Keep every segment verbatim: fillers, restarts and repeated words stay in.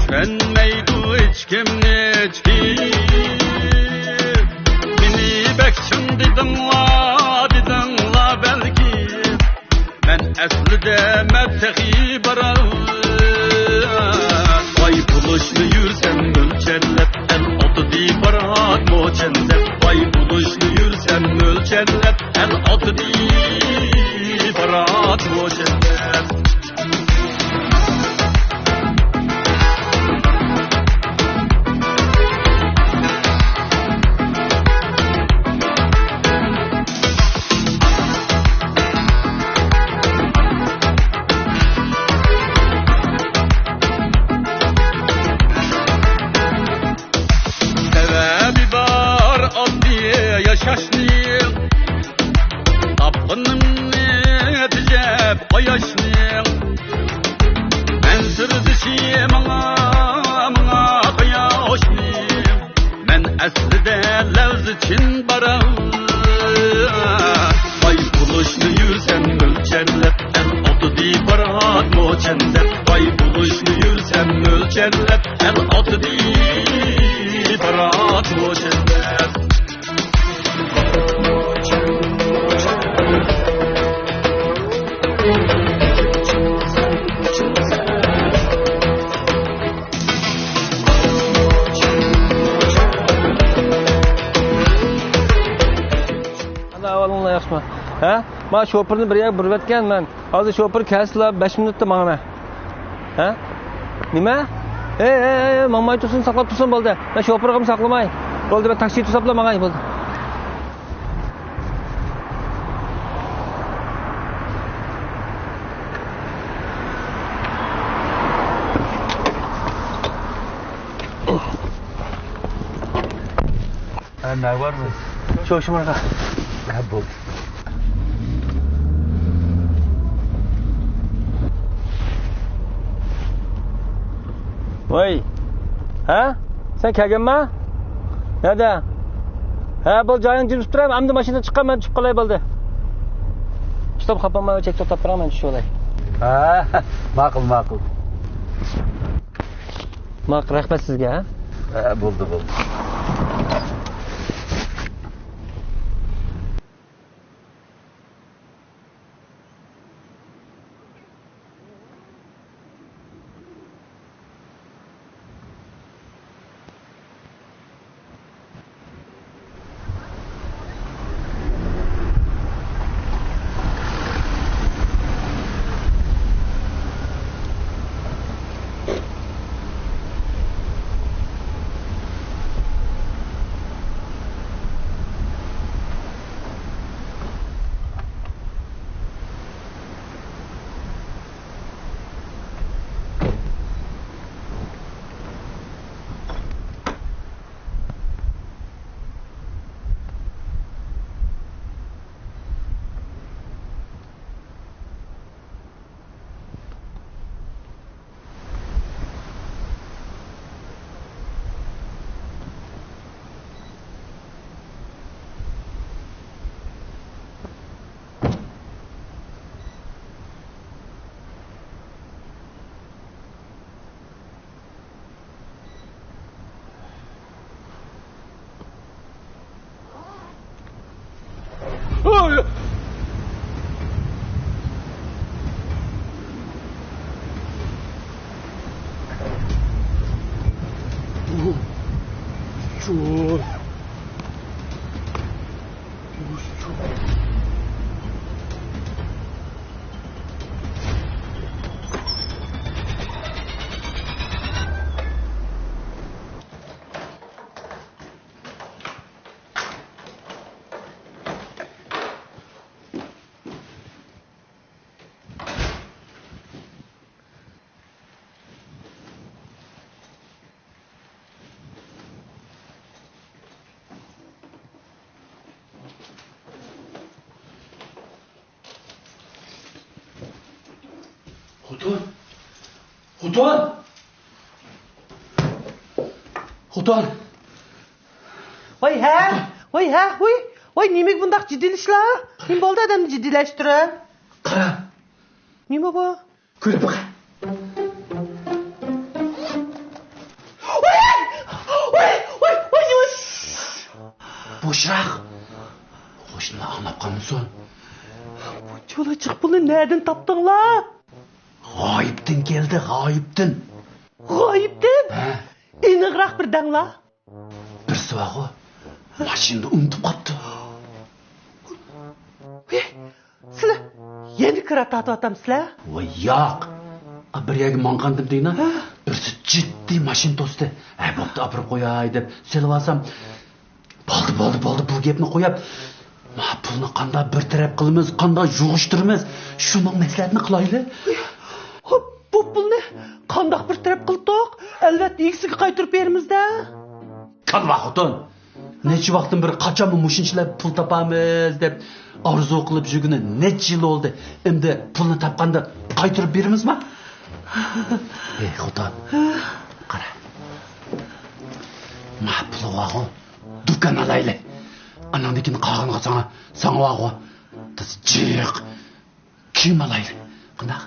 كۆنمەيدۇ ھېچكىمنى ھېچكىم. مېنى بەك چىڭ دېدىڭلار، دېدىڭلار بەلكىم. مەن ئەسلىدە مەن تېخى بارار. باي بولۇشنى يۈرسەم ئۆلچەرلەپ، ئەل ئاتىدى بارات موچەن دەپ. باي بولۇشنى يۈرسەم ئۆلچەرلەپ، ئەل ئاتىدى بارات موچەن دەپ. سەۋەبى بار ئاددىي ياشاشنىڭ، تاپقىنىمنى تېجەپ قاياشنىڭ. مەن سىردىشى ماڭا، ماڭا قاياشنىڭ. مەن ئەسلىدە لەۋزى چىن بارا. باي بولۇشنى يۈرسەم ئۆلچەرلەپ، ئەل ئاتىدى بارات موچەن دەپ. باي بولۇشنى يۈرسەم ئۆلچەرلەپ، ئەل ئاتىدى بارات موچەن دەپ. ئەنە ئەھۋالىڭلار ياخشىمۇ؟ ھە؟ مانا شوپۇرنى بىر يەرگە بۇرۇۋەتكەن مەن. ھازىر شوپۇر كەلسىلا بەش مىنۇتتا ماڭىمەن. ھە؟ نېمە؟ ئەي، ئەي، ئەي، ئەي، ماڭماي تۇرسۇن، ساقلاپ تۇرسۇن، بولدى. مەن شوپۇرغىمۇ ساقلىماي. بولدى، مەن تاكسى توساپلا ماڭاي، بولدى. ھە، نە بارمۇ؟ شۇ، شۇ مانا. ھە، بولدى. ۋاي. ھە؟ سەن كەلگەنما؟ نەدە؟ ھە، بولدى، جايىڭ جىم تۇرۇپ تۇر، ئەمدى ماشىنىدىن چىققان مەن چۈشۈپ قالاي، بولدى. ئۇستام، خاپا بولما، چەكتە توختاپ بېرىڭ، مەن چۈشۈۋالاي. ھە، ماقۇل، ماقۇل. ماق، رەھمەت سىزگە، ھە؟ ھە، بولدى، بولدى. خوتۇن! خوتۇن! خوتۇن! ۋاي ھە! ۋاي ھە! ۋۇي! ۋاي نېمىگە بۇنداق جىددىيلىشىلا؟ نېمە بولدى ئادەمنى جىددىيلەشتۈرۈپ؟ قارا! نېمە بۇ؟ كۆرۈپ باقاي. بوشراق. قوشنىلار ئاڭلاپ قالمىسۇن. بۇ چولا جىق پۇلنى نەدىن تاپتىڭلار؟ غايىبتىن كەلدى، غايىبتىن. غايىبتىن؟ ھە. ئېنىقراق بىر دەڭلار. بىرسى بارغۇ، ماشىنىدا ئۇنتۇپ قاپتۇ. ھېي، سىلەر يەنە كىرا تارتىۋاتامسىلەر؟ ۋاي ياق. بىر يەرگە ماڭغانتىم دېگىنە، ھە؟ بىرسى جىددىي ماشىنا توستى. ھە، بوپتۇ، ئاپىرىپ قوياي دەپ سېلىۋالسام، بولدى، بولدى، بولدى، بۇ گەپنى قويۇپ، ما پۇلنى قانداق بىر تەرەپ قىلىمىز، قانداق يۇغۇشتۇرىمىز، شۇنىڭ مەسلىھەتىنى قىلايلى. ھوپ، بۇ پۇلنى قانداق بىر تەرەپ قىلدۇق؟ ئەلۋەتتە ئىگىسىگە قايتۇرۇپ بېرىمىز-دە. كالۋا خوتۇن! نەچچە ۋاقىتتىن بېرى قاچانمۇ مۇشۇنچىلەپ پۇل تاپارمىز دەپ ئارزۇ قىلىپ يۈرگىنى نەچچە يىل بولدى. ئەمدى پۇلنى تاپقاندا قايتۇرۇپ بېرىمىزما؟ ھەي خوتۇن، قارا. ما پۇلى بارغۇ، دۇكان ئالايلى. ئاناندىن كېيىن قالغىنىغا ساڭا، ساڭا بارغۇ، تازا جىق كىيىم ئالايلى. قانداق؟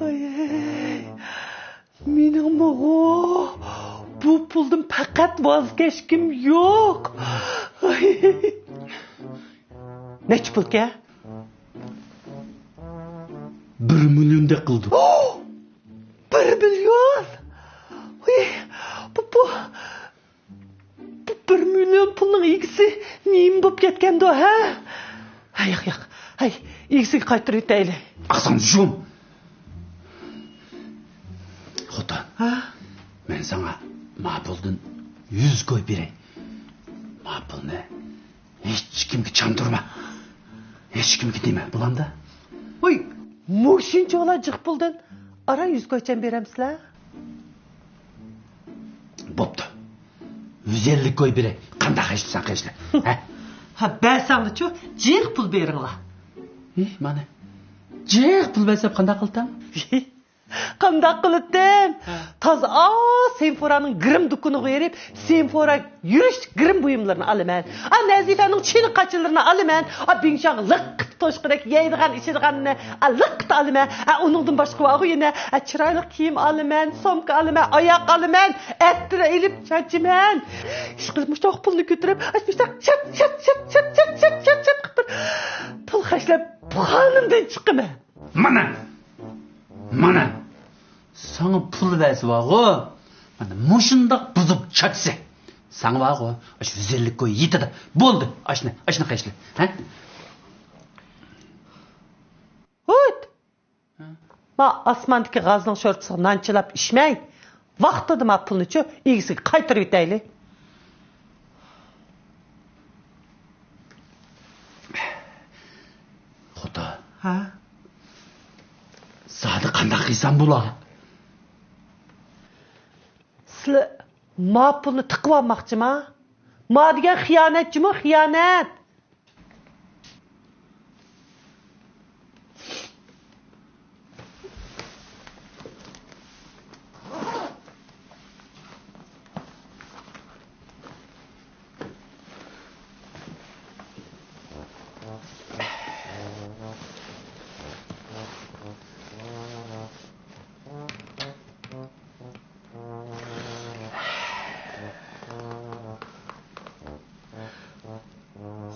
ئاي، مېنىڭمۇغۇ بۇ پۇلدىن پەقەت ۋاز كەچكۈم يوق. نەچچە پۇلكەن؟ بىر مىليوندەك قىلىدۇ. بىر مىليون؟ ئۇي، بۇ، بۇ، بۇ بىر مىليون پۇلنىڭ ئىگىسى نېمە بولۇپ كەتكەندۇ، ھە؟ ھە، ياق، ياق. ھەي، ئىگىسىگە قايتۇرۇۋېتەيلى. ئاغزىڭنى يۇم. خوتۇن. ھە؟ مەن ساڭا ما پۇلدىن يۈز كوي بېرەي. ما پۇلنى ھېچكىمگە چاندۇرما. ھېچكىمگە دېمە، بولامدا؟ ۋوي، مۇشۇنچىۋالا جىق پۇلدىن ئاران يۈز كويچەن بېرەمسىلەر؟ بوپتۇ. يۈز ئەللىك كوي بېرەي. قانداق خەجلىسەڭ خەجلە. ھە؟ ھە، بەرسەڭلىچۇ، جىق پۇل بېرىڭلار. ھى، مانا. جىق پۇل بەرسەم قانداق قىلتام؟ قانداق قىلىتتىم؟ ھە. تازا ئا سېنفورانىڭ گىرىم دۇكىنىغا بېرىپ، سېنفورا يۈرۈشلۈك گىرىم بۇيۇملىرىنى ئالىمەن. ئا نەزىپەنىڭ چىنە قاچىلىرىنى ئالىمەن. ئا بىڭشاڭ لىققىدە توشقۇدەك يەيدىغان، ئىچىدىغاننى، ئا، لىققىدە ئالىمەن. ئا ئۇنىڭدىن باشقا بارغۇ يەنە، ئا چىرايلىق كىيىم ئالىمەن، سومكا ئالىمەن، ئاياغ ئالىمەن، ئەتىر ئېلىپ چاچىمەن. ئىشقىلىپ مۇشۇنداق پۇلنى كۆتۈرۈپ، ئاشۇ مۇشۇنداق چات، چات، چات قىلىپ بىر پۇل خەجلەپ خانىمدىن چىقىمەن. مانا! مانا! ساڭا پۇل بەرسە بارغۇ، مانا مۇشۇنداق بۇزۇپ چاچسا، ساڭا بارغۇ، ئاشۇ يۈز ئەللىك كوي يېتىدۇ. بولدى، ئاشنى، ئاشنى خەجلە. ھە؟ ھۇت! ھە؟ ما ئاسماندىكى غازنىڭ شورپىسىغا نان چىلاپ ئىچمەي، ۋاقتىدا ما پۇلنىچۇ ئىگىسىگە قايتۇرۇۋېتەيلى. خوتۇن. ھە؟ زادى قانداق قىلسام بولا؟ سىلەر ما پۇلنى تىقىۋالماقچىما؟ ما دېگەن خىيانەتچىمۇ خىيانەت.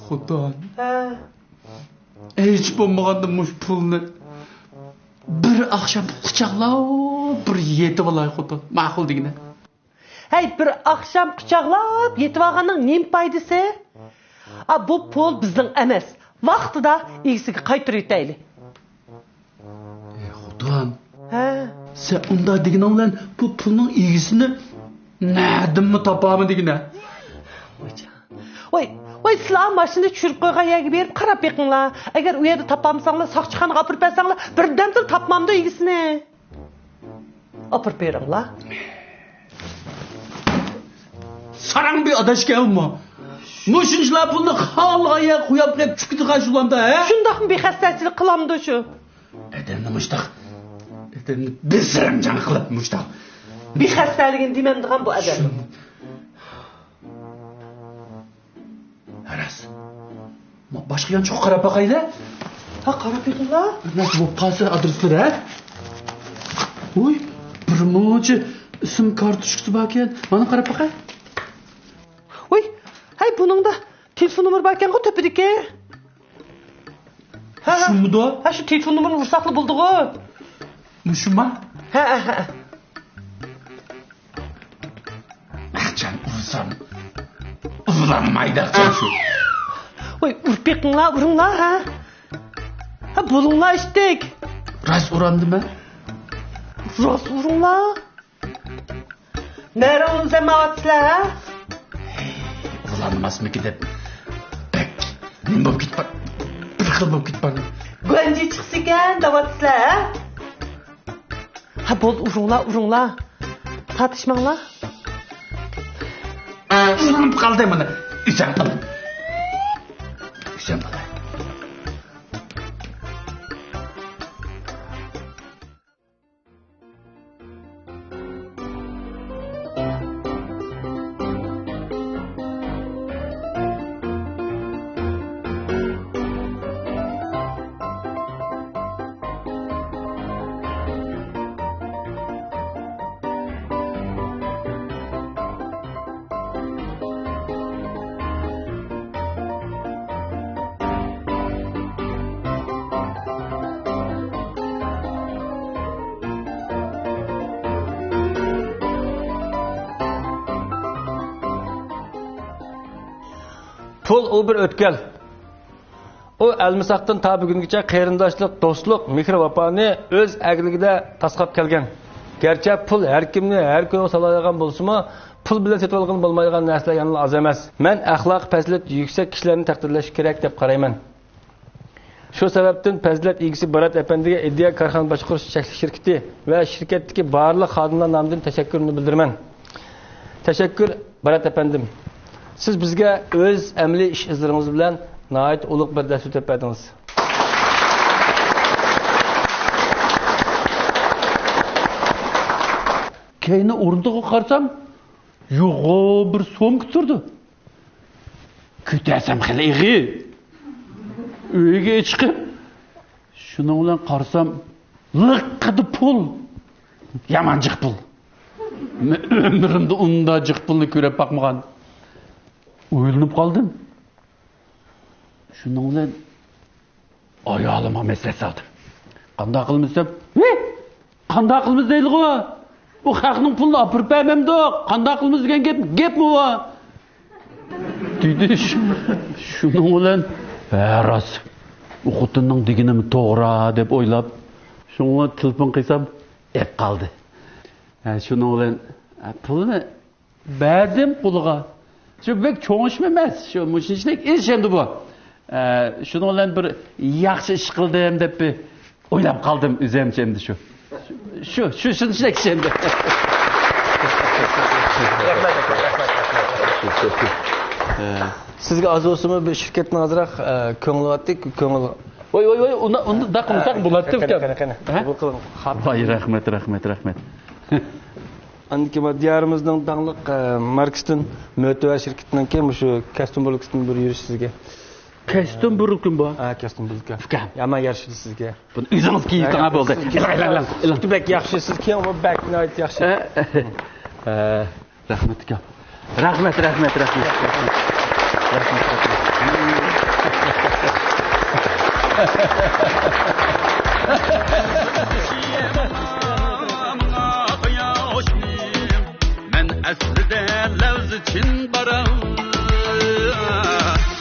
خوتۇن. ھە. ھېچ بولمىغاندا مۇشۇ پۇلنى بىر ئاخشام قۇچاقلاپ بىر يېتىۋالاي خوتۇن. ماقۇل دېگىنە. ھەي، بىر ئاخشام قۇچاقلاپ يېتىۋالغاننىڭ نېمە پايدىسى؟ ئا، بۇ پۇل بىزنىڭ ئەمەس. ۋاقتىدا ئىگىسىگە قايتۇرۇۋېتەيلى. ئەي خوتۇن. ھە؟ سەن ئۇنداق دېگىنىڭ بىلەن بۇ پۇلنىڭ ئىگىسىنى نەدىنمۇ تاپامەن دېگىنە؟ ۋايجان. ۋاي، ۋاي، سىلەر ماشىنا چۈشۈرۈپ قويغان يەرگە بېرىپ قاراپ بېقىڭلار. ئەگەر ئۇ يەردە تاپالمىساڭلار، ساقچىخانىغا ئاپىرىپ بەرسەڭلار، بىردەمدىلا تاپمامدۇ ئىگىسىنى؟ ئاپىرىپ بېرىڭلار. ساراڭ بىر ئاداش كەلمۇ. مۇشۇنچىلا پۇلنى خالىغان يەرگە قويۇپ قويۇپ چۈشۈپ كېتىدىغان شۇلامدا، ھە؟ شۇنداقمۇ بىخەستەچىلىك قىلامدۇ شۇ؟ ئادەمنى مۇشتاق، ئادەمنى بىزرەمجان قىلىپ مۇشتاق. بىخەستەلىكىنى دېمەمدىغان بۇ ئادەم. شۇ- راست. ما باشقا يانچۇققا قاراپ باقايلى. ھا، قاراپ بېقىڭلار. نەچچە بولۇپ قالسا ئادرېسلىرى، ھە؟ ۋوي، بىر مۇنچە ئىسىم كارتوچكىسى باركەن. مانا قاراپ باقاي. ۋاي، ھەي، بۇنىڭدا تېلېفون نومۇرى باركەنغۇ تۆپىدىكى. ھە، ھە. شۇمىدۇ؟ ھە، شۇ تېلېفون نومۇرىنى ئۇرساقلا بولدىغۇ. مۇشۇما؟ ھە، ھە، ھە. ئاخچام ئۇرسام، ئۇرۇلالمايدۇ ئاخچام شۇ. ۋاي، ئۇرۇپ بېقىڭلار، ئۇرۇڭلار، ھە؟ ھە، بولۇڭلار ئىشتەك. راست ئۇرامدىمەن؟ راست ئۇرۇڭلار. نەرە ئۇرۇڭ دەپ ماۋاتىسىلەر، ھە؟ ئۇرۇلالماسمىكى دەپ بەك نېمە بولۇپ كېتىپ بار، بىر خىل بولۇپ كېتىپ بار. گۇەنجى چىقسىكەن دەۋاتىسىلەر، ھە؟ ھە، بولدى، ئۇرۇڭلار، ئۇرۇڭلار. تارتىشماڭلار. ئۇرۇلۇپ قالدى مانا. ئۆچەم قىل. ئۆچەم قىل. پۇل ئۇ بىر ئۆتكەل. ئۇ ئەلمىساقتىن تا بۈگۈنگىچە قېرىنداشلىق، دوستلۇق، مېھىر-ۋاپانى ئۆز ئەگرىكىدە تاسقاپ كەلگەن. گەرچە پۇل ھەر كىمنى ھەر كۈنى سالايدىغان بولسىمۇ، پۇل بىلەن سېتىۋالغىلى بولمايدىغان نەرسىلەر يەنىلا ئاز ئەمەس. مەن ئەخلاق پەزىلىتى يۈكسەك كىشىلەرنى تەقدىرلەش كېرەك دەپ قارايمەن. شۇ سەۋەبتىن پەزىلەت ئىگىسى بارات ئەپەندىگە ئىدىيە كارخانا باشقۇرۇش چەكلىك شىركىتى ۋە شىركەتتىكى بارلىق خادىملار نامىدىن تەشەككۈرۈمنى بىلدۈرىمەن. تەشەككۈر، بارات ئەپەندىم. سىز بىزگە ئۆز ئەمەلىي ئىش ئىزلىرىڭىز بىلەن ناھايىتى ئۇلۇغ بىر دەرس ئۆتۈپ بەردىڭىز. كەينى ئورۇندۇققا قارىسام، يوغان بىر سومكا تۇرىدۇ. كۆتەرسەم خېلى ئېغىر. ئۆيگە چىقىپ، شۇنىڭ بىلەن قارىسام، لىققىدە پۇل. يامان جىق پۇل. مەن ئۆمرۈمدە ئۇنداق جىق پۇلنى كۆرۈپ باقمىغان. ئويلىنىپ قالدىم. شۇنىڭ بىلەن ئايالىمغا مەسلىھەت سالدىم. قانداق قىلىمىز دېسەم، ھېي، قانداق قىلىمىز دەيدىغۇ؟ ئۇ خەقنىڭ پۇلىنى ئاپىرىپ بەرمەمدۇق. قانداق قىلىمىز دېگەن گەپ، گەپمۇ بۇ؟ دېدى. شۇنىڭ بىلەن، ھە، راست. ئۇ خوتۇننىڭ دېگىنىمۇ توغرا دەپ ئويلاپ، شۇڭا تېلېفون قىلسام، ئېلىپ قالدى. ھە، شۇنىڭ بىلەن، ھە، پۇلنى بەردىم قولىغا. شۇ بەك چوڭ ئىشمۇ ئەمەس. شۇ مۇشۇنچىلىك ئىش ئەمدى بۇ. ئە، شۇنىڭ بىلەن بىر ياخشى ئىش قىلدىم دەپ بىر ئويلاپ قالدىم ئۆزۈمچە ئەمدى شۇ. شۇ، شۇ، شۇنچىلىك ئىش ئەمدى. رەھمەت، رەھمەت، رەھمەت. ئە، سىزگە ئاز بولسىمۇ بىر شىركەتنىڭ ئازراق، ئە، كۆڭلى بارتى، كۆڭۈل. ۋاي، ۋاي، ۋاي، ئۇنداق، ئۇنداق داققىمۇ ساق بولاتتى قېنى، ئۇكام. قېنى، قېنى. ھە؟ قوبۇل قىلىڭ. ۋاي، رەھمەت، رەھمەت، رەھمەت. ئاندىن كېيىن دىيارىمىزنىڭ داڭلىق، ئە، ماركىسىدىن مۆتىۋەر شىركىتىنىڭكى مۇشۇ كەستۇم بۇرلۇكىدىن بىر يۈرۈش سىزگە. كەستۇم بۇرلۇكىم بار. ھە، كەستۇم بۇرلۇكى. ئۇكام. يامان يارىشىدۇ سىزگە. بۇنى ئۆزىڭىز كىيىڭ، ھە، بولدى. سىز ئېلىڭ، ئېلىڭ، ئېلىڭ، ئېلىڭ. بەك ياخشى، سىز كىيىڭ، بۇ بەك ناھايىتى ياخشى. ھە، ھە. رەھمەت ئۇكام. رەھمەت، رەھمەت، رەھمەت. رەھمەت، رەھمەت. مەن ئەسلىدە لەۋزى چىن باراۋۇر.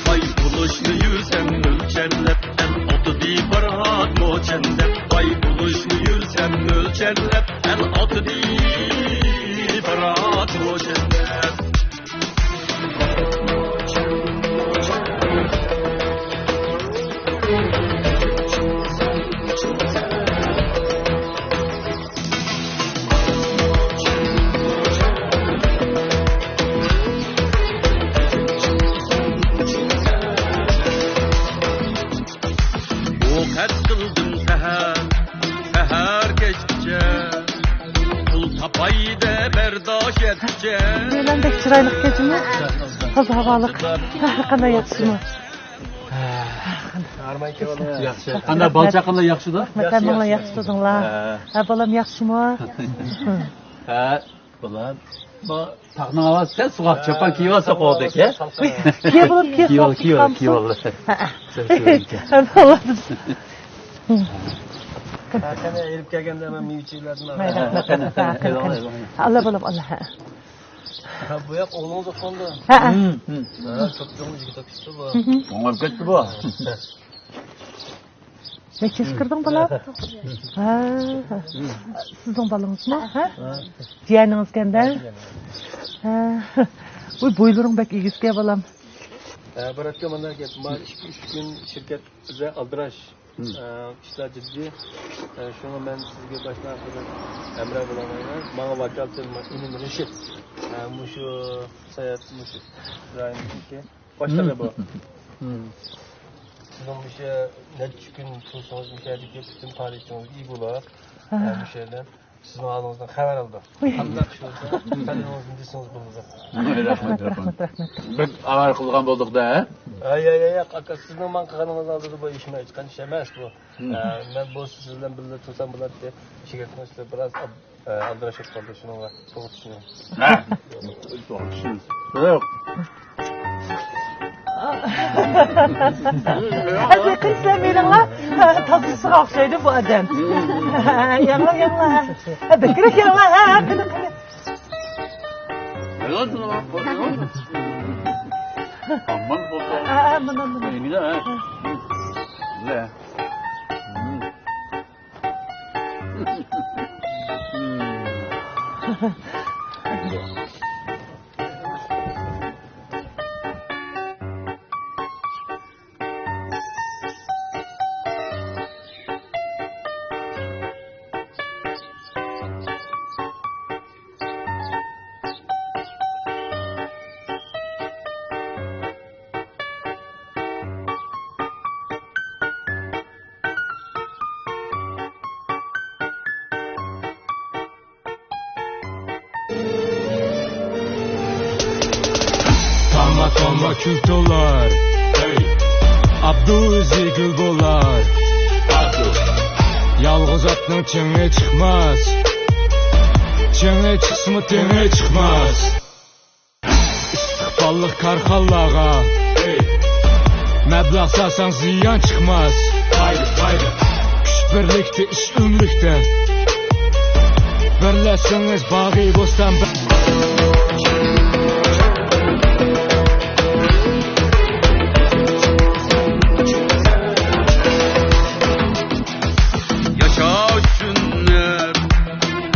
باي بولۇشنى يۈرسەم مۆلچەرلەپ، ئەل ئاتىدى بارات موچەن دەپ. باي بولۇشنى يۈرسەم مۆلچەرلەپ، ئەل ئاتىدى بارات موچەن دەپ. بۇ قەد قىلدىم سەھەر، سەھەر كەچكىچە، پۇل تاپاي دەپ بەرداشەت. بۇ بەك چىرايلىق كەچمۇ؟ تازا ھاۋالىق. ھە، قانداق ياخشىمۇ؟ ياخشى. قانداق بالا چاقىلار ياخشىدا؟ رەھمەت، ھەممىڭلار ياخشى تۇردۇڭلار. ھە. ھە، بالام ياخشىمۇ؟ ھە. بۇلار، بۇ تاغنىڭ ھاۋاسى سەل سوغۇق، چوپان كىيىۋالسا قوغدەك، ھە؟ كىيىۋالىپ، كىيىۋالىپ، كىيىۋالىپ، كىيىۋالىپ. قېنى، ئېلىپ كەلگەندە مەن مېۋە-چېۋىلەردىن ئالاي. رەھمەت، رەھمەت. ئاللا بالام، ئاللا. ھە، بۇ ياق ئوغلىڭىز ئوقۇغاندا. ھە. ھە، چوپچوڭ يىگىت ئوقۇشتا بۇ. ئوڭلاپ كەتتى بۇ. نەچچە ياشقا كىردىڭ بالا؟ ھە. سىزنىڭ بالىڭىزمۇ؟ ھە؟ جىيەنىڭىزكەندە؟ ھە. ۋوي، بويلىرىڭ بەك ئېگىزكەن بالام. ھە، باراتكا مانا گەپ. ما ئىككى ئۈچ كۈن شىركەت بىزدە ئالدىراش. ئە، ئىشلار جىددىي. ئە، شۇڭا مەن سىزگە باشتا بىر ھەمراھ بولالايمەن. ماڭا ۋاكالىتەن ئىنىم رىشىت. ئە، مۇشۇ ساياھەت، مۇشۇ رايوننىڭكى باشلىقى بۇ. سىزنىڭ مۇشۇ نەچچە كۈن تۇرسىڭىز، مۇشۇ يەردىكى پۈتۈن پائالىيىتىڭىزگە ئىگە بولۇپ، ئە، مۇشۇ يەردە سىزنىڭ ھالىڭىزدىن خەۋەر ئالىدۇ. قانداق ئىش بولسا، تەلىپىڭىزنى دېسىڭىز بولىدۇ. رەھمەت، رەھمەت، رەھمەت. بەك ئاۋارە قىلغان بولدۇق-دە، ھە؟ ھە، ياق، ياق، ياق، ئاكا، سىزنىڭ ماڭا قىلغىنىڭىز ئالدىدا بۇ ھېچنېمە، ھېچقانداق ئىش ئەمەس بۇ. ھە، مەن بولسا سىز بىلەن بىللە تۇرسام بولاتتى. شىركەتنىڭ ئىشلىرى بىراز ئاب-، ئە، ئالدىراش بولۇپ قالدى، شۇنىڭغا توغرا چۈشىنىڭ. ھە. توغرا چۈشىنىڭ. ياق. ھەزىل قىلسا مېنىڭلا تازىسىغا ئوخشايدۇ بۇ ئادەم. ياڭلا، ياڭلا. ھە، بەكرەك ياڭلا. ھە، ھە، قېنى، قېنى. ھە، ھە، مانا، مانا. تامغا تامغا كۈل تولار. ئابدۇ ئۆزى گۈل بولار. يالغۇز ئاتنىڭ چېڭى چىقماس. چېڭى چىقسىمۇ تېڭى چىقماس. ئىستىقباللىق كارخانىلارغا مەبلەغ سالساڭ زىيان چىقماس. كۈچ بىرلىكتە، ئىش ئۆملۈكتە. بىرلەشسىڭىز باغى بوستان. ياشاش ئۈچۈن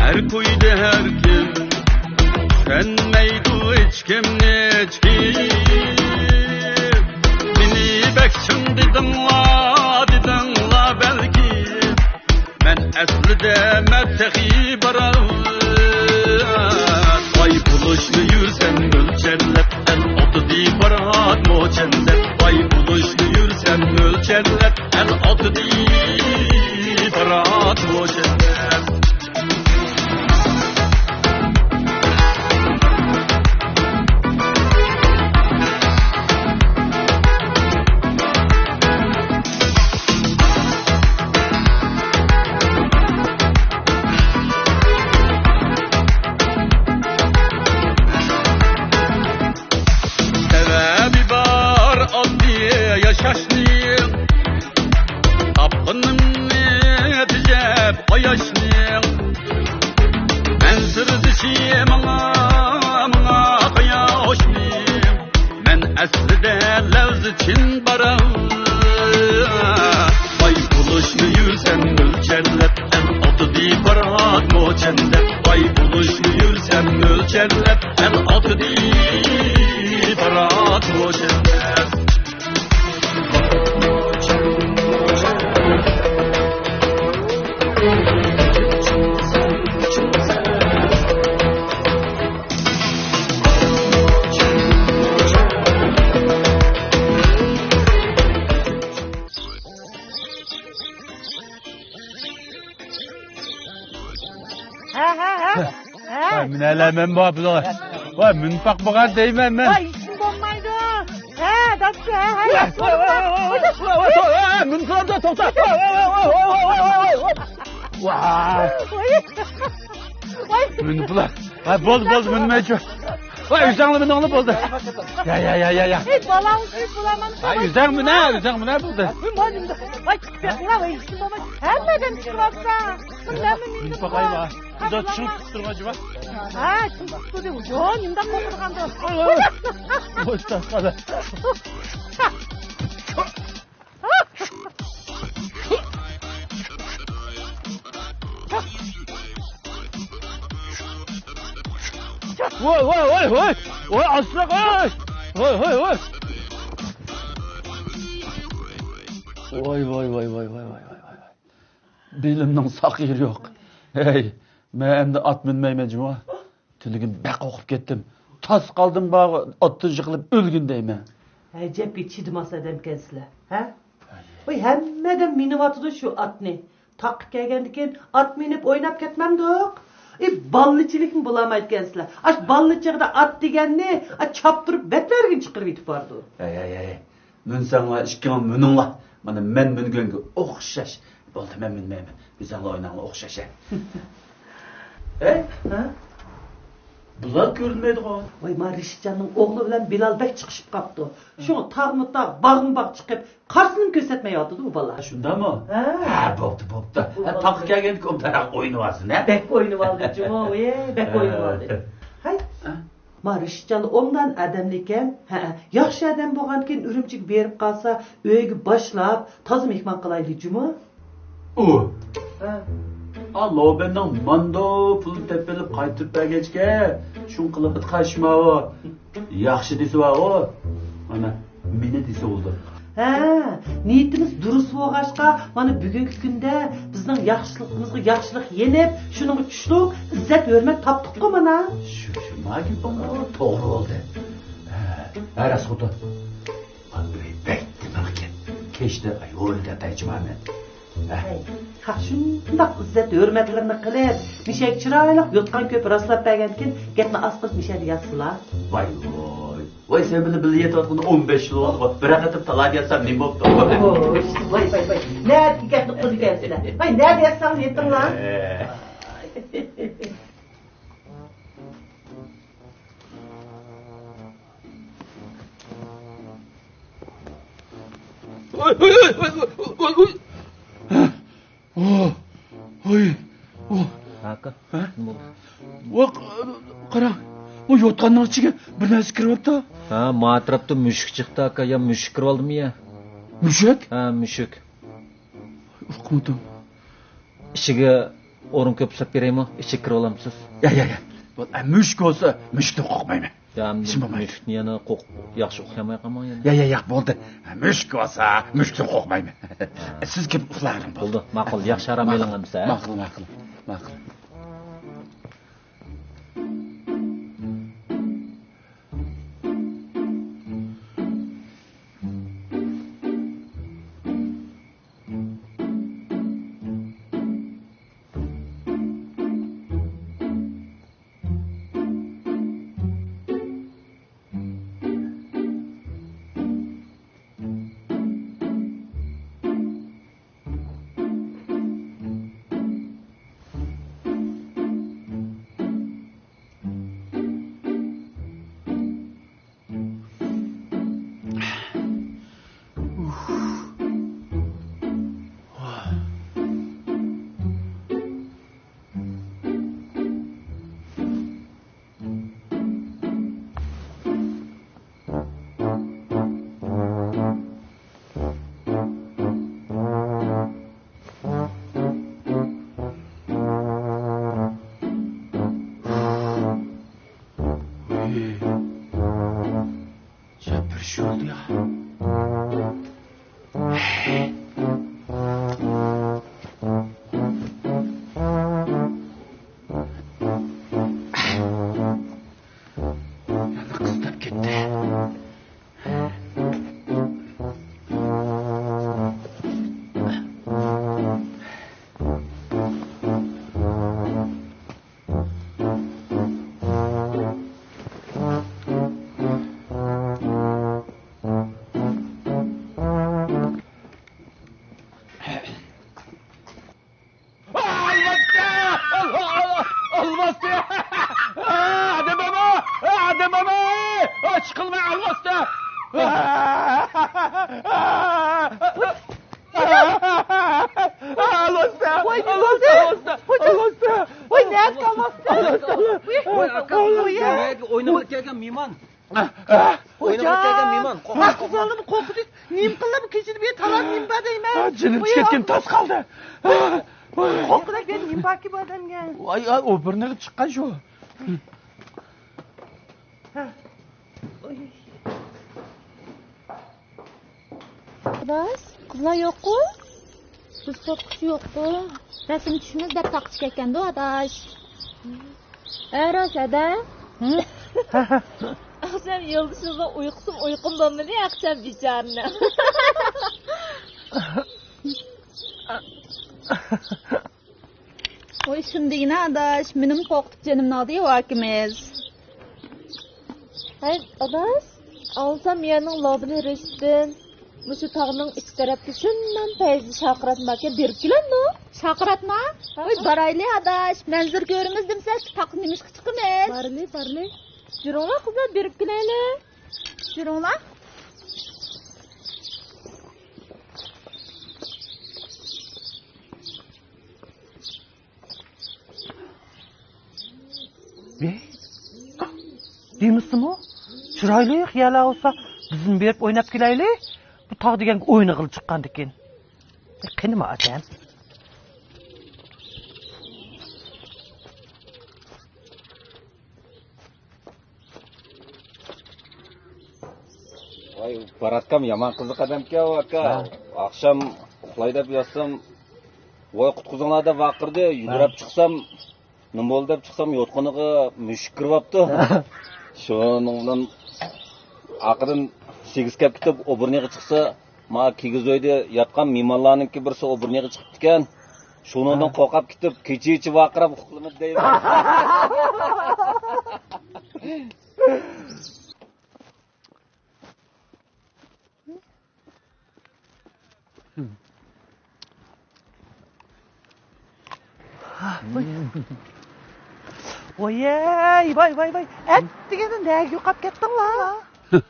ھەر تويدا ھەر كىم چۈشەنمەيدۇ ھېچكىمنى ھېچكىم. مېنى بەك چىڭ دېدىڭلار، دېدىڭلار بەلكىم. مەن ئەسلىدە مەن تېخى بارات. باي بولۇشنى يۈرسەم ئۆلچەرلەپ، ئەل ئاتىدى بارات موچەنلەپ. باي بولۇشنى يۈرسەم ئۆلچەرلەپ، ئەل ئاتىدى بارات موچەنلەپ. سەۋەبى بار ئاددىي ياشاشنىڭ، تاپقىنىمنى تېجەپ قاياشنىڭ. مەن سىردىشى ماڭا، ماڭا قاياشنىڭ. مەن ئەسلىدە لەۋزى چىن بارا. باي بولۇشنى يۈرسەم ئۆلچەرلەپ، ئەل ئاتىدى بارات موچەنلەپ. باي بولۇشنى يۈرسەم ئۆلچەرلەپ، ئەل ئاتىدى بارات موچەنلەپ. ھە، ھە، ھە. ھە. ۋاي، مىنەلەر مەن بار بۇلار. ۋاي، مۇنپاق بولغان دەيمەن مەن. ۋاي، ھېچنېمە بولمايدۇ. ھە، دادىسى، ھە، ھە، ۋاي، ياخشى ۋاي، ۋاي، بولدى. ۋاي، ۋاي، ۋاي، ۋاي، ۋاي، ۋاي، ۋاي، ۋاي. ۋاي. ۋاي. مۇنپىلار. ۋاي، بولدى، بولدى، مىنمەيچۇ. ۋاي، ئۆزۈڭلار مىنىڭلار بولدى. يا، يا، يا، يا، يا. ئەي، بالاڭ ئۈچۈن بۇلارمۇ. ۋاي، ئۆزۈڭ مىنە، ئۆزۈڭ مىنە بولدى. ۋاي، مانا، ۋاي، ھەممە ئادەم چىقىۋاتسا. مىنمەي باقايلى. بۇدا چىڭ تۇتۇپ تۇرغان جۇۋا. ھە، چىڭ تۇتۇپ تۇردى. يو، نېمىنداق قورقىدىغاندۇ. ۋاي، تاقالا. ۋاي، ۋاي، ۋاي، ۋاي! ۋاي، ئاسراق، ۋاي! ۋاي، ۋاي، ۋاي! ۋاي، ۋاي، ۋاي، ۋاي، ۋاي، ۋاي، ۋاي، ۋاي! بېلىمنىڭ ساق يېرى يوق. ھەي، مەن ئەمدى ئات مىنمەيمەن جۇمۇ. تۈنۈگۈن بەك قورقۇپ كەتتىم. تاس قالدىم بارغۇ، ئاتتىن يىقىلىپ ئۆلگىن دەيمەن. ئەجەبكى چىدىماس ئادەمكەنسىلەر، ھە؟ ۋاي، ھەممە ئادەم مىنىۋاتىدۇ شۇ ئاتنى. تاغقا كەلگەندىكىن ئات مىنىپ ئويناپ كەتمەمدۇق؟ ئى، بالىچىلىكنى بولالمايدىكەنسىلەر. ئاش بالىلىك چېغىدا ئات دېگەننى، ئا، چاپتۇرۇپ بەتلەرگىن چىقىرىۋېتىپ بارىدۇ. ھەي، ھەي، ھەي. مىنساڭلار ئىككىڭلار مىنىڭلار. مانا مەن مىنگەنگە ئوخشاش. بولدى، مەن مىنمەيمەن. ئۆزۈڭلار ئويناڭلار ئوخشاش ھە. ھەي؟ ھە؟ بۇلار كۆرۈنمەيدىغۇ. ۋاي، ما رىشىتجاننىڭ ئوغلى بىلەن بىلال بەك چىقىشىپ قاپتۇ. شۇڭا تاغمۇ تاغ، باغمۇ باغ چىقىپ، قارىسىنىمۇ كۆرسەتمەيۋاتىدۇ بۇ بالا. شۇنداقمۇ؟ ھە. ھە، بوپتۇ، بوپتۇ. ھە، تاغقا كەلگەندىكىن ئوبدانراق ئوينىۋالسۇن ھە. بەك ئوينىۋالدى جۇمۇ، ۋەي، بەك ھە. ئوينىۋالدى. ھەي. ھە؟ ما رىشىتجان ئوبدان ئادەملىكەن. ھە، ياخشى ئادەم بولغانكىن ئۈرۈمچىگە بېرىپ قالسا، ئۆيگە باشلاپ تازا مېھمان قىلايلى جۇمۇ. ئۇ. ھە. ئا، لوبەننىڭ ماندۇ پۇلنى تېپىپ ئېلىپ قايتۇرۇپ بەرگەچكە، شۇڭ قىلىپ قارشىماۋۇ. ياخشى دېسە بارغۇ. مانا، مېنى دېسە بولىدۇ. ھە، نىيىتىمىز دۇرۇس بولغاچقا، مانا بۈگۈنكى كۈندە بىزنىڭ ياخشىلىقىمىزغا ياخشىلىق يېنىپ، شۇنىڭغا چۈشلۈك ئىززەت ھۆرمەت تاپتۇققۇ مانا. شۇ، شۇ، ما گېپىڭ توغرا بولدى. ھە، ھە، راست خوتۇن. ئا، ئۆي بەك دىمىقكەن. كەچتە ئاي ھويلىدا تەيچىمامەن. ھەي، ھە، شۇنداق ئىززەت ھۆرمەتلىرىنى قىلىپ، مىشەگە چىرايلىق يوتقان كۆپ راسلاپ بەرگەندىكىن، گەپنى ئاز قىلىپ مىشەدە ياتسىلا. ۋاي، ۋاي. ۋاي، سەن بىلەن بىللە يېتىۋاتقىنىغا ئون بەش يىل بولدىغۇ. بىر قېتىم تالادا ياتسام نېمە بوپتۇ؟ ۋاي، ۋاي، ۋاي. نەدىكى گەپنى قىلىدىكەنسىلەر؟ ۋاي، نەدە ياتساڭ يېتىڭلار. ھە. ۋاي، ۋاي، ۋاي. ۋاي، ۋاي. ئاكا، ھە؟ نېمە بولدى؟ ۋاي، قاراڭ، ئۇ يوتقاننىڭ ئىچىگە بىر نەرسە كىرىۋاپتۇ. ھە، ما ئەتراپتا مۈشۈك چىقتى، ئاكا. يا مۈشۈك كىرىۋالدىمۇ يا؟ مۈشۈك؟ ھە، مۈشۈك. ئۇقمىدىم. ئىچىگە ئورۇن كۆپ سېلىپ بېرەيمۇ؟ ئىچىگە كىرىۋالامسىز؟ يا، يا، يا. بول، ئە، مۈشۈك بولسا، مۈشۈكتىن قورقمايمەن. يا، ئىشىم بولمايدۇ. مۈشۈكنى يەنە قورق-، ياخشى ئۇخلىيالماي قالماڭ يەنە. يا، يا، يا، بولدى. مۈشۈك بولسا، مۈشۈكتىن قورقمايمەن. ھە. سىز كىرىپ ئۇخلاۋېرىڭ، بولدى. بولدى، ماقۇل، ياخشى ئارام ئېلىڭ ئەمىسە، ھە؟ ماقۇل، ماقۇل، ماقۇل. ۋاي، نېمە بولدى؟ خوجام! ۋاي، نەگە قالماپسىز؟ ۋاي، ئاكا، ۋاي، نەگە ئويناپ كەلگەن مېھمان؟ ئويناپ كەلگەن مېھمان. قورقۇپ، قورقۇپ. قىزلارنىمۇ قورقۇتۇپ، نېمە قىلدى بۇ كېچىدە بىر تالادا نېمە بار دەيمەن؟ جېنىم چۈشۈۋەتكىنىم تاس قالدى. قورققۇدەك بىر نېمە باركى بۇ ئادەمگە؟ ۋاي، ئاي، ئۇ بىرنى چىققان شۇ. ئاداش، قىزلار يوققۇ؟ بىز قورقۇش يوققۇ؟ رەسىم چۈشىمىز دەپ تاقچى كەتكەندۇ، ئاداش؟ ھە، راست، ھەدە؟ ئاخشام يولدىشىمنىڭ ئۇيقۇسىمۇ ئۇيقۇم بولمىدى، ئاخشام بىچارىنىڭ. ۋاي، شۇندىگىنە ئاداش، مېنىمۇ قورقۇتۇپ جېنىمنى ئالدى ئۇ ئاكىمىز. ھەي، ئاداش، ئاڭلىسام يەرنىڭ لابىنى رېشىتتىن، مۇشۇ تاغنىڭ ئىچ تەرەپكە شۇنداق پەيزى شارقىراتمىكەن، بېرىپ كېلەمدۇ؟ شارقىراتما؟ ۋاي، بارايلى ئاداش، مەنزىرە كۆرىمىز دېمىسە، تاغقا نېمىشقا چىقىمىز؟ بارلى، بارلى. يۈرۈڭلار قىزلار، بېرىپ كېلەيلى. يۈرۈڭلار. ۋەي، دېمىسىمۇ، چىرايلىق يەرلەر بولسا، بىزمۇ بېرىپ ئويناپ كېلەيلى. بۇ تاغ دېگەنگە ئوينىغىلى چىققاندىكىن. قېنىما ئادەم؟ ۋاي، باراتكام يامان قىزىق ئادەمكەن ئۇ ئاكا. ھە. ئاخشام ئۇخلاي دەپ ياتسام، ۋاي، قۇتقۇزۇڭلار دەپ ۋارقىرىدى. ھە. يۈگۈرۈپ چىقسام، نېمە بولدى دەپ چىقسام، يوتقىنىغا مۈشۈك كىرىۋاپتۇ. شۇنىڭ بىلەن ئارقىدىن سېگىز كەپ كېتىپ، ئوبورنىيغا چىقسا، ما كىگىز ئۆيدە ياتقان مېھمانلارنىڭكى بىرسى ئوبورنىيغا چىقىپتىكەن. شۇنىڭدىن ھە. قورقۇپ كېتىپ، كېچىچە ۋارقىراپ ئۇخلىمىدى دەيمەن. ۋاي، ۋاي، ۋاي، ۋاي. ئەتىگەندە نەگە يوقاپ كەتتىڭلار؟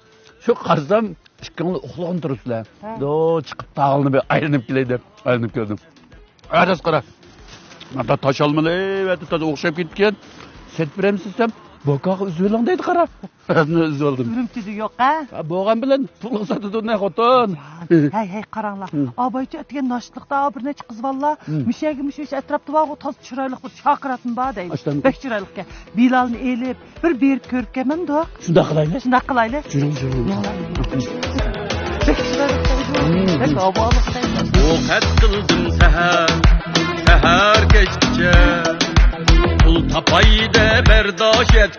شۇ قارىسام، ئىككىڭلار ئۇخلىغان تۇرۇپسىلەر. ھە. دو، چىقىپ تاغىلىنى بىر ئايلىنىپ كېلەي دەپ ئايلىنىپ كەلدىم. ئاداس قارا. مانا تاش ئالمىلى ۋە تازا ئوخشاپ كېتىپتىكەن. سېتىپ بېرەمسىز دېسەم، بوكاغا ئۈزۈۋېلىڭ دەيدۇ قارا. ئۈزۈۋالدىم. ئۈرۈمچىدە يوق، ھە؟ ھە، بولغان بىلەن پۇلغا ساتىدۇ نە خوتۇن. ھەي، ھەي، قاراڭلار. ھە. ئابايچە ئەتىگەن ناشتىلىقتا بىر نەچچە قىز بالىلار، ھە. مۇشۇ يەرگە مۇشۇ ئىش ئەتراپتا بارغۇ، تازا چىرايلىق بىر شاكىراتمۇ بار دەيدۇ. بەك چىرايلىقكەن. بىلالنى ئېلىپ، بىر بېرىپ كۆرۈپ كەلمەمدۇق؟ شۇنداق قىلايلى. شۇنداق قىلايلى. يۈرۈڭ، يۈرۈڭ. بەك چىرايلىق دەيدۇ. بەك ھاۋالىق دەيدۇ. بۇ قەد قىلدىم سەھەر، سەھەر كەچكىچە. پۇل تاپاي دەپ بەرداشەت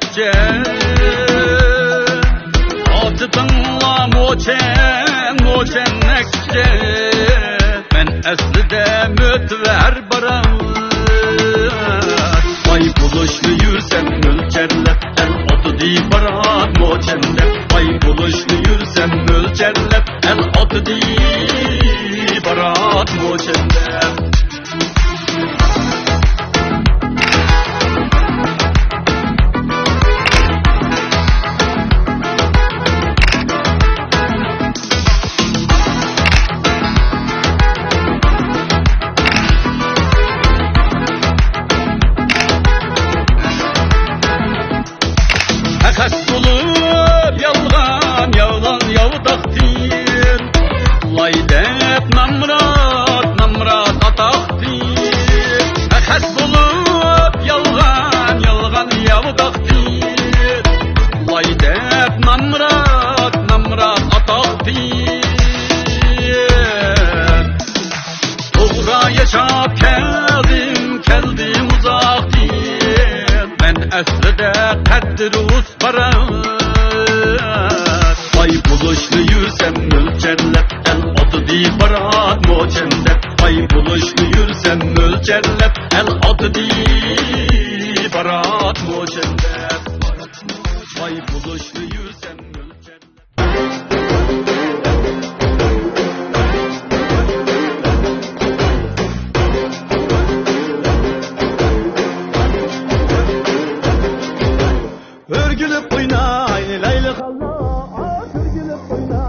ئاتىتىڭلار موچەن، موچەن نەكچە. مەن ئەسلىدە مۆتىۋەر باراڭ. باي بولۇشنى يۈرسەم مۆلچەرلەپ، ئەل ئاتىدى بارات موچەن دەپ. باي بولۇشنى يۈرسەم مۆلچەرلەپ، ئەل ئاتىدى بارات موچەن دەپ. ھەقەس بولۇپ يالغان، يالغان ياۋىداقتىن، لاي دەپ نامرات، نامرات ئاتاقتىن. ھەقەس بولۇپ يالغان، يالغان ياۋىداقتىن، لاي دەپ نامرات، نامرات ئاتاقتىن. توغرا ياشاپ كەلدىم، كەلدىم ئۇزاقتىن. مەن ئەسلىدە قەددىرۇس بارات. باي بولۇشنى يۈرسەم مۆلچەرلەپ، ئەل ئاتىدى بارات موچەن دەپ. باي بولۇشنى يۈرسەم مۆلچەرلەپ، ئەل ئاتىدى بارات موچەن دەپ. باي بولۇشنى يۈرسەم مۆلچەرلەپ. ئۆرگۈلۈپ ئويناي لەيلى خاللار، ئۆرگۈلۈپ ئويناي.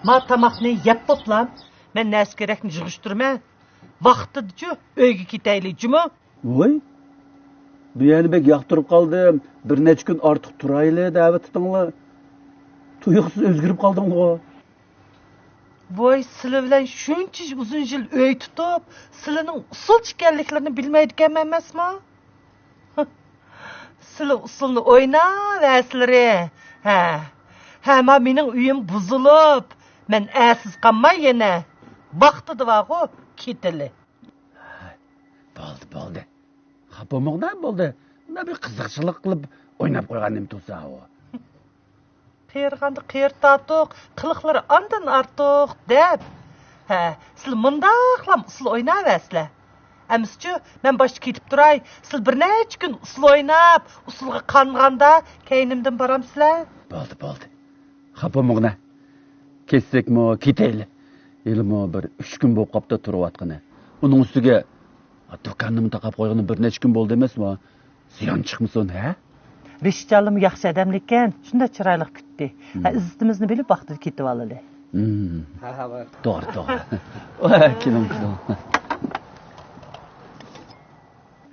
ما تاماقنى يەپ بوپلا، مەن نەرسە كېرەكنى يىغىشتۇرىمەن. ۋاقتىدىچۇ ئۆيگە كېتەيلى، جۇمۇ؟ ۋوي، بۇ يەرنى بەك ياقتۇرۇپ قالدىم. بىر نەچچە كۈن ئارتۇق تۇرايلى دەۋېتىپتىڭلار. تۇيۇقسىز ئۆزگىرىپ قالدىڭغۇ. ۋوي، سىلى بىلەن شۇنچە ئۇزۇن يىل ئۆي تۇتۇپ، سىلىنىڭ ئۇسسۇلچى ئىكەنلىكلىرىنى بىلمەيدىكەنمەن ئەمەسمۇ؟ سىلى ئۇسسۇلنى ئويناۋەرسىلىرى. ھە. ھەمما مېنىڭ ئۆيۈم بۇزۇلۇپ، مەن ئەرسىز قالماي يەنە. ۋاقتىدا بارغۇ، كېتىلى. بولدى، بولدى. خاپا بولمىغىنا، بولدى. مۇنداق بىر قىزىقچىلىق قىلىپ ئويناپ قويغان نېمە تۇرسا ئۇ. قېرىغاندا قېرى تارتۇق، قىلىقلىرى ئاندىن ئارتۇق دەپ. ھە، سىلى مۇنداقلام ئۇسسۇل ئويناۋەرسىلە. ئەمىسىچۇ، مەن باشتا كېتىپ تۇراي. سىلى بىر نەچچە كۈن ئۇسسۇل ئويناپ، ئۇسسۇلغا قانغاندا كەينىمدىن بارامسىلە. بولدى، بولدى. خاپا بولمىغىنا. كەتسەكمۇ كېتەيلى. ھېلىمۇ بىر ئۈچ كۈن بولۇپ قاپتۇ تۇرۇۋاتقىنى. ئۇنىڭ ئۈستىگە، ھە، دۇكاننىمۇ تاقاپ قويغىنى بىر نەچچە كۈن بولدى ئەمەسمۇ؟ زىيان چىقمىسۇن، ھە؟ رىشىت جانلىمۇ ياخشى ئادەملىكەن، شۇنداق چىرايلىق كۈتتى. ھە، ئىززىتىمىزنى بىلىپ ۋاقتىدا كېتىۋالىلى. ھە، ھە، بار. توغرا، توغرا. ۋاي، كېلىڭ، كېلىڭ.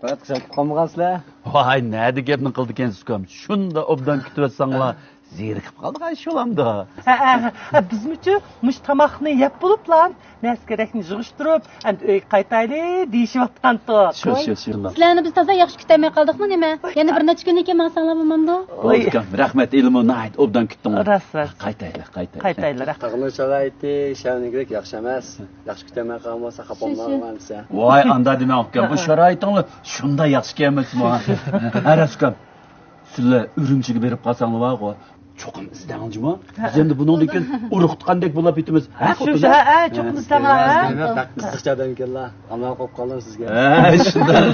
قايتقىچە قالمىغانسىلەر؟ ۋاي، نەدە گەپنى قىلىدىكەنسىز ئۇكام؟ شۇنداق ئوبدان كۈتۈۋەتسەڭلار، زېرىكىپ قالدىغان شۇلامدا. ھە، ھە، ھە، بىزمۇچۇ مۇشۇ تاماقنى يەپ بولۇپلا، نەرسە كېرەكنى يىغىشتۇرۇپ، ئەمدى ئۆيگە قايتايلى دېيىشىۋاتقانتۇق. شۇ، شۇ، شۇ. سىلەرنى بىز تازا ياخشى كۈتەلمەي قالدۇقمۇ نېمە؟ يەنە بىر نەچچە كۈندىن كېيىن ماڭساڭلار بولمامدۇ؟ بولدى ئۇكام، رەھمەت، ھېلىمۇ ناھايىتى ئوبدان كۈتتۈڭلار. راست، راست. قايتايلى، قايتايلى. قايتايلى، راست. تاغنىڭ شارائىتى شەھەرنىڭكىدەك ياخشى ئەمەس. ياخشى كۈتەلمەي قالغان بولسا خاپا بولماڭلار دېسە. ۋاي، ئاندا دېمەڭ ئۇكام، بۇ شارائىتىڭلار شۇنداق ياخشىكەن ئەمەسمۇ؟ ھە، راست ئۇكام. سىلەر ئۈرۈمچىگە بېرىپ قالساڭلار بارغۇ، چوقۇم ئىزدەڭلار جۇمۇ. بىز ئەمدى بۇنىڭدىن كېيىن ئۇرۇق تۇتقاندەك بولاپ كېتىمىز. ھە، شۇ، شۇ، ھە، ھە، چوقۇم ئىزدەڭلار، ھە. بەك قىزىق ئادەمكەنلا. ئامال قويۇپ قالدىم سىزگە. ھە، شۇنداق.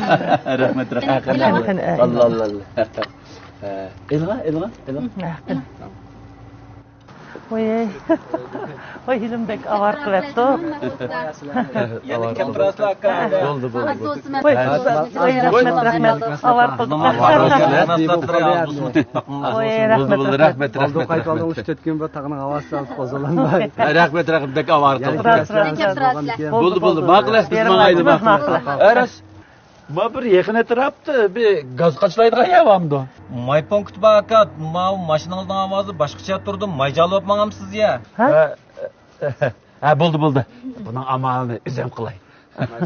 رەھمەت، رەھمەت. قېنى، قېنى، قېنى. ئاللا، ئاللا، ئاللا. ئېلىڭا، ئېلىڭا، ئېلىڭا. ھە، قېنى. ۋاي، ۋاي، ھېلىم بەك ئاۋارە قىلىۋەتتۇ. يەنە كەپ تۇراسىلا، ئاكا. بولدى، بولدى، بولدى. ۋاي، ۋاي، رەھمەت، رەھمەت. ئاۋارە قىلدۇق. ۋاي، رەھمەت، رەھمەت. بولدى، بولدى، رەھمەت، رەھمەت. قايتىۋالدىڭ، ئۈچ تۆت كۈن بىر تاغنىڭ ھاۋاسى قوزغىلىدۇ. رەھمەت، رەھمەت، بەك ئاۋارە قىلدىڭ. راست، راست، راست. بولدى، بولدى، ماقۇل، بىز ماڭايلى، ماقۇل. ئەرەس. ما بىر يېقىن ئەتراپتا بىر گاز قاچىلايدىغان يەر بارمىدۇ؟ ماي پونكىتى بار ئاكا، ماۋۇ ماشىنىڭىزنىڭ ئاۋازى باشقىچە تۇرىدۇ، ماي جالىۋاپ ماڭامسىز يا؟ ھە؟ ھە، بولدى، بولدى. بۇنىڭ ئامالىنى ئۆزۈم قىلاي.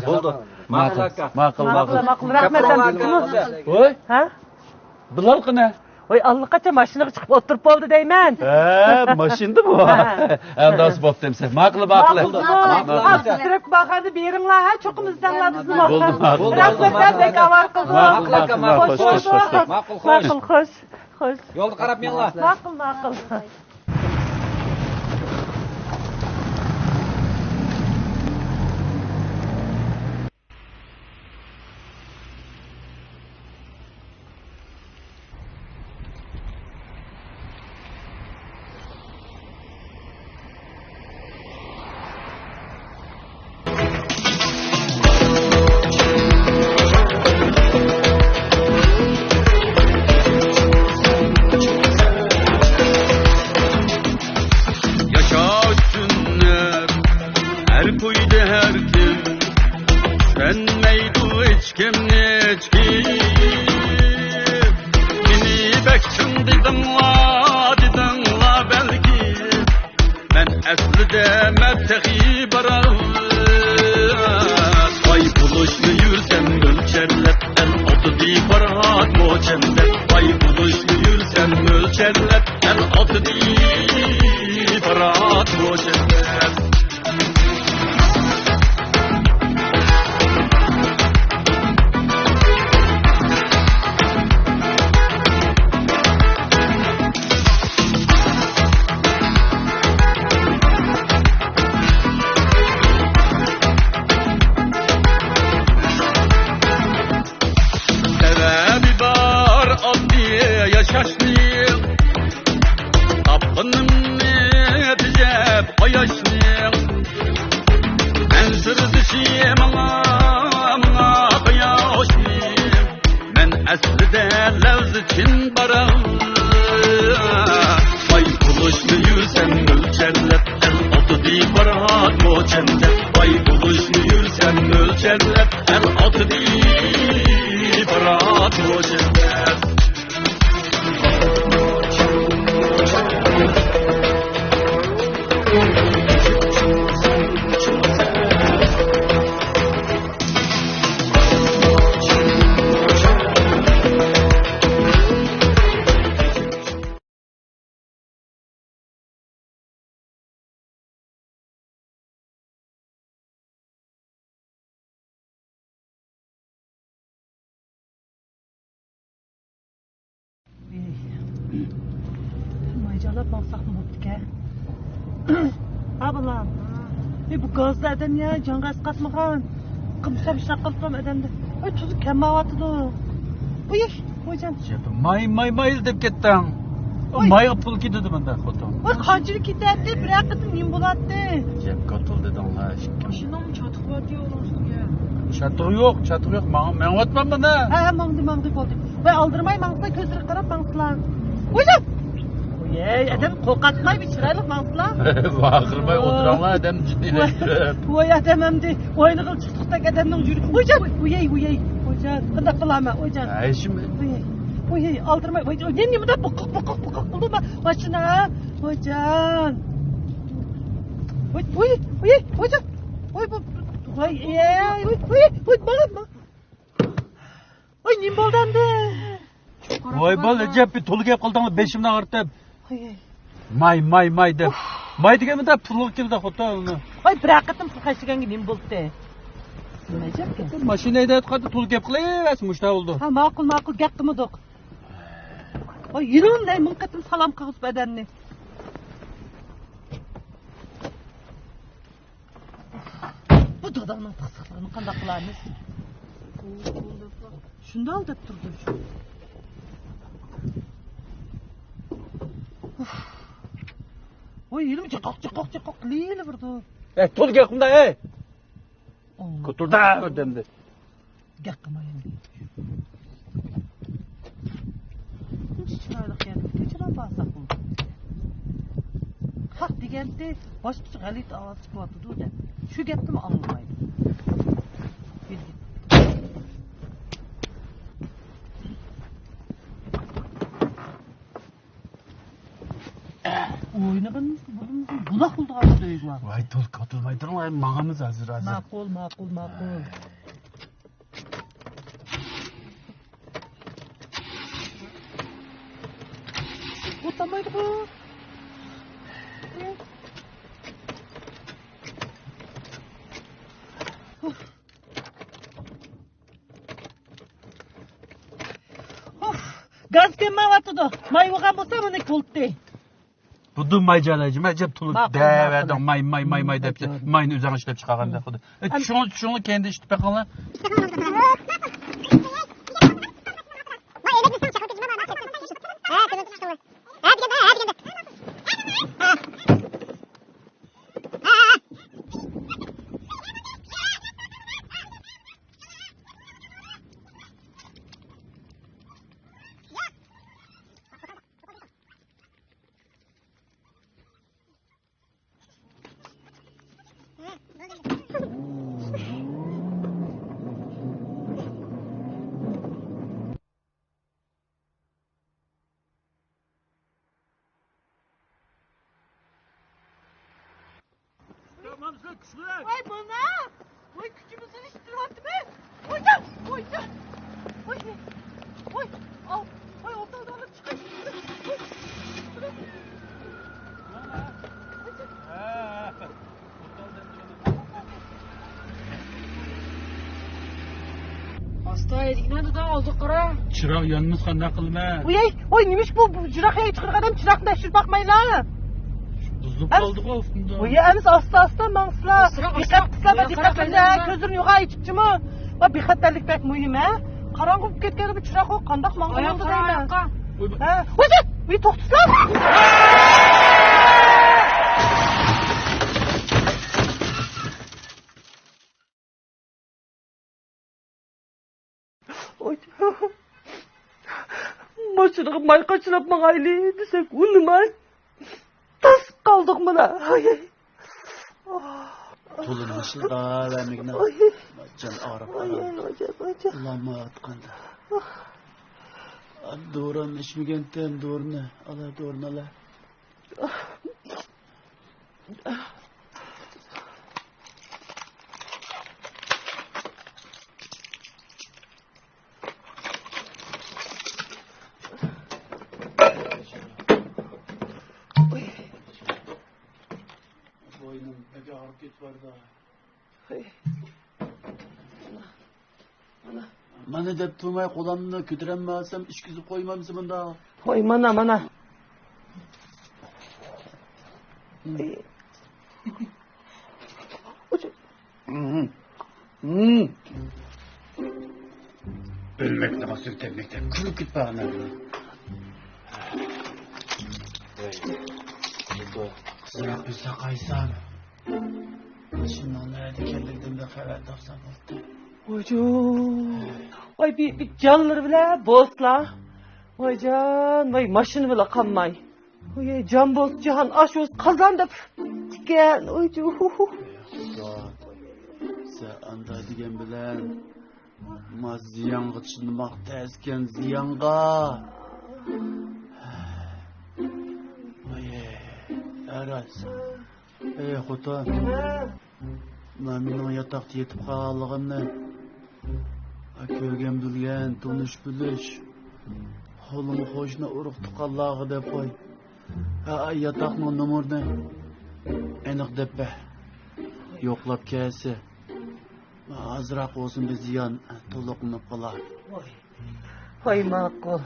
بولدى. ماقۇل، ماقۇل، ماقۇل. ماقۇل، ماقۇل. رەھمەت، ھەمدە. ۋوي. ھە؟ بىلال قېنى؟ ۋاي، ئاللىقاچان ماشىنىغا چىقىپ ئولتۇرۇپ بولدى دەيمەن. ھە، ماشىنىدىمۇ؟ ھە. ئەمدى بولۇپتۇ ئەمىسە. ماقۇل، ماقۇل. ماقۇل، ماقۇل. ئاپتىكرەك بارغاندا بېرىڭلار، ھە، چوقۇم ئىزدەڭلار بىزنى. بولدى، ماقۇل. رەھمەت، بەك ئاۋارە قىلدىڭ. ماقۇل، ماقۇل، ماقۇل. خوش، خوش، خوش. ماقۇل، خوش. ماقۇل، خوش. خوش. يولغا قاراپ مېڭىڭلار. ماقۇل، ماقۇل. ياشاش سۈننەت، ئەر قويدى ھەر كىم. چۈشەنمەيدۇ ھېچكىم، ھېچكىم. مېنى بەك چىڭ دېدىڭلار، دېدىڭلار بەلكىم. مەن ئەسلىدە مەن تېخى باراۋۇر. باي بولۇشنى يۈرسەم ئۆلچەرلەپ، ئەل ئاتىدى پارات مۇچەمدەپ. باي بولۇشنى يۈرسەم ئۆلچەرلەپ، ئەل ئاتىدى پارات مۇچەمدەپ. سەۋەبى بار ئاددىي ياشاشنىڭ، تاپقىنىمنى تېجەپ قاياشنىڭ. مەن سىردىشى ماڭا، ماڭا قاياشنىڭ. مەن ئەسلىدە لەۋزى چىن باراۋۇر. باي بولۇشنى يۈرسەم ئۆلچەرلەپ، ئەل مايجالاپ ماڭساقمۇ بوپتىكەن. ھا بالام. ئى، بۇ گازدا ئادەم يا، جانغا ئەسقاتمىغان. قىمسام شاقىلتام ئادەمدە. ئاي، تۇزى كەلمەيۋاتىدۇ. ئۇي، ۋايجان. ماي، ماي، ماي دەپ كەتتىڭ. ئۇي. مايغا پۇل كېتىدۇ مۇنداق خوتۇن. ۋاي، قانچىلىك كېتەتتى، بىر ھەققىدىن نېمە بولاتتى؟ جەپ كاتىل دېدىڭلار، ئىككى. ماشىنام چاتىقىۋاتىدۇ ئۇنىڭ ئۈستىگە. چاتىقى يوق، چاتىقى يوق. ماڭ-، مېڭىۋاتىمەن مانا. ھە، ھە، ماڭدى، ماڭدى، بولدى. ۋاي، ئالدىرىماي ماڭسىلا، كۆزلىرىگە قاراپ ماڭسىلا. ۋايجان! ۋاي، ئادەم قورقاتماي بىر چىرايلىق ماڭسىلا. ۋارقىرىماي ئولتۇراڭلار، ئادەم جىددىيلەشتۈرۈپ. ۋاي، ئادەم ئەمدى ئوينىغىلى چىقتۇقتەك ئادەمنىڭ يۈرىكى. ۋايجان! ۋاي، ۋاي، ۋايجان! قانداق قىلارمەن، ۋايجان؟ ھەي، شۇ. ۋاي، ۋاي، ئالدىرىماي، ۋاي، نېمە، نېمە دەپ بۇقۇق، بۇقۇق، بۇقۇق قىلدى ما-، ماشىنا؟ ۋايجان! ۋاي، ۋاي، ۋاي، ۋايجان! ۋاي، بۇ، ۋاي، ئەي، ۋاي، ۋاي، ۋاي، ماڭا، ماڭا. ۋاي، نېمە بولدى ئەمدى؟ ۋاي، بال، ئەجەب بىر تولا گەپ قىلدىڭلار، بېشىمنى ئاغرىتىپ. ۋاي، ۋاي. ماي، ماي، ماي دەپ. ماي دېگەن مۇنداق پۇلغا كېلىدۇ، خوتۇن. ۋاي، بىر ھەققىتىم پۇل خەجلىگەنگە نېمە بولدى؟ نېمە ئەجەب؟ ماشىنا ھەيدەۋاتقاندا تولا گەپ قىلىۋەرسە مۇشۇنداق بولىدۇ. ھا، ماقۇل، ماقۇل، گەپ قىلمىدۇق. ۋاي، يىلىمدەي مىڭ قېتىم سالام قىلغۇزۇپ ئادەمنى. بۇ داداڭنىڭ پىخسىقلىقىنى قانداق قىلارمىز؟ شۇنداق دەپ تۇردى شۇ. ئۇف. ۋاي، يېنىم جىقاق، جىقاق، جىقاق قىلىۋېرىدۇ. ئەي، تولا گەپ قىلما، ئەي. ئوڭ. كوتۇردا بىردەمدە. گەپ قىلماي ئەمدى. شۇنچە چىرايلىق يەردە كۆچۈرۈپ بارساق بولدى. خەق دېگەنتى باشقىچە غەلىتە ئاۋاز چىقىۋاتىدۇ دەپ. شۇ گەپنىمۇ ئاڭلىمايدۇ. ئوينىغىنىمىزدا بۇلىمىزنى بۇلاق بولىدىغان بىر ئۆيگە بار. ۋاي، تولا كوتۇرماي تۇرۇڭ، ۋاي، ماڭىمىز ھازىر، ھازىر. ماقۇل، ماقۇل، ماقۇل. ئولتۇرمايدىغۇ. ئۇف، گاز كەلمەيۋاتىدۇ. ماي بولغان بولسا مۇنى بولاتتى. بۇدۇن ماي جالايجى، مەن جەپ تولۇپ ماقۇل، دەۋەردىڭ، ماقۇل. ماي، ماي، ماي، ماي دەپ، ماقۇل. ماينى ئۆزۈڭ ئىشلەپ چىقارغان دەپ خۇددى. ئە، چۈشۈڭ، چۈشۈڭنى كەينىدە ئىشلىتىپ بېقىڭلار. ۋاي، مانا! ۋاي، كۈچىمىزنى يىتتۈرۈۋاتىمىز! ۋايجان! ۋايجان! ۋاي، ۋاي! ئاۋ! ۋاي، ئوبدان ئېلىپ چىقىش! ۋاي! ئاستا ھەيدىگىنە دادا، ئالدىغا قارا. چىراغ يانمىسا قانداق قىلىمەن؟ ۋاي، ۋاي، نېمىش بۇ، بۇ چىراغ ھەي چىقىرغان ئادەم چىراغنى تەكشۈرۈپ باقمايلا؟ بۇزۇلۇپ قالدىغۇ ئۇستۇمدا. ۋاي، ئەمىس ئاستا، ئاستا ماڭسىلا. ئاسراق، دىققەت ئاسراق. قىلسىلا، دىققەت قىلسا، كۆزلىرىنى يوغان ئېچىپچىمۇ؟ ۋاي، بىخەتەرلىك بەك مۇھىم، ھە؟ قاراڭغۇ بولۇپ كەتكەندە بۇ چىراغ قانداق ماڭىدۇ دەيمەن. ھە؟ ۋاي، توختىسىلا! ماشىنىغا ماي قاچىلاپ ماڭايلى دېسەك ئۇنىماي، تاس قالدۇق مانا. تولىنىڭ ئىشلىرىدا ۋە مېگىنا جان ئاغرىپ ئۇلانمايۋاتقاندا. دورام ئىچمىگەنتىم، دورىنى ئالا، دورىنى ئالا. بوينۇم بەك ئاغرىپ كېتىۋاتىدۇ. مانا. مانا دەپ تۇرماي قولامنى كۆتۈرەلمەسەم، ئىچكۈزۈپ قويمامسىز مۇنداق؟ ھوي، مانا، مانا. بىلمەكنى باسىدۇ دەپ مەكتەپ كۈلۈپ كېتىپ قالغان. قىزراق بىلسە قايسام. ماشىنىنىڭ نەدە ئىكەنلىكىدىن بىر خەۋەر تاپسام بولدى. ۋايجان. ۋاي، بى-، بى-، جانلىرى بىلەن بولسىلا. ۋايجان، ۋاي، ماشىنا بىلەن قالماي. ۋاي، جان بولسا جاھان ئاش بولسا قازان دەپ ئىكەن. ۋايجان. سەن ئاندا دېگەن بىلەن ما زىيانغا چىدىماق تەسكەن زىيانغا. ۋاي، ئەرەس. ئەي خوتۇن، مانا مېنىڭ ياتاقتا يېتىپ قالغىنىمنى كۆرگەن بىلگەن، تونۇش بىلىش، قولۇم قوشنا ئۇرۇق تۇغقانلارغا دەپ قوي. ھە، ياتاقنىڭ نومۇرىنى ئېنىق دەپ بەر. يوقلاپ كەلسە، ئازراق بولسۇن بىر زىيان تولۇقلىنىپ قالار. ھوي، ماقۇل.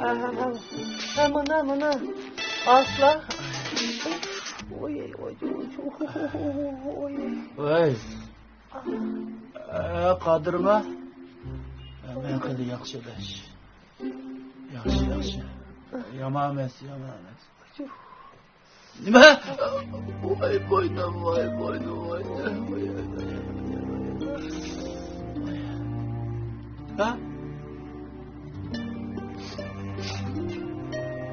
ھە، ھە، ھە. ھە، مانا، مانا. ئاسلا. ۋاي، ۋاي، ۋاي، ۋاي. ۋاي. ئە، قادىرما؟ ئە، مەن خېلى ياخشى ئاداش. ياخشى، ياخشى. يامان ئەمەس، يامان ئەمەس. نېمە؟ ۋاي بوينۇم، ۋاي بوينۇم، ۋاي. ھە؟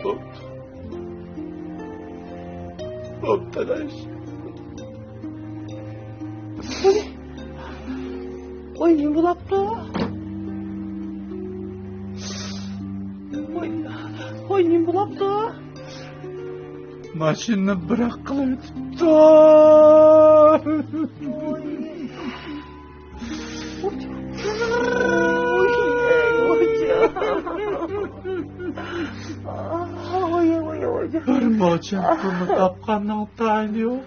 بوپتۇ. بوپتۇ ئاداش. ۋاي، نېمە بولاپتۇ؟ ۋاي، ۋاي، نېمە بولاپتۇ؟ ماشىنىنى بىراق قىلىۋېتىپتۇ. بىر موچەن پۇلنى تاپقاننىڭ تايىنى يوق.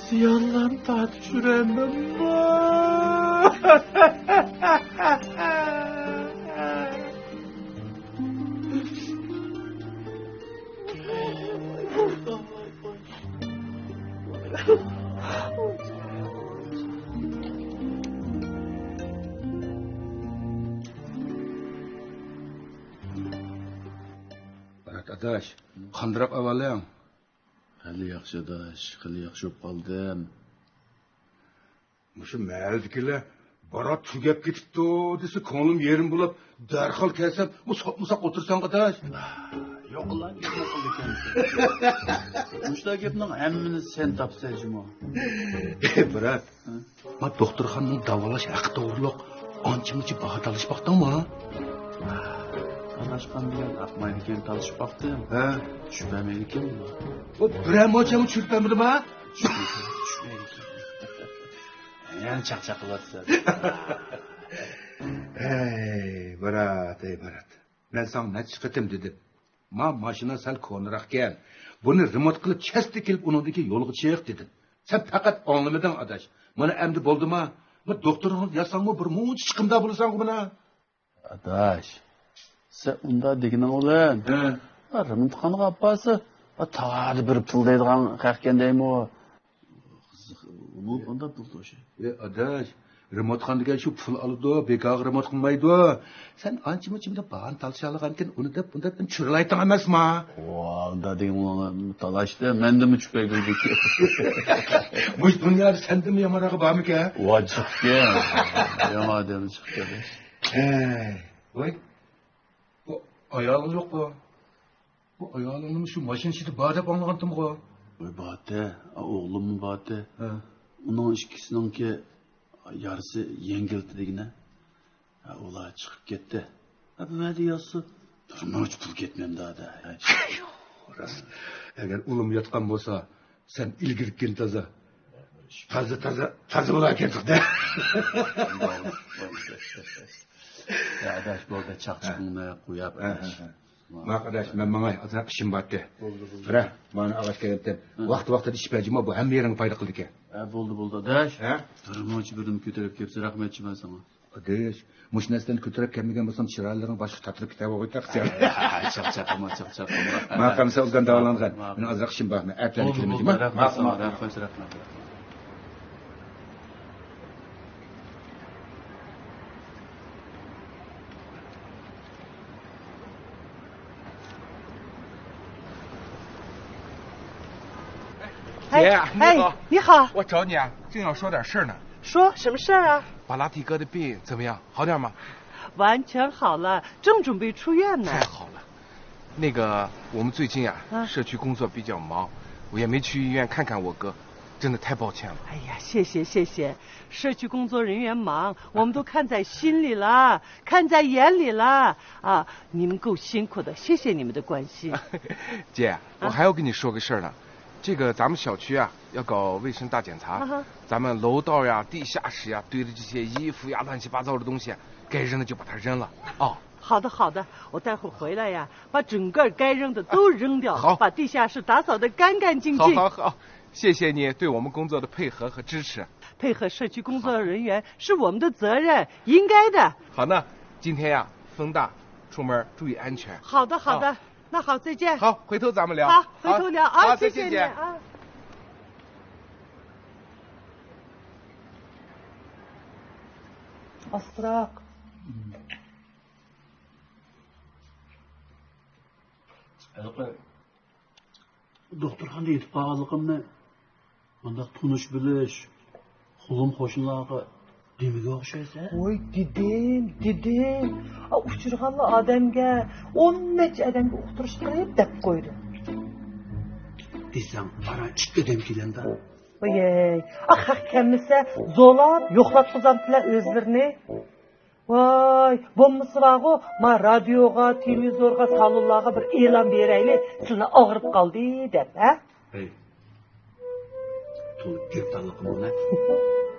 زىيانلارنى تارتىپ يۈرەمەنمۇ؟ بارات ئاداش، قانداق ئەھۋالىڭ؟ خېلى ياخشى ئاداش، خېلى ياخشى بولۇپ قالدىم. مۇشۇ مەھەللىدىكىلەر بارات تۈگەپ كېتىپتۇ دېسە، كۆڭلۈم يېرىم بولاپ، دەرھال كەلسەم، بۇ سوقمىساق ئولتۇرساڭ ئاداش. يوقلا، نېمە قىلىدىكەنسەن؟ مۇشۇنداق گەپنىڭ ھەممىنى سەن تاپىسەن جۇمۇ. بارات، ھە؟ ما دوختۇرخانىنىڭ داۋالاش ھەققى توغرۇلۇق ئانچە-مۇنچە باھا تالىشىپ باقتىڭمۇ؟ تالاشقان بىلەن ئاقمايدىكەن، تالىشىپ باقتىم. ھە؟ چۈشۈپ بەرمەيدىكەن بۇ. بۇ بىرەر موچەنمۇ چۈشۈرۈپ بەرمىدىما؟ چۈشۈپ بەرمەيدىكەن. يەنە چاقچاق قىلىۋاتىسەن. ھەي، بارات، ھەي، بارات. مەن ساڭا نەچچە قېتىم دېدىم. ما ماشىنا سەل كونىراقكەن. بۇنى رېمونت قىلىپ، چەستە كېلىپ، ئۇنىڭدىن كېيىن يولغا چىق، دېدىم. سەن پەقەت ئاڭلىمىدىڭ، ئاداش. مانا ئەمدى بولدىما؟ ما دوختۇرغا يازساڭمۇ بىر مۇنچە چىقىمدار بولىسەنغۇ مانا. ئاداش، سەن ئۇنداق دېگىنىڭ بىلەن، ھە، رېمونتخانىغا ئاپارسا، تاغاردا بىر پۇل دەيدىغان خەقكەن دەيمۇ؟ ئۇنىڭ قانداق پۇل توشى؟ ئەي ئاداش، رېمونتخانا دېگەن شۇ پۇل ئالىدۇ، بىكارغا رېمونت قىلمايدۇ. سەن ئانچە-مۇنچە بىر باھانە تالىشالىغانكەن، ئۇنى دەپ، بۇنى دەپ چۈرىلەيتىڭ ئەمەسما؟ ۋا، ئۇنداق دېگىن تالاشتى، مەندىنمۇ چۈشۈپ كەلگۈدەك. مۇشۇ دۇنيادا سەندىنمۇ يامانراقى بارمىكەن؟ ۋاي، چىقتىكەن. يامان ئادەم چىقتى. ھەي، ۋاي، بۇ ئايالىڭ يوققۇ؟ بۇ ئايالىڭنىمۇ شۇ ماشىنا ئىچىدە بار دەپ ئاڭلىغانتىمغۇ؟ ۋاي، بارتى، ئوغلۇممۇ بارتى. ھە. ئۇنىڭ ئىككىسىنىڭكى يارىسى يەڭگىلتى دېگىنە. ھە، ئۇلار چىقىپ كەتتى. ھە، بۇ يەردە ياتسا، بىر نوچ پۇل كەتمەمدۇ ھەدە. راست. ئەگەر ئۇلىمۇ ياتقان بولسا، سەن ئىلگىرىكىنى تازا، تازا، تازا، تازا بولاركەنسىز-دە. يا ئاداش، بولدى، چاقچىقىڭنى قويۇپ، ھە، ئاداش. ھە، ھە. ماقۇل ئاداش، مەن ماڭاي، ئازراق ئىشىم بارتى. بولدى، بولدى. قارا، مانا ئاغاچ كەلگەنتىم. ھە. ۋاقتى ۋاقتىدا ئىش بەرجىما، بۇ ھەممە يېرىڭگە پايدا قىلىدىكەن. ھە، بولدى، بولدى ئاداش. ھە؟ بىر مۇنچە بىردىن كۆتۈرۈپ كەپسىز، رەھمەت جىما ساڭا. ئاداش، مۇشۇ نەرسىلەرنى كۆتۈرۈپ كەلمىگەن بولسام، چىرايلىرىڭ باشقا تاتىرىپ كېتەر بولغايتتى سەن. چاقچاقلىما، چاقچاقلىما. ماقۇل، سەن ئوبدان داۋالانغان. مەن ئازراق ئىشىم بار. مەن ئەتىلەرنى كېلىمەن جىما. رەھمەت ساڭا، رەھمەت، رەھمەت. ھەي، ھەي، نىخا. 我找你啊，正要说点事儿呢。说什么事儿啊？巴拉提哥的病怎么样？好点吗？完全好了，正准备出院呢。太好了。那个，我们最近啊，啊。社区工作比较忙，我也没去医院看看我哥，真的太抱歉了。哎呀，谢谢，谢谢。社区工作人员忙，我们都看在心里了，看在眼里了。啊，你们够辛苦的，谢谢你们的关心。姐，我还要跟你说个事儿呢。这个咱们小区啊，要搞卫生大检查，啊哈。咱们楼道呀、地下室呀，堆的这些衣服呀、乱七八糟的东西，该扔的就把它扔了。哦。好的，好的，我待会儿回来呀，把整个该扔的都扔掉，好。把地下室打扫得干干净净。好，好，好，谢谢你对我们工作的配合和支持。配合社区工作人员是我们的责任，应该的。好，那今天呀，风大，出门注意安全。好的，好的，啊。那好，再见。好，回头咱们聊。好，回头聊啊，好，谢谢你啊。再见，姐。ئاستىراق. ھېلىقى دوختۇرخانىدا يېتىپ قالغانلىقىمنى مۇنداق تونۇش بىلىش، قولۇم قوشنىلارغا دېمىگە ئوخشايسەن. ۋوي دېدىم، دېدىم. ئا، ئۇچرىغانلا ئادەمگە ئون نەچچە ئادەمگە ئۇقتۇرۇش قىلىپ دەپ قويدۇم. دېسەڭ ئاران ئىككى ئادەم كېلەمدۇ. ۋوي، ئا، خەق كەلمىسە زورلاپ يوقلاتقۇزامتىلە ئۆزلىرىنى. ۋاي، بولمىسا بارغۇ، ما رادىيوغا، تېلېۋىزورغا، سالونلارغا بىر ئېلان بېرەيلى، سىلىنى ئاغرىپ قالدى دەپ، ھە؟ ھەي، تولا گەپدانلىقىم بۇ نە؟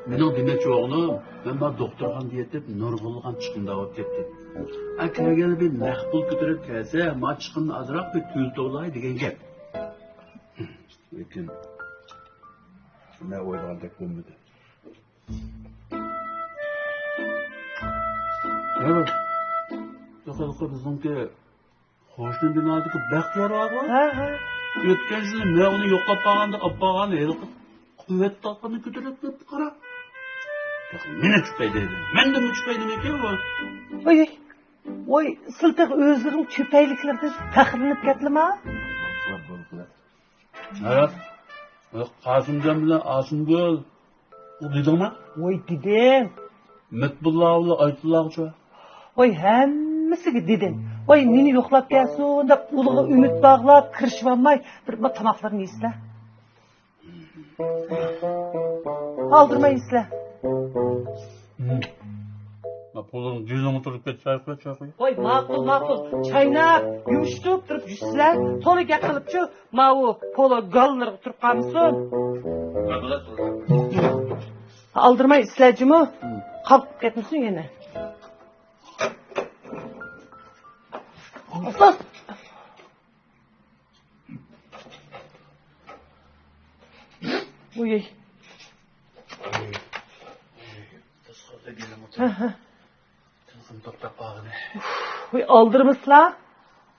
مېنىڭ دېمەكچى بولغىنىم، مەن ما دوختۇرخانىدا يېتىپ نۇرغۇنلىغان چىقىمدار بولۇپ كەتتىم. ئا، كەلگەندە بىر نەق پۇل كۆتۈرۈپ كەلسە، ما چىقىمنى ئازراق بىر تۆۋەنلىتىۋالاي دېگەن گەپ. لېكىن مەن ئويلىغاندەك بولمىدى. ھە، بىزنىڭكى قوشنا بىنادىكى بەختىيار بارغۇ؟ ھە، ھە. ئۆتكەن يىلى مەن ئۇنى يوقلاپ قالغاندا ئاپارغان ھېلىقى قۇۋۋەت تاقىنى كۆتۈرۈپ كەپتۇ، قارا. تېخى مېنى چۈپەي دەيدۇ. مەندىنمۇ چۈپەي نېمىكەن بۇ؟ ۋاي، ۋاي، سىلى تېخى ئۆزلىرىنىڭ چۈپەيلىكلىرىدىن پەخىرلىنىپ كەتتىلىما؟ ھە، قاسىمجان بىلەن ئاسىمگۈل، ئۇ دېدىڭما؟ ۋوي، دېدىم. مەتبۇللا بىلەن ئايتۇللاغىچۇ؟ ۋوي، ھەممىسىگە دېدىم. ۋوي، مېنى يوقلاپ كەلسۇن دەپ ئۇلىغا ئۈمىد باغلاپ، كىرىشىۋالماي، بىر، بىر تاماقلىرىنى يېسىلە. ئالدىرىماي يېسىلە. ما پۇلۇڭ جىنىڭ تۇرۇپ كەت، چاي قۇي، چاي قۇي. ۋاي، ماقۇل، ماقۇل. چايناپ، يۇمشىتىپ تۇرۇپ يۈسىلە. تولا گەپ قىلىپچۇ، ماۋۇ پولا گاللىرىغا تۇرۇپ قالمىسۇن. ئالدىرىماي ئىسلە جۇمۇ. قاپقىپ كەتمىسۇن يەنە. ۋۇي. ھە، ھە. تىلسىم توختاپ قالغىنى. ۋۇي، ئالدىرىمىسىلا.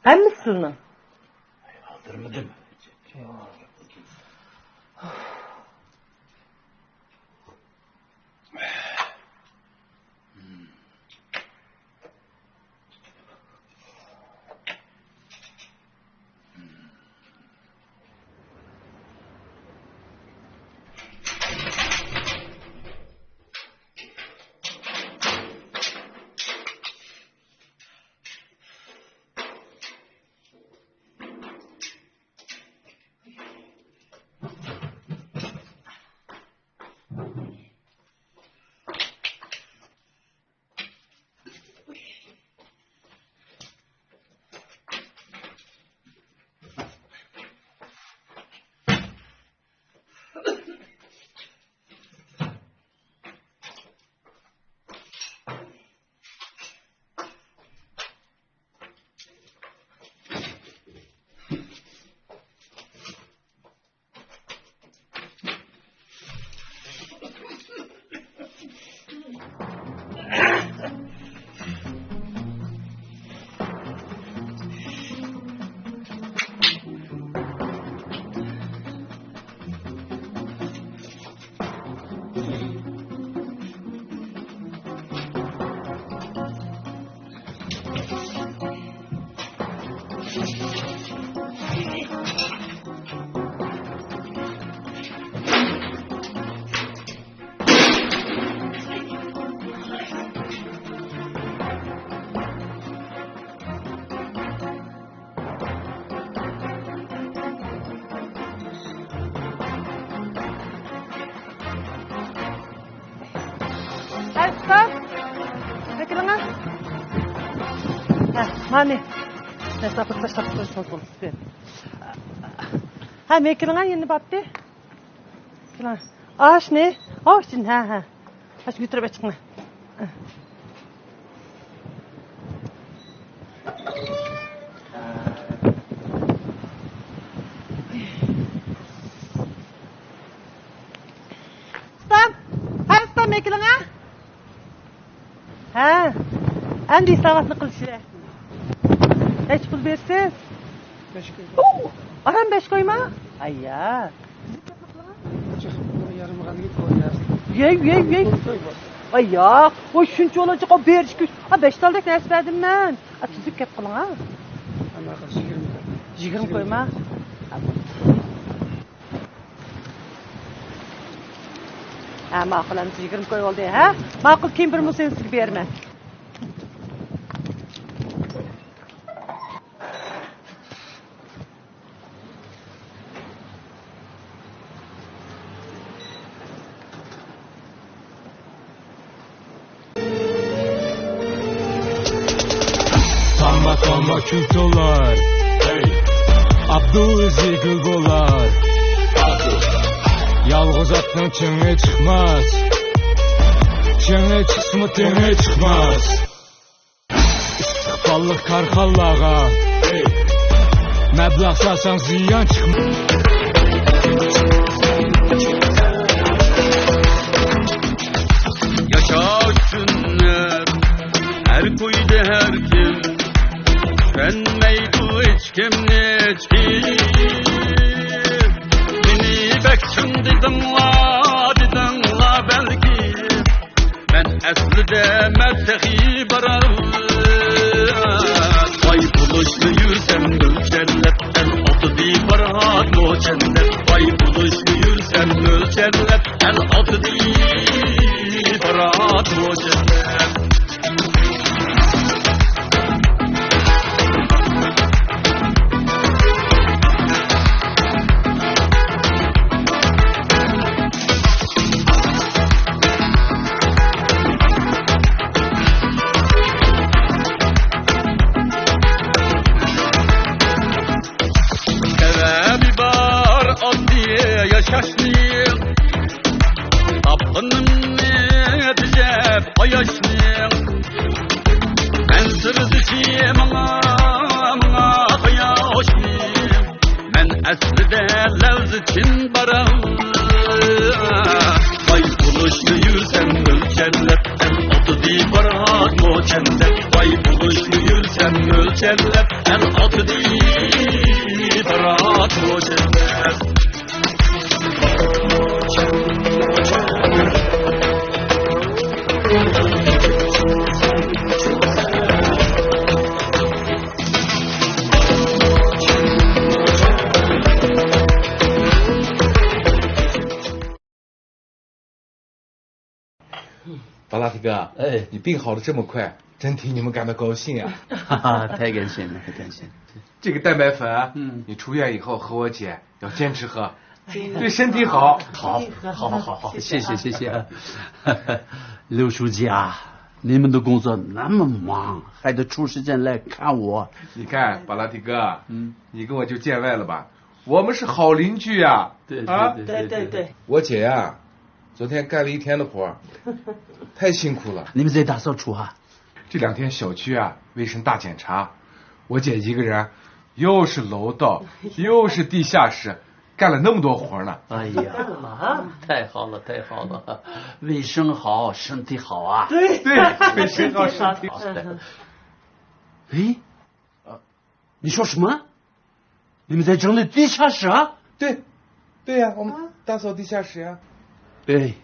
ھەممىسى سىلىنىڭ. ئالدىرىمىدىم. ھەي، ئۇستاز! مەكىلىڭە. ھە، مانى. مەسىلەن، بىر تاشلاپ قويسىڭىز بولىدۇ. ھە، مەكىلىڭە يەنە باتتى. كېلىڭ. ئاشنى. ئاشنى، ھە، ھە. ئاشنى كۆتۈرۈپ چىقىڭ. ئۇستام، ھە، ئۇستام، مەكىلىڭە. ھە، ئەمدى ھېساباتنى قىلىشى. نەچچە پۇل بېرىسىز؟ بەش كوي. ئۇ، ئاران بەش كويما؟ ئاييا. يەي، يەي، يەي. ئاييا، ۋوي، شۇنچە ئۇلارچە بېرىشكە. ئا، بەش تالدەك نەرسە بەردىم مەن. ئا، تۈزۈك گەپ قىلىڭ، ھە. يىگىرمە كويما؟ ھە، ماقۇل، ئەمدى يىگىرمە كوي بولدى، ھە؟ ماقۇل، كېيىن بىر مۇ سېنى سىزگە بېرىمەن. تامما تامما كۈل تولار. ئابدۇ ئۆزى گۈل بولار. يالغۇز ئاتنىڭ چېڭى چىقماس. چېڭى چىقسىمۇ تېڭى چىقماس. ئىستىقباللىق كارخانىلارغا مەبلەغ سالساڭ زىيان چىقماس. ياشاش ئۈچۈن ھەر كويدا ھەر كىم، چۈشەنمەيدۇ ھېچكىمنى ھېچكىم. مېنى بەك چىڭ دېدىڭلار، دېدىڭلار بەلكىم. مەن ئەسلىدە مەن تېخى باراۋان. باي بولۇشنى يۈرسەم ئۆلچەرلەپ، ئەل ئاتىدى پارات مۇچەننەپ. باي بولۇشنى يۈرسەم ئۆلچەرلەپ، ئەل ئاتىدى پارات مۇچەننەپ. سەۋەبى بار ئاددىي ياشاشنىڭ، تاپقىنىمنى تېجەپ قاياشنىڭ. مەن سىردىشى ماڭا، ماڭا قاياشنىڭ. مەن ئەسلىدە لەۋزى چىن باراۋان. باي بولۇشنى يۈرسەم ئۆلچەرلەپ، ئەل ئاتىدى پارات مۇچەننەپ. باي بولۇشنى يۈرسەم ئۆلچەرلەپ، ئەل ئاتىدى پارات مۇچەننەپ. 巴拉提哥，哎，你病好得这么快，真替你们感到高兴啊！哈哈，太感谢了，太感谢了。这个蛋白粉，嗯，你出院以后和我姐要坚持喝，对身体好。好，好，好，好，谢谢，谢谢。刘书记啊，你们的工作那么忙，还得抽时间来看我。你看，巴拉提哥，嗯，你跟我就见外了吧？我们是好邻居呀。对，啊，对，对，对，对。我姐呀， 昨天干了一天的活儿，太辛苦了。你们在大扫除啊？这两天小区啊，卫生大检查，我姐一个人又是楼道，又是地下室，干了那么多活儿呢。哎呀，太好了，太好了，卫生好，身体好啊。对，对，卫生好，身体好。哎，你说什么？ 你们在整理地下室啊？对，对呀，我们打扫地下室呀。 ئەي،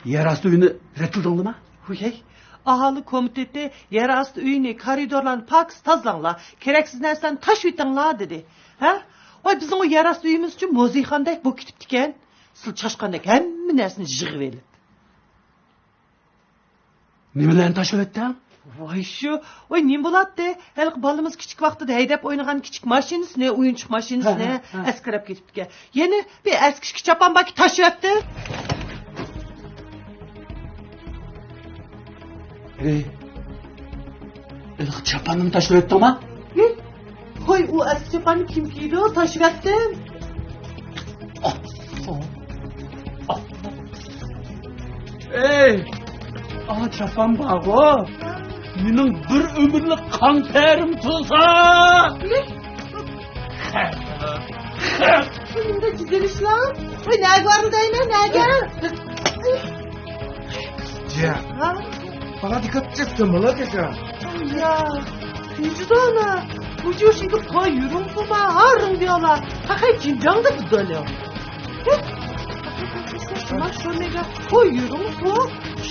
يەر ئاستى ئۆينى رەتلىدىڭلارمۇ؟ ھۇي، ھەي، ئاھالە كومىتېتى يەر ئاستى ئۆيىنى، كارىدورلارنى پاكىز تازىلاڭلار، كېرەكسىز نەرسىلەرنى تاشلىۋېتىڭلار دېدى. ھە؟ ۋاي، بىزنىڭ ئۇ يەر ئاستى ئۆيىمىزچۇ مۇزېيخانىدەك بولۇپ كېتىپتىكەن. سىلى چاشقاندەك ھەممە نەرسىنى يىغىۋېلىپ. نېمىلەرنى تاشلىۋەتتىڭ؟ ۋاي شۇ، ۋاي نېمە بولاتتى؟ ھېلىقى بالىمىز كىچىك ۋاقتىدا ھەيدەپ ئوينىغان كىچىك ماشىنىسىنى، ئويۇنچۇق ماشىنىسىنى ھە، ھە، ھە. ئەسكىرەپ كېتىپتىكەن. يەنە بىر ئەسكى ئىككى چاپان باركەن، تاشلىۋەتتى. ھېي، ھېلىقى چاپاننىمۇ تاشلىۋەتتىڭما؟ ھېي، ۋاي ئۇ ئەسكى چاپاننى كىم كىيدى؟ تاشلىۋەتتىم. ئەي، ئا، چاپان بارغۇ. مېنىڭ بىر ئۆمۈرلۈك قان تەرىم تۇزا. نېمىدە جىددىيلىشىلا؟ ۋاي، نەگە بارىدۇ دەيمەن، نەگە؟ جىيەن، ھا؟ بالا دىققەت چەكتىم، بالا كەچە. يا، يۈزىدانا. بۇ جوشىدە قوي يۈرۈڭ قوما، ھارىڭ دىيالا. تاقاي جىنجاڭدا بۇداليا. شۇما شۇنىگە قوي يۈرۈڭ قو،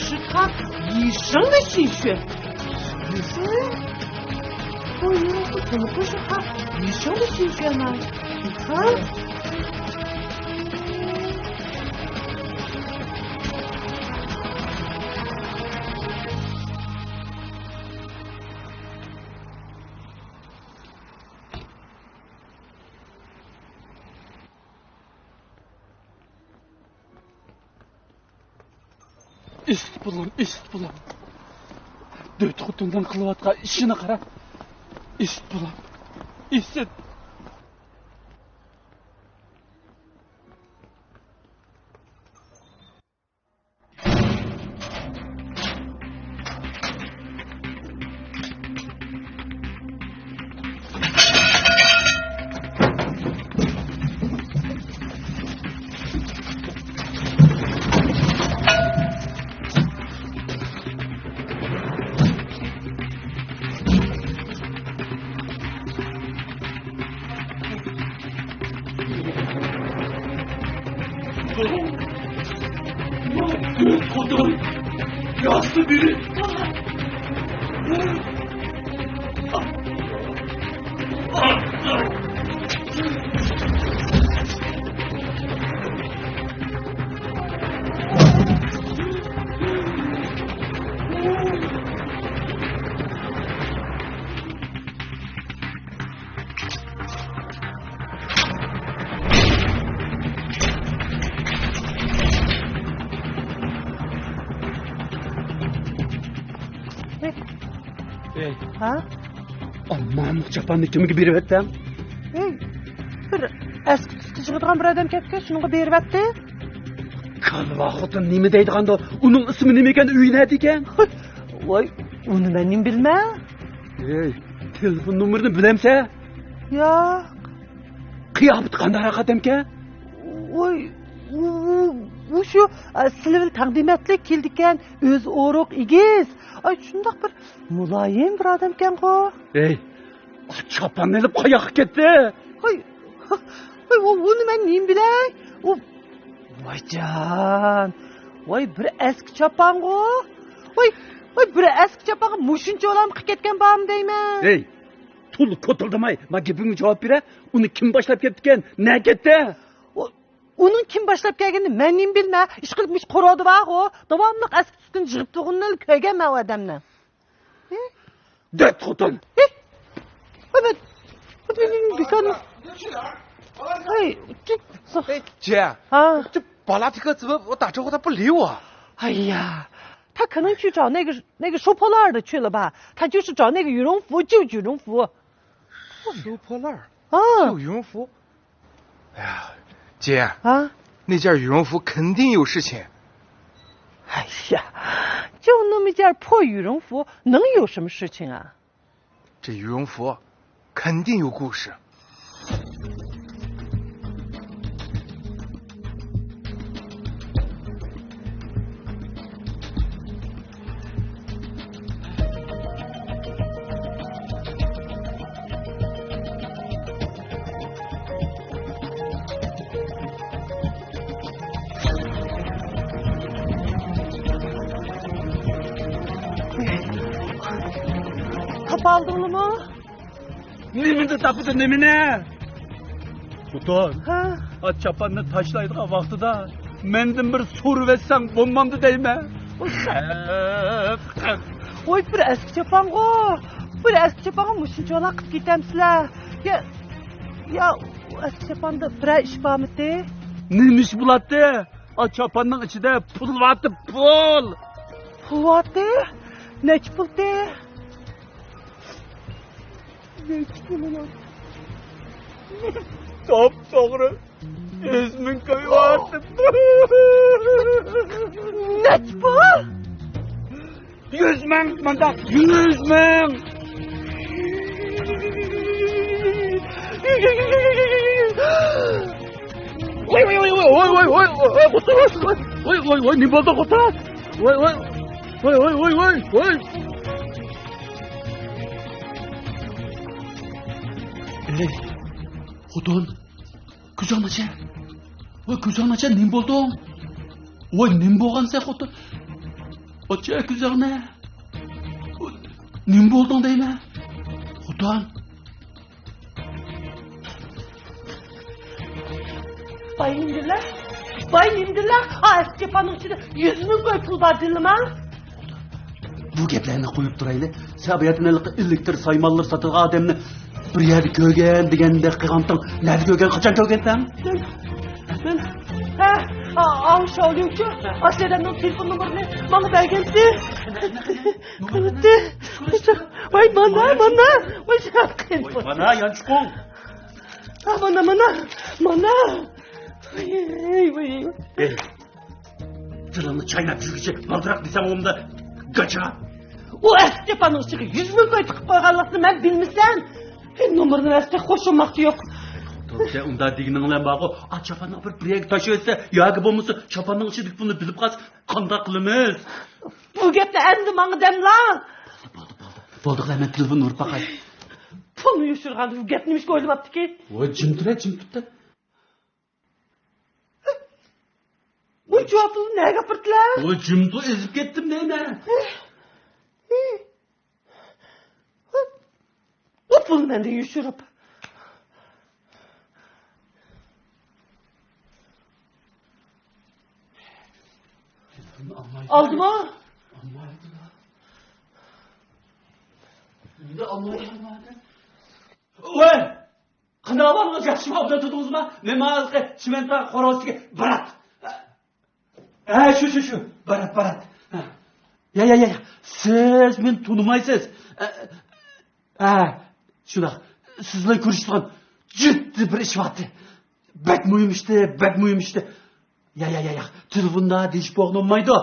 شىقا يىشىڭ دە شىشۈ. قوي يۈرۈڭ قو، شىقا يىشىڭ دە شىشۈ. ھا؟ ئىسىت بالام، ئىسىت بالام. دۆت خوتۇننىڭ قىلىۋاتقان ئىشىنى قارا. ئىسىت بالام، ئىسىت. ئەي. ھا؟ ئامما، چاپاننى كىمگە بېرىۋەتتىڭ؟ ئەي، بىر ئەسكى تۇتقا يىغىدىغان بىر ئادەم كەپتىكەن، شۇنىڭغا بېرىۋەتتى. كالۋا خوتۇن نېمە دەيدىغاندۇ؟ ئۇنىڭ ئىسمى نېمە ئىكەن، ئۆيى نەدە ئىكەن؟ ۋاي، ئۇنى مەن نېمە بىلمەي. ئەي، تېلېفون نومۇرىنى بىلەمسەن؟ ياق. قىياپىتى قانداقراق ئادەمكەن؟ ۋاي، ئۇ، ئۇ، ئۇ شۇ، ئە، سىلى بىلەن تەڭ دېمەتلىك كېلىدىكەن، ئۆزى ئورۇق، ئېگىز. ئاي، شۇنداق بىر مۇلايىم بىر ئادەمكەنغۇ. ئەي، چاپاننى ئېلىپ قاياققا كەتتى؟ ھاي، ھاي، ئۇ، ئۇنى مەن نېمە بىلەي؟ ئۇ، ۋايجان، ۋاي، بىر ئەسكى چاپانغۇ. ۋاي، ۋاي، بىر ئەسكى چاپانغا مۇشۇنچە ئۇلام قىلىپ كەتكەن بارمۇ دەيمەن. ھەي، تولا كوتۇلدىماي، ما گېپىمگە جاۋاب بېرە. ئۇنى كىم باشلاپ كەپتىكەن؟ نە كەتتى؟ ئۇ، ئۇنىڭ كىم باشلاپ كەلگىنىنى مەن نېمە بىلمە. ئىشقىلىپ مۇشۇ قورۇدا بارغۇ، داۋاملىق ئەسكى تۈتۈن يىغىپ تۇرغىنىنى كۆرگەنمەن ئۇ ئادەمنى. دۆت خوتۇن! ھەي، جىيەن. ھا؟ بالا تىكەتسىمە، ئۇ تاچوغۇ تاپا لىۋا. ھەي يا. 他可能去找那个，那个收破烂儿的去了吧？他就是找那个羽绒服，旧羽绒服。收破烂儿？啊。旧羽绒服？哎呀，姐，啊？那件羽绒服肯定有事情。哎呀，就那么一件破羽绒服，能有什么事情啊？这羽绒服肯定有故事。ئالدىڭلىمۇ؟ نېمىنى تاپىدۇ، نېمىنى؟ خوتۇن، ھە؟ ئا، چاپاننى تاشلايدىغان ۋاقتىدا مەندىن بىر سورىۋەتسەڭ بولمامدۇ دەيمەن. ۋوي، بىر ئەسكى چاپانغۇ. بىر ئەسكى چاپانغا مۇشۇنچىۋالا قىلىپ كېتەمسىلەر؟ يا، يا، ئۇ ئەسكى چاپاندا بىرەر ئىش بارمىتى؟ نېمە ئىش بولاتتى؟ ئا، چاپاننىڭ ئىچىدە پۇل بارتى، پۇل! پۇل بارتى؟ نەچچە پۇلتى؟ نەچچە پۇل ئۇنىڭ؟ توپتوغرا. يۈز مىڭ كوي بارتى. نەچچە پۇل؟ يۈز مىڭ، مانداق، يۈز مىڭ. ۋاي، ۋاي، ۋاي، نېمە بولدى، خوتۇن؟ ۋاي، ۋاي، ۋاي، ۋاي، ۋاي. ئەي، خوتۇن، كۆزۈڭنى ئاچ. ۋاي، كۆزۈڭنى ئاچ، نېمە بولدۇڭ؟ ۋاي، نېمە بولغان سەن، خوتۇن؟ ئاچ كۆزۈڭنى. نېمە بولدۇڭ دەيمەن؟ خوتۇن. ۋاي نېمىدىلە؟ ۋاي نېمىدىلە؟ ئا، ئەسكى چاپاننىڭ ئىچىدە يۈز مىڭ كوي پۇل بار دېدىلىما؟ بۇ گەپلەرنى قويۇپ تۇرايلى. سەن بۇ يەردىن ھېلىقى ئېلېكتر سايمانلىرى ساتىدىغان ئادەمنى بىر يەردە كۆرگەن دېگەندەك قىلغانتىڭ. نەدە كۆرگەن، قاچان كۆرگەنسەن؟ مەن، مەن، ھە، ئا، ئاۋۇ شاۋليۇچۇ، ئاشۇ ئادەمنىڭ تېلېفون نومۇرىنى ماڭا بەرگەنتى. ۋاي، مانا، مانا. ۋاي، مانا، يانچۇقۇڭ. ھا، مانا، مانا، مانا. ۋاي، ۋاي. ئېي، تىلىڭنى چايناپ يۈرگۈچە بالدۇراق دېسەم بولمامدۇ، گاچا. ئۇ ئەسكى چاپاننىڭ ئىچىگە يۈز مىڭ كوي تىقىپ قويغانلىقىنى مەن بىلمىسەم، نومۇرنى بەرسە خوش بولماقتا يوق. توختە، ئۇنداق دېگىنىڭ بىلەن بارغۇ، ئا، چاپاننى بىر، بىر يەرگە تاشلىۋەتسە ياكى بولمىسا چاپاننىڭ ئىچىدىكى پۇلنى بىلىپ قالسا قانداق قىلىمىز؟ بۇ گەپنى ئەمدى ماڭا دەملا. بولدى، بولدى، بولدى. بولدى، مەن تېلېفوننى ئۇرۇپ باقاي. پۇلنى يوشۇرغاندا بۇ گەپ نېمىشقا ئويلىماپتىكىن؟ ۋاي، جىم تۇرە، جىم تۇرۇپتۇ. بۇ جاۋابنى نەگە ئاپىرىپتىلە؟ ۋاي، جىم تۇر، ئېزىپ كەتتىم دەيمەن. ئۇ پۇلنى مەندىن يوشۇرۇپ. ئالدىمۇ؟ ۋاي! قانداق ئەھۋالىڭىز، ياخشىمۇ، ئوبدان تۇردىڭىزمۇ؟ مەن ھازىرقى چىمەنتاغ قورۇسىدىكى بارات. ھە، شۇ، شۇ، شۇ. بارات، بارات. ھە. يا، يا، يا، يا. سىز مېنى تونۇمايسىز. ھە، ھە، شۇنداق. سىز بىلەن كۆرۈشىدىغان جىددىي بىر ئىش بارتى. بەك مۇھىم ئىشتى، بەك مۇھىم ئىشتى. يا، يا، يا، يا. تېلېفوندا دېيىشىپ بولغىلى بولمايدۇ.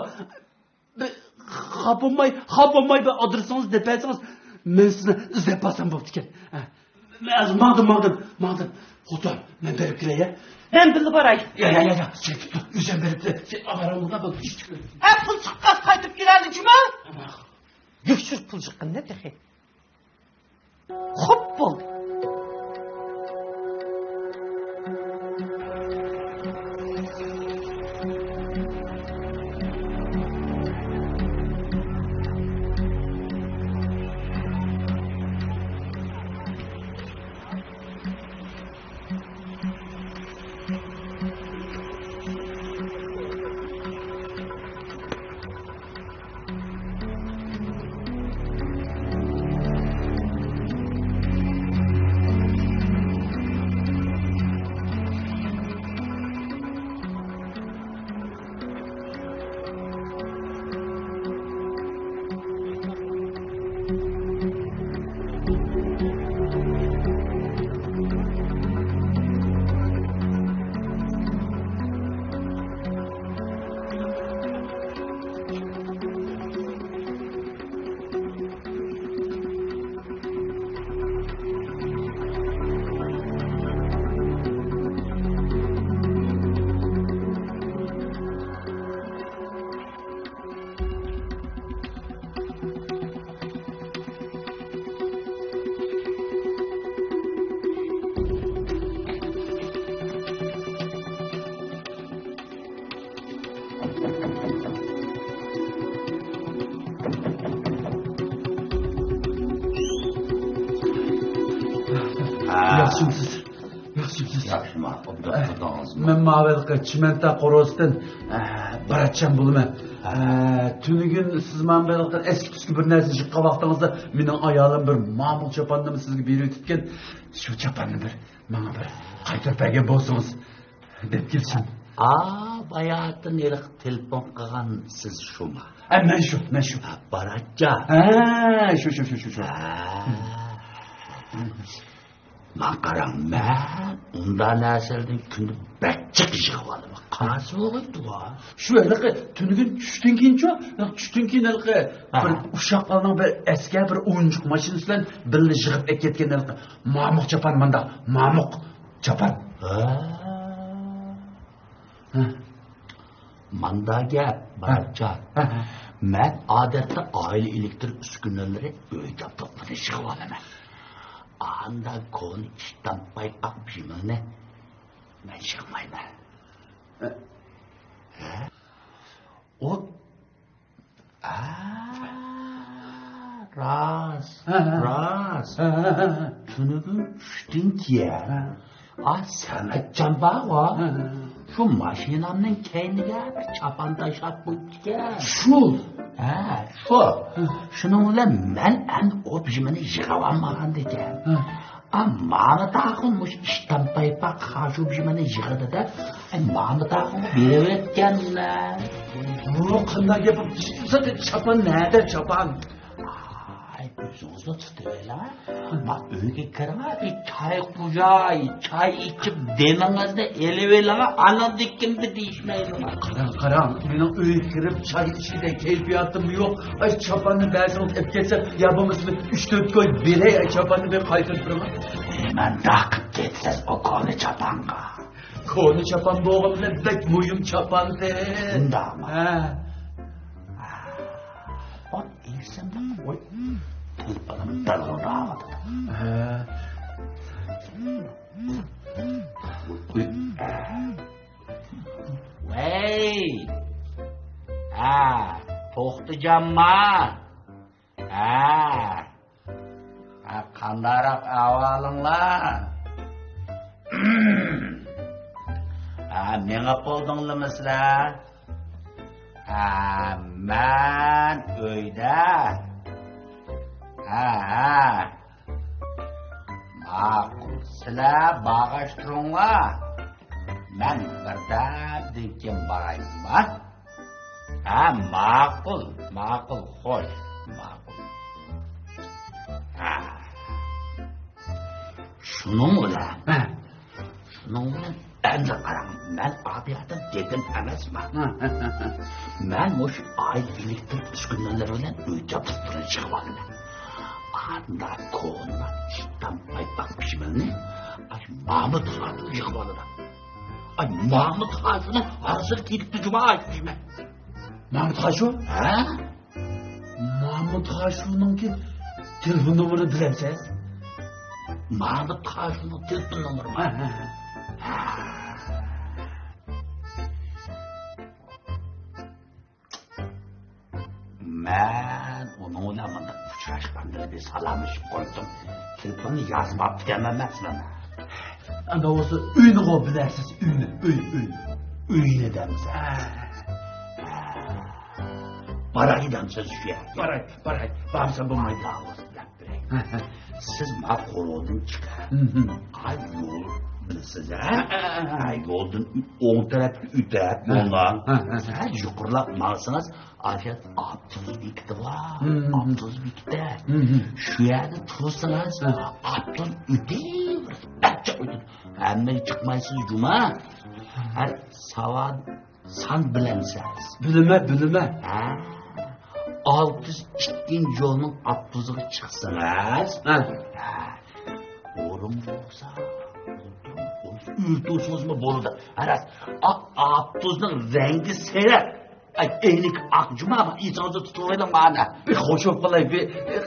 بىر خاپا بولماي، خاپا بولماي بىر ئادرېسىڭىزنى دەپ بەرسىڭىز، مەن سىزنى ئىزدەپ بارسام بوپتىكەن. ھە. مەن ھازىر ماڭدىم، ماڭدىم، ماڭدىم. خوتۇن، مەن بېرىپ كېلەي، يا؟ مەن بىللە باراي. يا، يا، يا، يا. سەن كېتىپ تۇر. ئۆزۈم بېرىپ كېلەي. سەن ئاۋارە بولما، بىر ئىش چىقىپ. ھە، پۇل چىققاچ قايتىپ كېلەيلى، جۇمۇ. ئەمما. يوشۇرۇپ پۇل چىققان نە تېخى. خوپ بولدى. ياخشىمسىز؟ ياخشىمسىز؟ ياخشىمەن، ئوبدان تۇردىڭىزمۇ؟ مەن ماۋۇ ھېلىقى چىمەنتا قورۇسىدىن، ئە، باراتچان بولىمەن. ئە، تۈنۈگۈن سىز ماڭا بىر ھېلىقى ئەسكى-تۈسكى بىر نەرسە يىغقان ۋاقتىڭىزدا مېنىڭ ئايالىم بىر مامۇق چاپاننى سىزگە بېرىۋېتىپتىكەن. شۇ چاپاننى بىر ماڭا بىر قايتۇرۇپ بەرگەن بولسىڭىز دەپ كېلىشىم. ئا، باياتىن ھېلىقى تېلېفون قىلغان سىز شۇما؟ ھە، مەن شۇ، مەن شۇ. ھە، باراتچان. ھە، شۇ، شۇ، شۇ، شۇ، شۇ. ھە. ماڭا قاراڭ، مەن ئۇنداق نەرسىلەردىن كۈندە بەك جىق يىغىۋالىمەن. قارىسا بولغىيدىغۇ. شۇ ھېلىقى تۈنۈگۈن چۈشتىن كېيىنچۇ؟ چۈشتىن كېيىن ھېلىقى ھە. بىر ئۇششاق بالىنىڭ بىر ئەسكى بىر ئويۇنچۇق ماشىنىسى بىلەن بىللە يىغىپ ئەكەتكەن ھېلىقى مامۇق چاپان ماندا، مامۇق چاپان. ھە. ھە. ماندا گەپ، ھە. باراتچان. ھە، ھە. مەن ئادەتتە ئائىلە ئېلېكتر ئۈسكۈنىلىرى ئۆي جابدۇقلىرىنى يىغىۋالىمەن. ئاندا كونا ئىشتان پايپاق بىمىلنى مەن يىغمايمەن. ھە. ھە؟ ئۇ ئا، راست، ھە، ھە. راست. ھە، ھە، ھە، ھە. تۈنۈگۈن چۈشتىن كېيىن، ھە. ئا، سەمەتجان بارغۇ. ھە، ھە، ھە. شۇ ماشىنامنىڭ كەينىگە بىر چاپان تاشلاپ قويۇپتىكەن. شۇ؟ ھە، شۇ. ھە. شۇنىڭ بىلەن مەن ئەمدى ئوبژېمنى يىغىۋالمىغاندىكەن. ھە. ئا، مامۇت ئاخۇن مۇشۇ ئىشتان پايپاق خاشۇ بىمىنى يىغىدى دەپ، ئاي، مامۇت ئاخۇنغا بېرىۋەتكەنلەر. بۇ قانداق گەپ؟ زادى چاپان نەدە چاپان؟ ئاي، ئۆزىڭىزلا تۇتۇۋېلىڭ. ما ئۆيگە كىرىڭ، بىر چاي قۇياي، چاي ئىچىپ دېمىڭىزنى ئېلىۋېلىڭ، ئاندىن كىمدە دېيىشمەيلىڭ. قاراڭ، قاراڭ، مېنىڭ ئۆيگە كىرىپ چاي ئىچكۈدەك كەيپىياتىم يوق. ئاي، چاپاننى بەرسىڭىز ئەپ كەتسەم، يا بولمىسا بىر ئۈچ تۆت كوي بېرەي، ئاي، چاپاننى بىر قايتۇرۇپ بېرىڭ. نېمانداق قىلىپ كەتسەز ئۇ كونا چاپانغا؟ كونا چاپان بولغان بىلەن بەك مۇھىم چاپاندى. شۇنداقمۇ؟ ھە. ئاي، ئېسىمدە قوي. تېلېفونۇم دىلغىلداۋاتىدۇ. ھە. ۋەي! ھە، توختىجانما؟ ھە. ھە، قانداقراق ئەھۋالىڭلار؟ ھە، مېڭىپ بولدۇڭلىمۇ سىلەر؟ ھە، مەن ئۆيدە. ھە، ھە. ماقۇل، سىلەر بارغاچ تۇرۇڭلار. مەن بىردەمدىن كېيىن باراي جۇما. ھە، ماقۇل، ماقۇل، خوش، ماقۇل. ھە. شۇنىڭ بىلەن، ھە. شۇنىڭ بىلەن ئەمدى قاراڭ، مەن ئابىيادىن دېدىم ئەمەسمۇ؟ ھە، ھە، ھە، ھە. مەن مۇشۇ ئائىلە ئېلېكتر ئۈسكۈنىلىرى بىلەن ئۆي جابدۇقلىرىنى يىغىۋالىمەن. ئاندا كونا ئىشتان پايپاق بىمىلنى، ئاي، مامۇت خاتۇن يىغىۋالىدۇ. ئاي، مامۇت خاتۇننىڭ ھازىر كېلىپتۇ جۇما دەيمەن. مامۇت خاشۇ؟ ھە؟ مامۇت خاشۇنىڭكى تېلېفون نومۇرىنى بىلەمسىز؟ مامۇت خاشۇنىڭ تېلېفون نومۇرىمۇ؟ ھە، ھە، ھە. ھە. مەن ئۇنىڭ بىلەن مۇنداق ئۇچراشقاندا بىر سالاملىشىپ قويدۇم. تېلېفوننى يازماپتىكەنمەن مەن سىلەرنى. ئەمدى بولسا ئۆينىغۇ بىلەرسىز، ئۆينى، ئۆي، ئۆي. ئۆينى دەمسە. ھە. باراي دەمسە شۇ يەرگە. باراي، باراي. بارمىسام بولمايدۇ. سىز ما قورۇدىن چىقىڭ. ھە، ھە. ئاي، يول بىلىسىز، ھە؟ ھە، ھە، ھە. ئاي، يولدىن ئوڭ تەرەپكە ئۆتۈپ، ھە. يولنىڭ. ھە، ھە. سەل يۇقىرىلاپ ماڭسىڭىز، ئاشۇ ئاپتوبۇس بېكىتى بار. ھە، ھە. ئاپتوبۇس بېكىتى. ھە، ھە. شۇ يەردە تۇرسىڭىز، ھە. ئاپتوبۇس ئۆتۈۋېرىدۇ. ئەچچىق ئۆتىدۇ. ھەممىگە چىقمايسىز جۇما. ھە، ساۋات سان بىلەمسىز؟ بىلىمەن، بىلىمەن. ھە؟ ئالتە يۈز ئىككىنچى يولنىڭ ئاپتوبۇسىغا چىقسىڭىز، ھە. ھە. ئورۇن بولسا، ئولتۇرسىڭىزمۇ بولىدۇ. ھە، راست. ئا-، ئاپتوبۇسنىڭ رەڭگى سېرىق. ئاي، ئەينىكى ئاق جۇما، ئېسىڭىزدە تۇتۇۋېلىڭ مانا. بىر خوش بولۇپ قالاي، بىر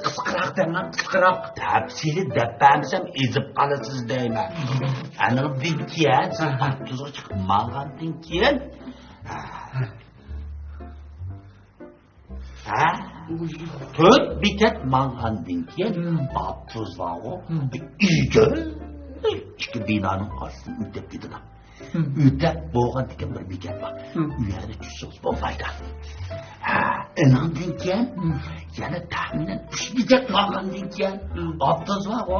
قىسقىراق دەڭ، قىسقىراق. تەپسىلىي دەپ بەرمىسەم ئېزىپ قالىسىز دەيمەن. ئانىڭدىن كېيىن، ھە، ھە. ئاپتوبۇسقا چىقىپ ماڭغاندىن كېيىن، ھە؟ تۆت بېكەت ماڭغاندىن كېيىن، ھىم. ئاپتوبۇس بارغۇ، ھىم. ئىگە. ئىككى بىنانىڭ ئارىسىدىن ئۆتۈپ كېتىدۇ. ھىم. ئۆتۈپ بولغاندىن كېيىن بىر بېكەت بار. ھىم. ئۇ يەردە چۈشسىڭىز بولمايدۇ. ھە، ئېنىڭدىن كېيىن، ھىم، يەنە تەخمىنەن ئۈچ بېكەت ماڭغاندىن كېيىن، ھىم، ئاپتوبۇس بارغۇ،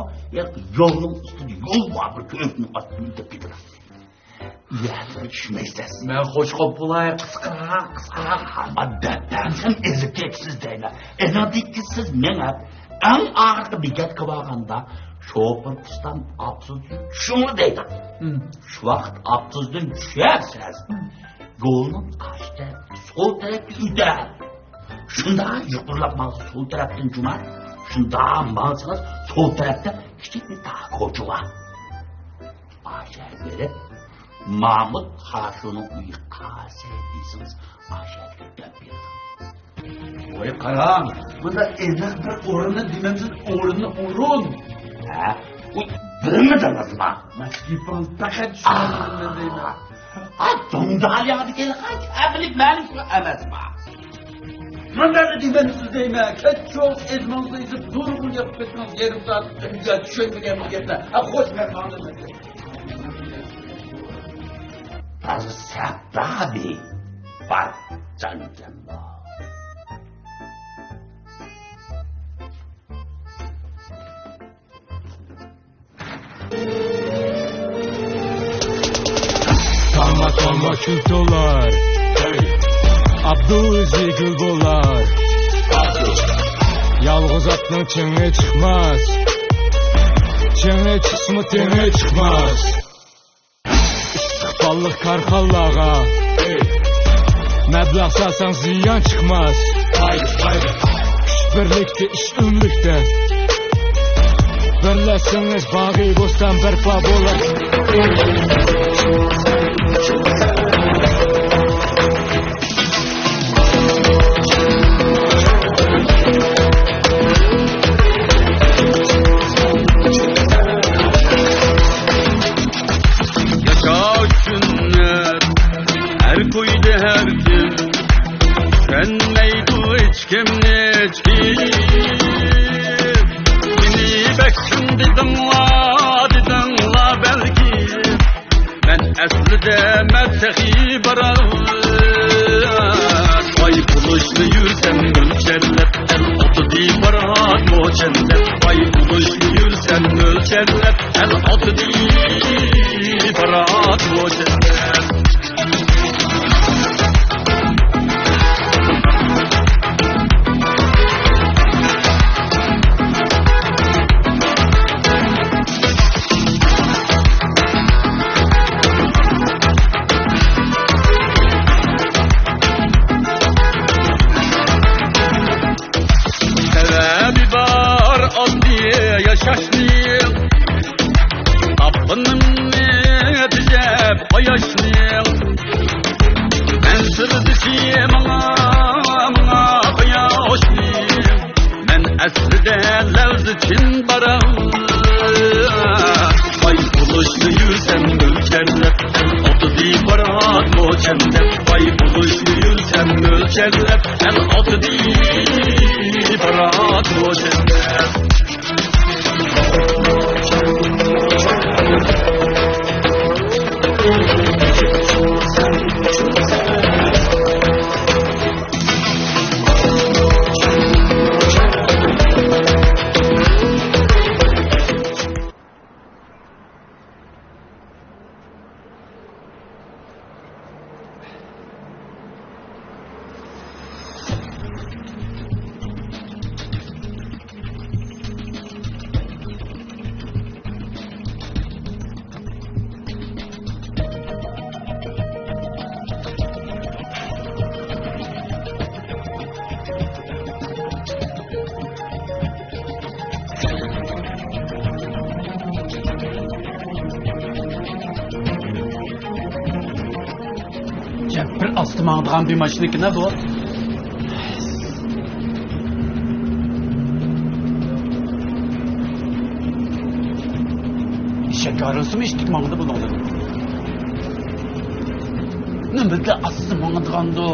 يولنىڭ ئۈستىدە يول بار، بىر كۆۋرۈكنىڭ ئاستىدىن ئۆتۈپ كېتىدۇ. يەرلىرىگە چۈشمەيسىز. مەن خوش قوپ بولاي، قىسقىراق، قىسقىراق. ئادەتتە سەن ئېزىپ كېتىسىز دەيمەن. ئېنىڭدىن كېيىن سىز مېڭىپ، ئەڭ ئاخىرقى بېكەتكە بارغاندا، شوپۇر ئۇستام ئاپتوبۇستىن چۈشۈڭلار دەيدۇ. ھىم. شۇ ۋاقىت ئاپتوبۇستىن چۈشەرسىز. ھىم. يولنىڭ قارشى تەرەپتىكى سول تەرەپكە ئۆتەر. شۇنداق يۇقىرىلاپ ماڭسا سول تەرەپتىن جۇما. شۇنداق ماڭسىڭىز سول تەرەپتە كىچىك بىر تار كوچا بار. ئاشۇ يەرگە بېرىپ، مامۇت خاسۇنىڭ ئۆيى قايسى دېسىڭىز، ئاشۇ يەرگە دەپ بېرىڭ. ۋاي قاراڭ، بۇنداق ئېنىق بىر ئورۇننى دېمەمسىز، ئورۇننى ئورۇن. ھە، بۇ بىرمىدىڭىزما؟ مانا گېپىڭىز پەقەت شۇنى دېمەمسىز دەيمەن. ئا، دۇڭدالىيادا كېلىدىغان كەپىلىك مەلۇم ئەمەسما؟ مانا دېمەمسىز دەيمەن، كەچ چوڭ ئېزىمىڭىزنى ئېزىپ نۇرغۇن گەپ قىلىپ كەتتىڭىز، يېرىم سائەت ئۈنگە چۈشەنمىگەن بۇ گەپلەر. ھە، خوش، مەن ماڭدىم. بىر سەپدادى بار جانكەن بار. تاڭغا تاڭغا كۈل تولار. ئابدۇ ئۆزى گۈل بولار. يالغۇز ئاتنىڭ چېڭى چىقماس. چېڭى چىقسىمۇ تېڭى چىقماس. ئىستىقباللىق كارخانىلارغا مەبلەغ سالساڭ زىيان چىقماس. كۈچ بىرلىكتە، ئىش ئۆملۈكتە. بىرلەشسىڭىز باغى بوستان بەرپا بولار. ياشاش ئۈچۈن ئەر قويدى ھەر كىم، چۈشەنمەيدۇ ھېچكىمنى ھېچكىم. مېنى بەك چىڭ دېدىڭلا، دېدىڭلا بەلكىم. مەن ئەسلىدە مەن تېخى باراۋان. باي بولۇشنى يۈرسەم مۆلچەرلەپ، ئەل ئاتىدى بارات موچەنلەپ. باي بولۇشنى يۈرسەم مۆلچەرلەپ، ئەل ئاتىدى بارات موچەنلەپ. سەۋەبى بار ئاددىي ياشاشنىڭ، تاپقىنىمنى تېجەپ قاياشنىڭ. مەن سىردىشى ماڭا، ماڭا قۇياشنىڭ. مەن ئەسلىدە لەۋزى چىن باراۋان. باي بولۇشنى يۈرسەم مۆلچەرلەپ، ئەل ئاتىدى بارات موچەنلەپ. باي بولۇشنى يۈرسەم مۆلچەرلەپ، ئەل ئاتىدى بارات موچەنلەپ. بىر ئاستا ماڭىدىغان بىر ماشىنىكىنا بۇ. ئېشەك ھارۋىسىمۇ ئىتتىك ماڭىدۇ بۇنىڭدىن. نېمىدە ئاستا ماڭىدىغاندۇ؟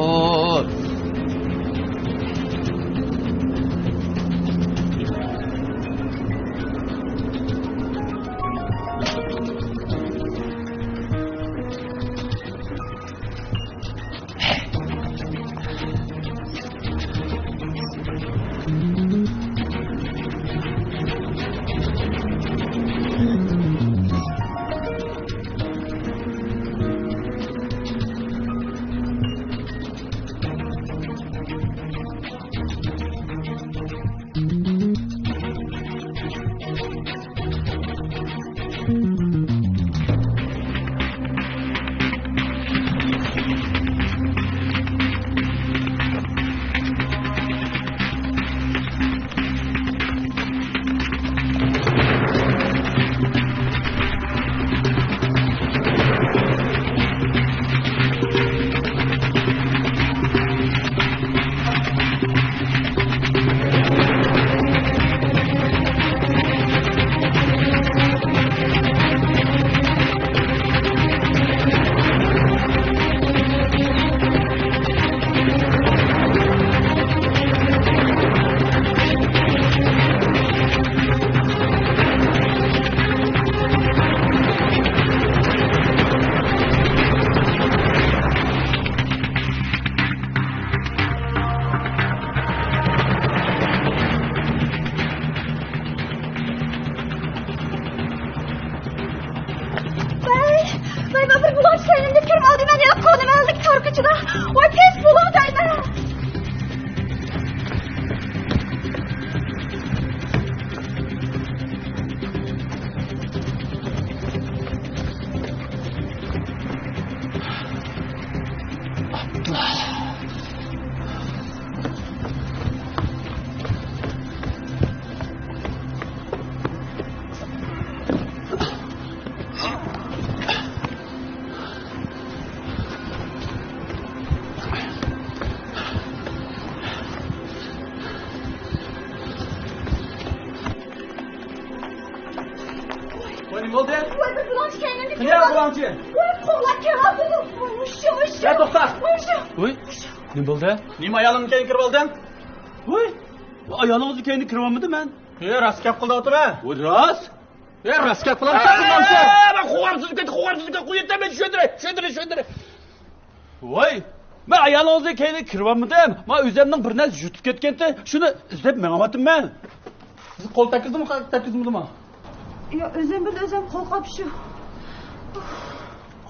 قېچىڭلار! ۋاي، تېز بولۇڭ دەيمەن! ۋاي، نېمە بولدى؟ ۋاي، بىر بۇلاڭچى كەينىمدە قېنى بۇلاڭچى؟ ۋاي، قوغلاپ كېلىۋاتىدۇ. ۋاي، مۇشۇ، مۇشۇ. يا، توختا. مۇشۇ. ۋاي، نېمە بولدى؟ نېمە ئايالىڭنىڭ كەينىگە كىرىپ ئالدىڭ؟ ۋاي، ئايالىڭىزنىڭ كەينىگە كىرىۋالمىدىم مەن. ھە، راست گەپ قىلىۋاتىمەن. ۋاي، راست. ھە، راست گەپ قىلىۋاتىمەن. ھە، مەن قوغلاپ سۈزۈپ كەتتى، قوغلاپ سۈزۈپ كەتتى. قويۇۋېتىمەن، چۈشەندۈرەي، چۈشەندۈرەي، چۈشەندۈرەي. ۋاي، مەن ئايالىڭىزنىڭ كەينىگە كىرىۋالمىدىم. مەن ئۆزۈمنىڭ بىر نەرسە يۇتۇپ كەتكەنتى، شۇنى ئىزدەپ مېڭىۋاتىمەن. سىز قول تەگكۈزدىمۇ، تەگكۈزمىدىما؟ ياق، ئۆزۈم بىلەن ئۆزۈم قول قاپشۇ.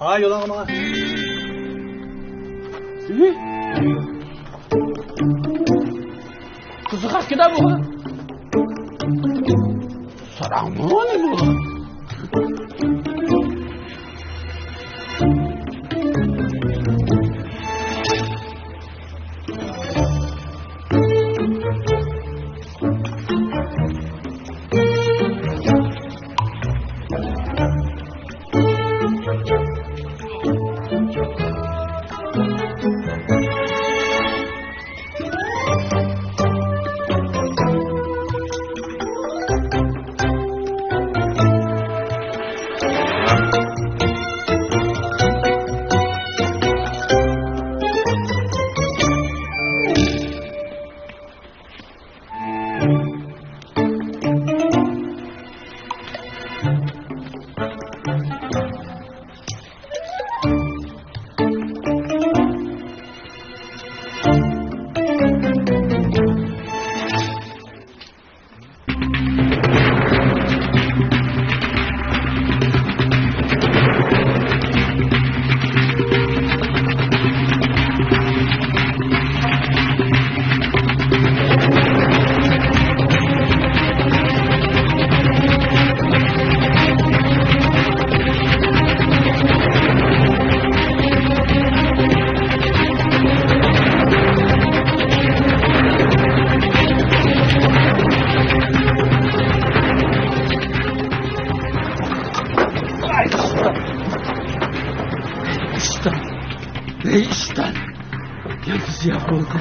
ھا، يولۇڭغا ماڭا. قىزىق ئەكىدە بۇ. ساراڭمۇ نېمە بۇ؟ ئىشتان! ئەي ئىشتان! يالغۇز ياق بولدى.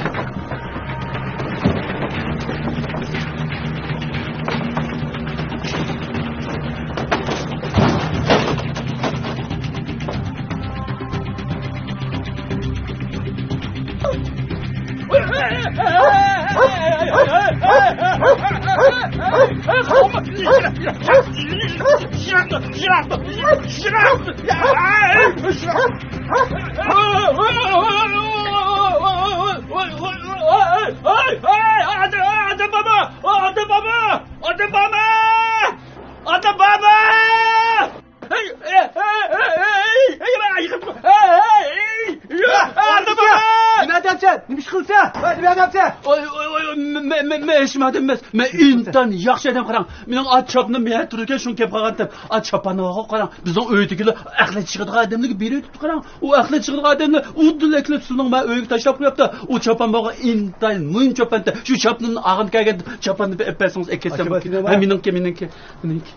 نېمە ئادەمسەن؟ نېمە ئىش قىلسا؟ ۋاي، نېمە ئادەمسەن؟ ۋاي، ۋاي، ۋاي، مە-، مە-، مە-، مە-، ھېچنېمە ئادەم ئەمەس. مەن ئىنتايىن ياخشى ئادەم، قاراڭ. مېنىڭ ئا چاپىنىم يەنە تۇرىدىكەن، شۇنى كىيىپ قالغانتىم. ئا چاپانغا قاراڭ. بىزنىڭ ئۆيدىكىلەر ئەخلەت چىقىدىغان ئادەملەرگە بېرىۋېتىپتۇ، قاراڭ. ئۇ ئەخلەت چىقىدىغان ئادەملەر ئۇدۇل ئەكىلىپ سۇنىڭ مەن ئۆيگە تاشلاپ قويۇپتۇ. ئۇ چاپان بولغان ئىنتايىن مۇھىم چاپانتى. شۇ چاپىنىمنى ئالغىلى كەلگەندە، چاپاننى بېرىپ بەرسىڭىز، ئەكەلسەم. ھە، مېنىڭكى، مېنىڭكى، مېنىڭكى.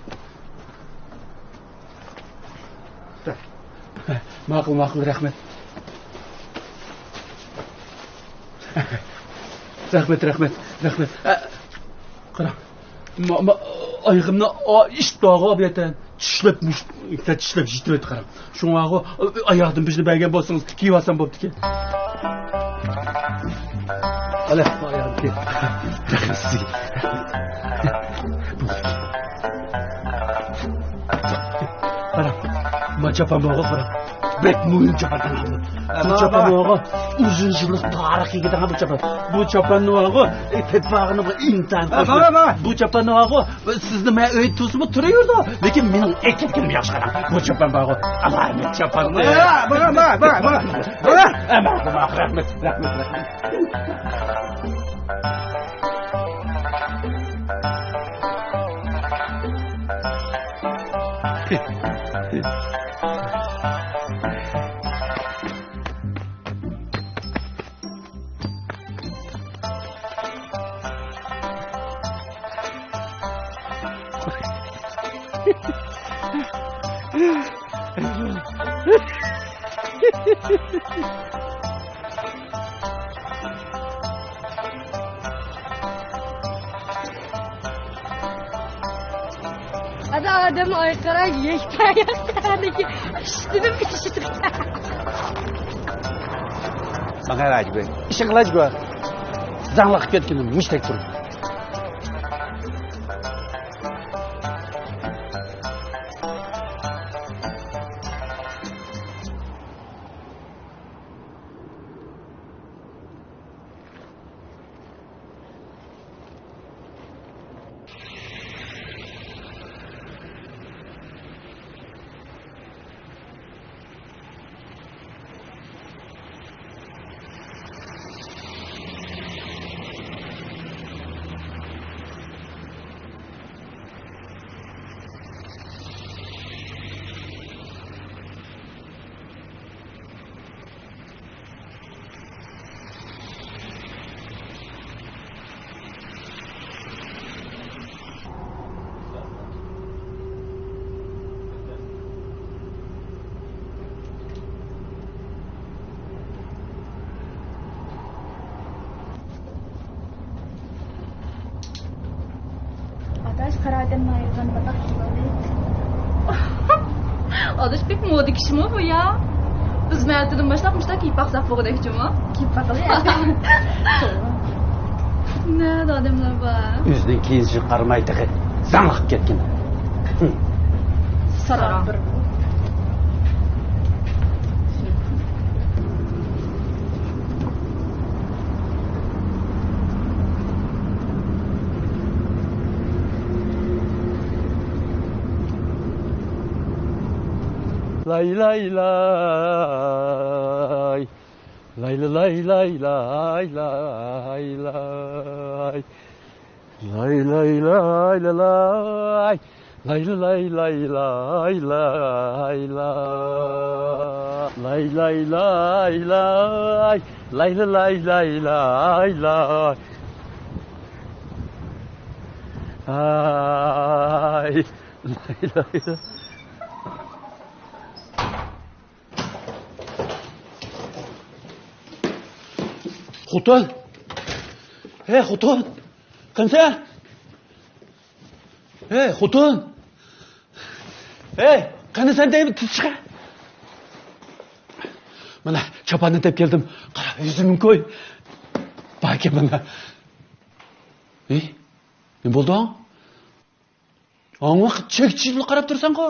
ماقۇل، ماقۇل، رەھمەت. رەھمەت، رەھمەت، رەھمەت. ئە، قاراڭ. ما، ما، ئايىغىمنى، ئا، ئىشتاغا بۇ يەردە چىشلەپ، مۇش-، چىشلەپ يېتىۋەتتى، قاراڭ. شۇڭاغۇ ئاياغدىن بىرنى بەرگەن بولسىڭىز، كىيىۋالسام بوپتىكەن. ئەلە، ئاياغنى كىي. رەھمەت سىزگە. قاراڭ، ما چاپان بارغۇ، قاراڭ. بەك مۇھىم چاپان. بۇ چاپانغا ئۇزۇن يىللىق تارىخ ئىگە بۇ چاپان. بۇ چاپاننىغۇ، ئى، تەتباغىنىغۇ ئىنتايىن خوش. بۇ چاپاننىغۇ، سىزنى مەن ئۆي تۇرسىمۇ تۇرۇۋېرىدۇ. لېكىن مېنىڭ ئەكەتكىنىم ياخشى قاراڭ. بۇ چاپان بارغۇ، ئالاھىدە چاپان. بۇ، بۇ، بۇ، بۇ، بۇ. ئە، ماقۇل، ماقۇل، رەھمەت، رەھمەت، رەھمەت. ئادا ئادەم ئايقىرا يەكتە يەكتە ئىشتىنىپ ئىشتىنىپ. ماڭا راجىگۆ، ئىشىڭ راجىگۆ. زاڭلىق كەتكىنىم مۇشتەك تۇرۇپ. ئاداش، قارادىن ئايرىلغان باتاق كىيىۋالدى. ئاداش بەك مودا كىشىمۇ بۇ يا. بىز مەتىدىن باشلاپ مۇشۇنداق كىيىپ باقساق بولغۇدەك جۇمۇ. كىيىپ باقىلى. نەدە ئادەملەر بار؟ ئۆزىنىڭ كىيىنىشىگە قارىماي تېخى زاڭلىق كەتكىن. سارا. لاي لاي لاي. لاي لاي لاي لاي لاي لاي. لاي لاي لاي لاي لاي. لاي لاي لاي لاي لاي لاي. لاي لاي لاي لاي. لاي لاي لاي لاي لاي. ئاي. لاي لاي لاي. خوتۇن! ھەي، خوتۇن! قېنى سەن؟ ھەي، خوتۇن! ھەي، قېنى سەن دەيمەن، تېز چىق! مانا، چاپاننى دەپ كەلدىم. قارا، يۈزۈمنى كوي. باركەن مانا. ھەي، نېمە بولدۇڭ؟ ھاڭۋاق چەكچىيىپلا قاراپ تۇرساڭغۇ.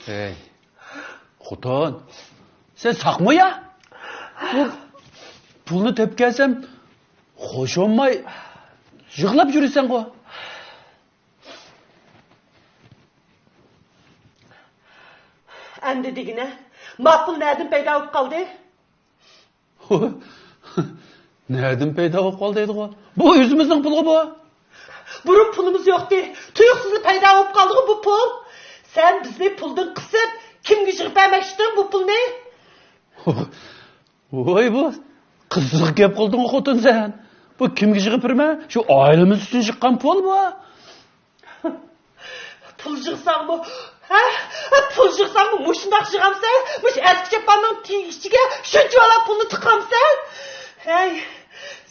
ھەي، خوتۇن، سەن ساقمۇ يا؟ بۇ پۇلنى تېپىپ كەلسەم، خوش بولماي يىغلاپ يۈرىسەنغۇ. ئەمدى دېگىنە، ما پۇل نەدىن پەيدا بولۇپ قالدى؟ نەدىن پەيدا بولۇپ قالدى دەيدىغۇ؟ بۇ ئۆزىمىزنىڭ پۇلىغۇ بۇ. بۇرۇن پۇلىمىز يوقتى. تۇيۇقسىزلا پەيدا بولۇپ قالدىغۇ بۇ پۇل. سەن بىزنى پۇلدىن قىسىپ، كىمگە يىغىپ بەرمەكچىدىڭ بۇ پۇلنى؟ ۋوي بۇ، قىزىق گەپ قىلدىڭغۇ خوتۇن سەن. بۇ كىمگە يىغىپ بېرىمەن؟ شۇ ئائىلىمىز ئۈچۈن يىغقان پۇل بۇ. پۇل يىغساڭمۇ، ھە؟ پۇل يىغساڭمۇ مۇشۇنداق يىغامسەن؟ مۇشۇ ئەسكى چاپاننىڭ تېگى ئىچىگە شۇنچىۋالا پۇلنى تىقامسەن؟ ھەي،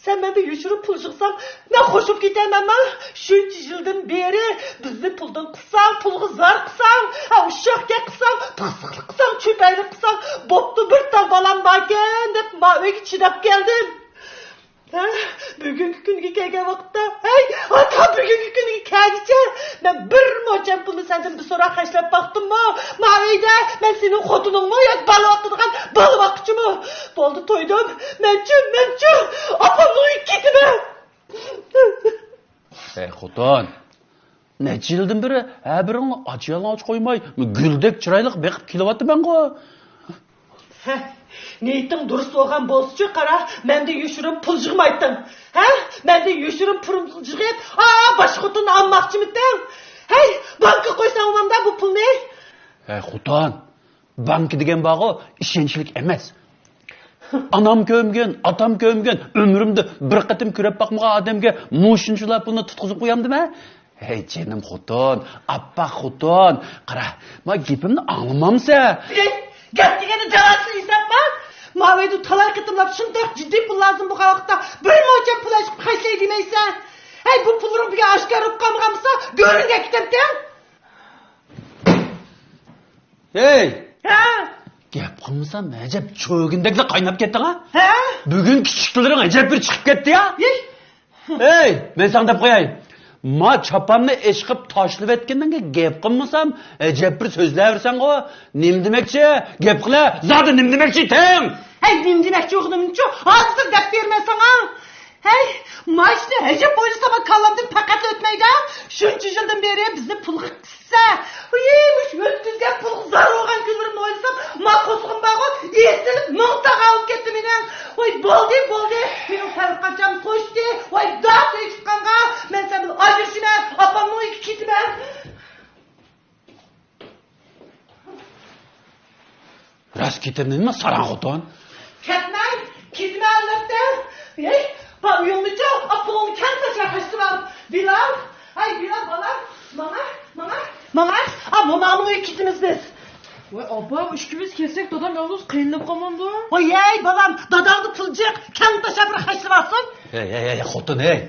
سەن مەندىن يوشۇرۇن پۇل يىغساڭ، مەن خوش بولۇپ كېتەرمەنما؟ شۇنچە يىلدىن بېرى بىزنى پۇلدىن قىسساڭ، پۇلغا زار قىلساڭ، ھە، ئۇششاق گەپ قىلساڭ، پىخسىقلىق قىلساڭ، چۆپەيلىك قىلساڭ، بوپتۇ، بىر تال بالام باركەن، ما ئۆيگە چىداپ كەلدىم. ھە، بۈگۈنكى كۈنگە كەلگەن ۋاقىتتا، ھەي، ئاتا، بۈگۈنكى كۈنگە كەلگۈچە مەن بىر موچەن پۇلنى سەندىن بىر سوراق خەجلەپ باقتىممۇ؟ ما ئۆيدە مەن سېنىڭ خوتۇنۇڭمۇ ياكى بالا باقىدىغان بالا باققۇچىمۇ؟ بولدى، تويدۇم. مەنچۇ، مەنچۇ ئاپامنىڭ ئۆيىگە كېتىمەن. ھەي خوتۇن، نەچچە يىلدىن بېرى ھە بىرىڭنى ئاچ يالىڭاچ قويماي، گۈلدەك چىرايلىق بېقىپ كېلىۋاتىمەنغۇ. ھە، نىيىتىڭ دۇرۇس بولغان بولسىچۇ، قارا، مەندىن يوشۇرۇن پۇل يىغمايتتىڭ. ھە؟ مەندىن يوشۇرۇن پۇل يىغىپ، ئا، باشقا خوتۇننى ئالماقچىمىتىڭ؟ ھەي، بانكىغا قويساڭ بولامدا بۇ پۇلنى؟ ھەي خوتۇن، بانكا دېگەن بارغۇ، ئىشەنچلىك ئەمەس. ئانام كۆرمىگەن، ئاتام كۆرمىگەن، ئۆمرۈمدە بىر قېتىم كۆرۈپ باقمىغان ئادەمگە مۇشۇنچىلا پۇلنى تۇتقۇزۇپ قويامدىمەن؟ ھەي جېنىم خوتۇن، ئاپئاق خوتۇن، قارا، ما گېپىمنى ئاڭلىمامسەن؟ ھەي، گەپ دېگەندە جاۋابسىز ھېسابما؟ ما ئۆيدە تالاي قېتىملاپ شۇنداق جىددىي پۇل لازىم بولغان ۋاقىتتا بىر موچەن پۇل ئېچىپ خەجلەي دېمەيسەن. ھەي، بۇ پۇللىرىڭ بۈگۈن ئاشكارا بولۇپ قالمىغان بولسا، گۆرۈڭگە كېتەمتىڭ. ھەي! ھە؟ گەپ قىلمىسام ئەجەب چۆگۈندەكلا قايناپ كەتتىڭ ھە؟ ھە؟ بۈگۈن كىچىكلىرىڭ ئەجەب بىر چىقىپ كەتتى يا. ھەي! ھەي، مەن ساڭا دەپ قوياي. ما چاپاننى ئېشقىپ تاشلىۋەتكىنىڭگە گەپ قىلمىسام ئەجەب بىر سۆزلەۋېرىسەنغۇ. نېمە دېمەكچى؟ گەپ قىلە، زادى نېمە دېمەكچى ئىدىڭ؟ ھەي، نېمە دېمەكچى بولغىنىمنىچۇ ھازىر دەپ بېرىمەن ساڭا. ھەي، ماشىنا ھەجەپ ئويلىسام كاللامدىن پەقەتلا ئۆتمەيدۇ. شۇنچە يىلدىن بېرى بىزنى پۇلغا قىسسا، ئۇي، مۇشۇ ئۆتكۈزگەن پۇلغا زار بولغان كۈنلىرىمنى ئويلىسام، ما قورسىقىم بارغۇ، ئېسىلىپ مىڭ تاغا بولۇپ كەتتى مېنىڭ. ۋاي، بولدى، بولدى، مېنىڭ پەرقاچام توشتى. ۋاي، داس ئېيتقانغا، مەن سەن بىلەن ئاجرىشىمەن، ئاپامنىڭ ئۆيىگە كېتىمەن. راست كېتەمدىنمۇ ساراڭ خوتۇن؟ كەتمەي، كېتىمەن ئەلۋەتتە. ھەي، بار ئۆيۈڭنىچۇ، ئاپىڭنى كەڭ تاشلاپ قاچتىم. بىلال، ھەي بىلال بالام، ماڭا، ماڭا، ماڭا، ئا، موماڭنىڭ ئۆيىگە كېتىمىز بىز. ۋاي ئاپا، ئىككىمىز كەتسەك دادام يالغۇز قىينىلىپ قالمامدۇ؟ ۋاي ھەي بالام، داداڭدا پۇل جىق، كەڭ تاشلاپ بىر خەجلىۋالسۇن. ھەي، ھەي، ھەي، خوتۇن، ھەي.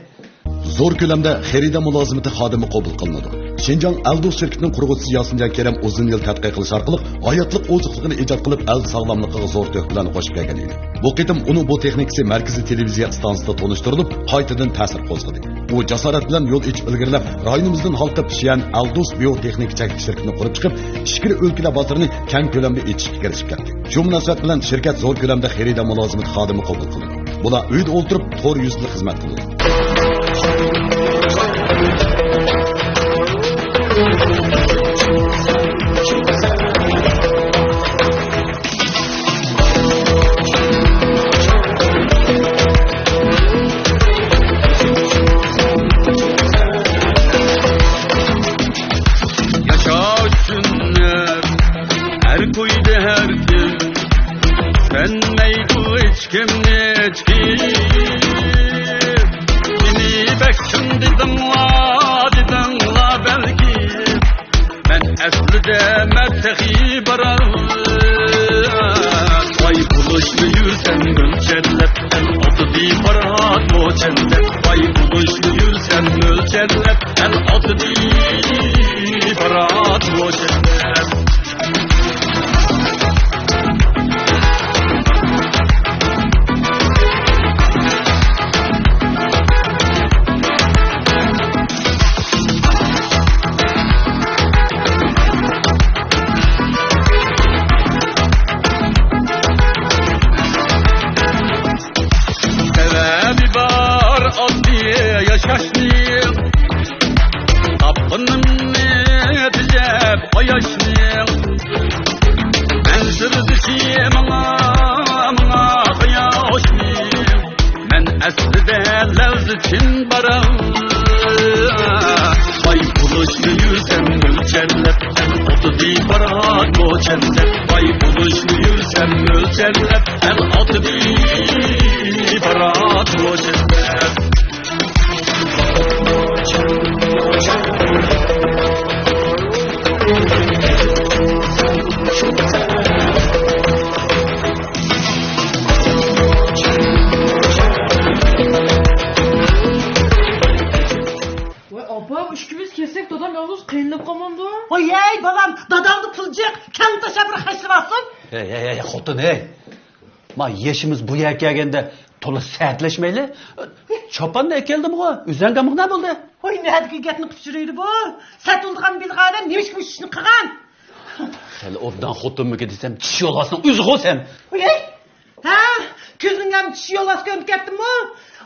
زور كۆلەمدە خېرىدار مۇلازىمىتى خادىمى قوبۇل قىلىنىدۇ. شىنجاڭ ئەلدوس شىركىتىنىڭ قۇرغۇچىسى ياسىنجان كېرەم ئۇزۇن يىل تەتقىق قىلىش ئارقىلىق ھاياتلىق ئوزۇقلۇقىنى ئىجاد قىلىپ، ئەل ساغلاملىقىغا زور تۆھپىلەرنى قوشۇپ كەلگەن ئىدى. بۇ قېتىم ئۇنىڭ بۇ تېخنىكىسى مەركىزىي تېلېۋىزىيە ئىستانسىسىدا تونۇشتۇرۇلۇپ، قايتىدىن تەسىر قوزغىدى. ئۇ جاسارەت بىلەن يول ئېچىپ ئىلگىرىلەپ، رايونىمىزدىن ھالقىپ شيەن ئەلدوس بىيو تېخنىكا چەكلىك شىركىتىنى قۇرۇپ چىقىپ، ئىچكىرى ئۆلكىلەر بازىرىنى كەڭ كۆلەمدە ئېچىشقا كىرىشىپ كەتتى. شۇ مۇناسىۋەت بىلەن شىركەت زور كۆلەمدە خېرىدار مۇلازىمىتى خادىمى قوبۇل قىلىدۇ. بۇلار ئۆيدە ئولتۇرۇپ تور يۈزىدە خىزمەت قىلىدۇ. ياشاش ئۈچۈن ھەر كويدا ھەر كىم، چۈشەنمەيدۇ ھېچكىم، ھېچكىم. مېنى بەك چىڭ دېدىڭلار، دېدىڭلار بەلكىم. مەن ئەسلىدە مەن تېخى بارار. باي بولۇشنى يۈرسەم مۆلچەرلەپ، ئەل ئاتىدى پارات موچەنلەپ. باي بولۇشنى يۈرسەم مۆلچەرلەپ، ئەل ئاتىدى پارات موچەنلەپ. سەۋەبى بار ئاددىي ياشاشنىڭ، تاپقىنىمنى تېجەپ قاياشنىڭ. مەن سىردىشى ماڭا، ماڭا قاياشنىڭ. مەن ئەسلىدە لەۋزى چىن باراڭ. باي بولۇشنى يۈرسەم مۆلچەرلەپ، ئەل ئاتىدى پارات موچەنلەپ. باي بولۇشنى يۈرسەم مۆلچەرلەپ، ئەل ئاتىدى پارات موچەنلەپ. ۋاي ئاپا، ئىككىمىز كەتسەك دادام يالغۇز قىينىلىپ قالمامدۇ؟ ۋاي ھەي بالام، داداڭدا پۇل جىق، كەڭ تاشلاپ بىر خەجلىۋالسۇن. ھەي، ھەي، ھەي، خوتۇن، ھەي. ما يېشىمىز بۇ يەرگە كەلگەندە تولا سەتلەشمەيلى. چاپاننى ئەكەلدىمغۇ، ئۆزەڭگە نېمە بولدى؟ ۋاي، نەدىكى گەپنى قىلىپ يۈرىدۇ بۇ؟ سەت بولىدىغان بىلغان ئادەم نېمىشقا بۇ ئىشنى قىلغان؟ خېلى ئوبدان خوتۇنمىكىن دېسەم، چىش يولۋاسنىڭ ئۆزىغۇ سەن. ۋاي، ھە؟ كۆزۈڭگە چىش يولۋاس كۆرۈنۈپ كەتتىمۇ؟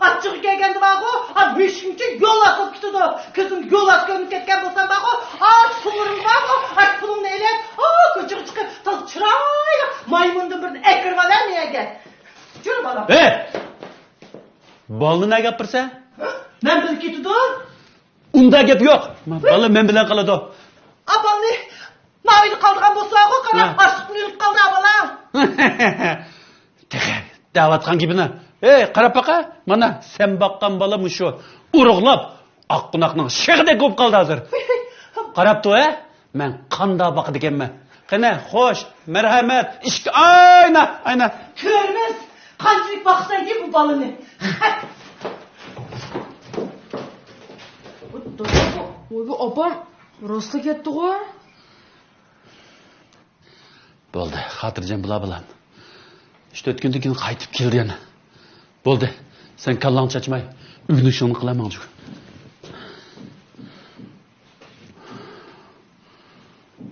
ئاچچىقى كەلگەندە بارغۇ، ئا، مۈشۈكنىڭچە يولۋاس بولۇپ كېتىدۇ. كۆزۈڭگە يولۋاس كۆرۈنۈپ كەتكەن بولسام بارغۇ، ئا، پۇلۇڭ بارغۇ، ئا، پۇلۇڭنى ئېلىپ، ئا، كوچىغا چىقىپ، تازا چىرايلىق مايمۇندىن بىرنى ئەكىرىپ ئالە مەن يەرگە. يۈر، بالام. ھەي! بالىنى نەگە ئاپىرىسەن؟ مەن بىلىپ كېتىدۇ. ئۇنداق گەپ يوق. بالا مەن بىلەن قالىدۇ. ئا، بالىنى ما ئۆيدە قالىدىغان بولسىلارغۇ، قارا، ھە. ئاچلىقتىن ئۆلۈپ قالدى، ھە، بالا. تېخى دەۋاتقان گېپىنى. ھەي، قاراپ باقە. مانا، سەن باققان بالا مۇشۇ. ئۇرۇقلاپ، ئاققۇناقنىڭ شېخىدەك بولۇپ قالدى ھازىر. قاراپ تۇر، ھە؟ مەن قانداق باقىدىكەنمەن. قېنى، خوش، مەرھەمەت، ئىشىك ئاينا، ئاينا. كۆرىمىز، قانچىلىك باقساكى بۇ بالىنى. ۋوي، بۇ ئاپام راستلا كەتتىغۇ. بولدى، خاتىرجەم بولا، بالام. ئۈچ تۆت كۈندىن كېيىن قايتىپ كېلىدۇ يەنە. بولدى، سەن كاللاڭ چاچماي، ئۆگىنىشىڭنى قىلە ماڭجۇ.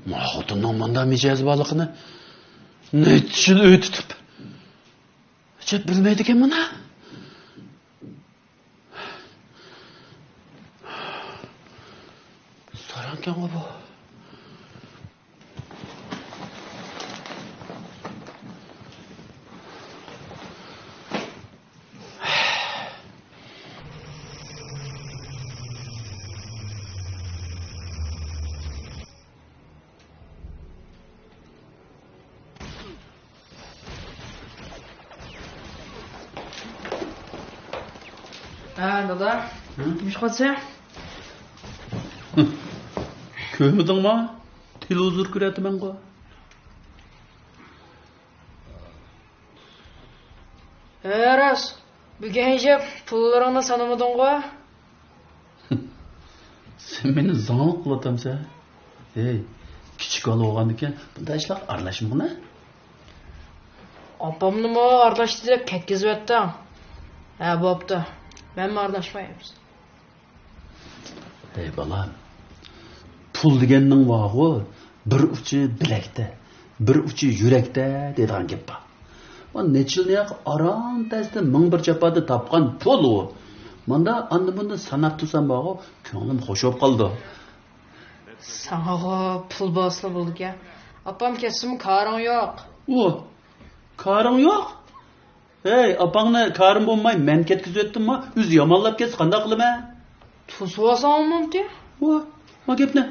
ما خوتۇننىڭ مۇنداق مىجەزى بارلىقىنى نەچچە يىل ئۆي تۇتۇپ، ئەجەب بىلمەيدىكەن مانا. ساراڭكەنغۇ بۇ. ھە، دادا. ھە؟ نېمە ئىش قىلسا؟ كۆرمىدىڭما؟ تېلېۋىزور كۆرۈۋاتىمەنغۇ. ھە، راست. بۈگۈن ئىشەپ پۇللىرىڭنى سانىمىدىڭغۇ؟ سەن مېنى زاڭلىق قىلىۋاتامسەن؟ ھەي، كىچىك بالا بولغاندىكىن بۇنداق ئىشلارغا ئارىلاشمىغىنا. ئاپامنىمۇ ئارىلاشتى دەپ كەتكۈزۈۋەتتىڭ. ھە، بوپتۇ. مەنمۇ ئارىلاشماي. ھەي بالام، پۇل دېگەننىڭ بارغۇ، بىر ئۇچى بىلەكتە، بىر ئۇچى يۈرەكتە دەيدىغان گەپ بار. ما نەچچە يىلنى ئاران تەستە مىڭ بىر جاپادا تاپقان پۇل ئۇ. ماندا ئاندا مۇندا ساناپ تۇرسام بارغۇ، كۆڭلۈم خوش بولۇپ قالىدۇ. ساڭىغۇ پۇل بولسىلا بولىدىكەن. ئاپام كەتسىمۇ كارىڭ يوق. ئۇ، كارىڭ يوق؟ ھەي، ئاپاڭنى كارىم بولماي مەن كەتكۈزۈۋەتتىمما؟ ئۆزى يامانلاپ كەتسە قانداق قىلىمەن؟ توسۇۋالساڭ بولمامتى؟ ۋا، ما گەپنى.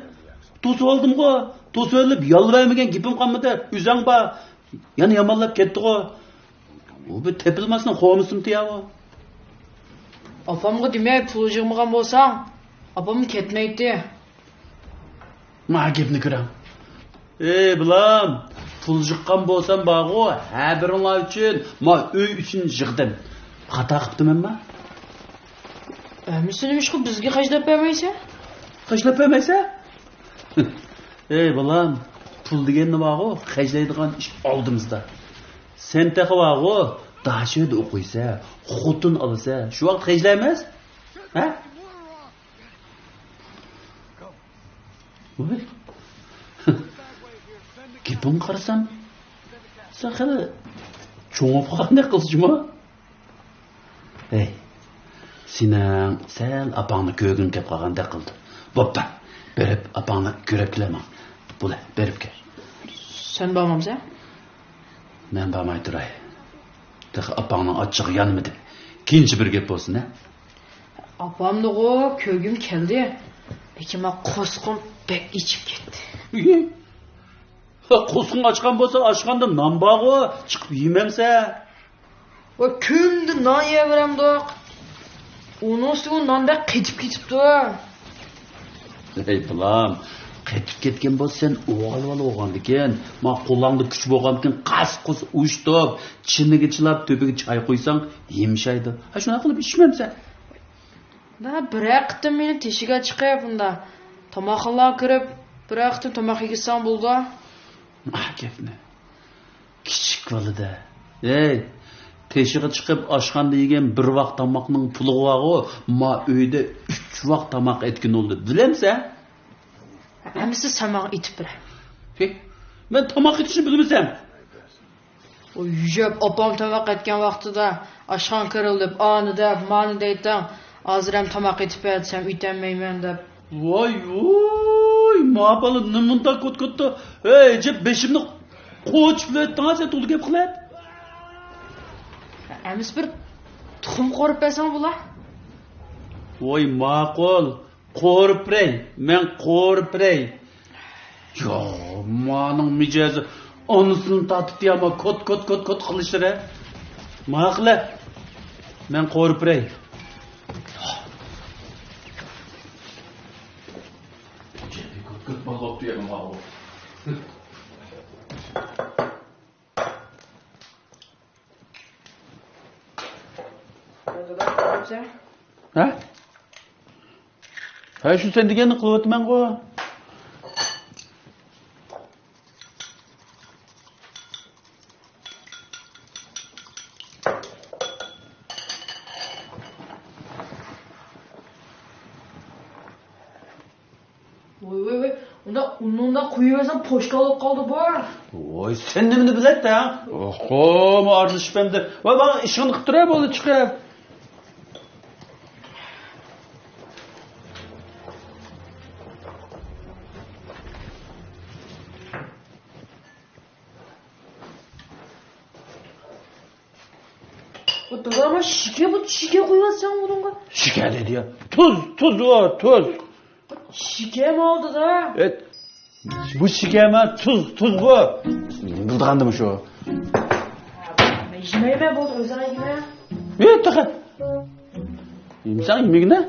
توسۇۋالدىمغۇ. توسۇۋېلىپ يالۋۇرمىغان گېپىم قالمىدى. ئۆزۈڭ بار. يەنە يامانلاپ كەتتىغۇ. ئۇ بىر تېپىلماسنىڭ خورمىسىمتى يا ئۇ؟ ئاپامغا دېمەي پۇل يىغمىغان بولساڭ، ئاپام كەتمەيتتى. ما گەپنى كۆرۈڭ. ئەي بالام، پۇل يىغقان بولسام بارغۇ، ھەر بىرىڭلار ئۈچۈن، ما ئۆي ئۈچۈن يىغدىم. خاتا قىپتىمەنما؟ ئەمىسە نېمىشقا بىزگە خەجلەپ بەرمەيسەن؟ خەجلەپ بەرمەيسەن؟ ئەي بالام، پۇل دېگەننى بارغۇ، خەجلەيدىغان ئىش ئالدىمىزدا. سەن تېخى بارغۇ، داشۆدە ئوقۇيسەن، خوتۇن ئالىسەن، شۇ ۋاقىت خەجلەيمىز؟ ھە؟ ۋاي. گېپىڭگە قارىسام، سەن خېلى چوڭىيىپ قالغاندەك قىلسا جۇمۇ. ھەي، سېنىڭ سەل ئاپاڭنى كۆرگۈڭ كەپ قالغاندەك قىلدى. بوپتۇ، بېرىپ ئاپاڭنى كۆرۈپ كېلە ماڭ. بولە، بېرىپ كەل. سەن بارمامسەن؟ مەن بارماي تۇراي. تېخى ئاپاڭنىڭ ئاچچىقى يانمىدى. كېيىنچە بىر گەپ بولسۇن، ھە؟ ئاپامنىغۇ كۆرگۈم كەلدى. لېكىن مانا قورسىقىم بەك ئېچىپ كەتتى. قورسىقىڭ ئاچقان بولسا، ئاشخانىدا نان بارغۇ، چىقىپ يېمەمسەن؟ ۋاي، كۈندە نان يەۋېرەمدۇق. ئۇنىڭ ئۈستىگە ئۇ نان بەك قېتىپ كېتىپتۇ. ھەي بالام، قېتىپ كەتكەن بولسا سەن ئوغۇل بالا بولغاندىكىن، ما قولۇڭدا كۈچ بولغاندىكىن قاس-قۇس ئۇشتۇپ، چىنىگە چىلاپ، تۆپىگە چاي قۇيساڭ يېمىشەيدۇ. ھە، شۇنداق قىلىپ ئىچمەمسەن؟ دا بىرەر قېتىم مېنى تېشىگە چىقىپ، ئۇندا تاماقخانىلارغا كىرىپ، بىرەر قېتىم تاماق يېگۈزسەڭ بولىدۇ. ما گەپنى. كىچىك بالىدە ھەي، تېشىغا چىقىپ ئاشخانىدا يېگەن بىر ۋاق تاماقنىڭ پۇلىغا بارغۇ، ما ئۆيدە ئۈچ ۋاق تاماق ئەتكىن بولدى، بىلەمسەن؟ ئەمىسە سەن ماڭا ئېتىپ بېرە. ھېي، مەن تاماق ئېتىشنى بىلمىسەم. ئۇ يۈجەپ ئاپام تاماق ئەتكەن ۋاقتىدا ئاشخانا كىرىلىپ، ئانى دەپ، مانى دەيتتىڭ. ھازىر ھەم تاماق ئېتىپ بەر دېسەم، ئېتەلمەيمەن دەپ. ۋاي ۋۇي، ما بالا نېمانداق كوت-كوتتا. ھەي، ئەجەب بېشىمنى قوچۇپ ئۆتتۈڭ سەن، توغرا گەپ قىلىپ. ئەمىسە بىر تۇخۇم قورۇپ بەرسەڭ بولا. ۋاي، ماقۇل. قورۇپ بېرەي، مەن قورۇپ بېرەي. يا، مانىڭ مىجەزى ئانىسىنى تارتىپ ياما كوت، كوت، كوت، كوت قىلىشلىرى. ماقۇل، مەن قورۇپ بېرەي. كوت، كوت بالا بوپتۇ يا ماۋۇ. ھە؟ ھە، شۇ سەن دېگەننى قىلىۋاتىمەنغۇ. ۋوي، ۋوي، ۋوي. ئۇنداق ئۇنىڭدا قويۇۋەرسەم پوشكال بولۇپ قالدى بۇ. ۋوي، سەن نېمىنى بىلەتتىڭ؟ ئوخۇما ئارىلىشىپ ئەمدى. ۋاي، ماڭا ئىشىڭنى قىلىپ تۇرە بولدى، چىقىپ. بۇ دادا، ما شېكەر، بۇ شېكەر قويۇۋاتساڭ بۇنىڭغا. شېكەر دېدى يا. تۇز، تۇز بۇ، تۇز. شېكەرمۇ ئالدى-دە. ئېيت، بۇ شېكەرمۇ، تۇز، تۇز بۇ. نېمە بىلىدىغاندىمۇ شۇ؟ مەن يېمەيمەن، بولدى، ئۆزۈڭ يېمە. ئېيت، تېخى. يېمىسەڭ يېمىگىنە.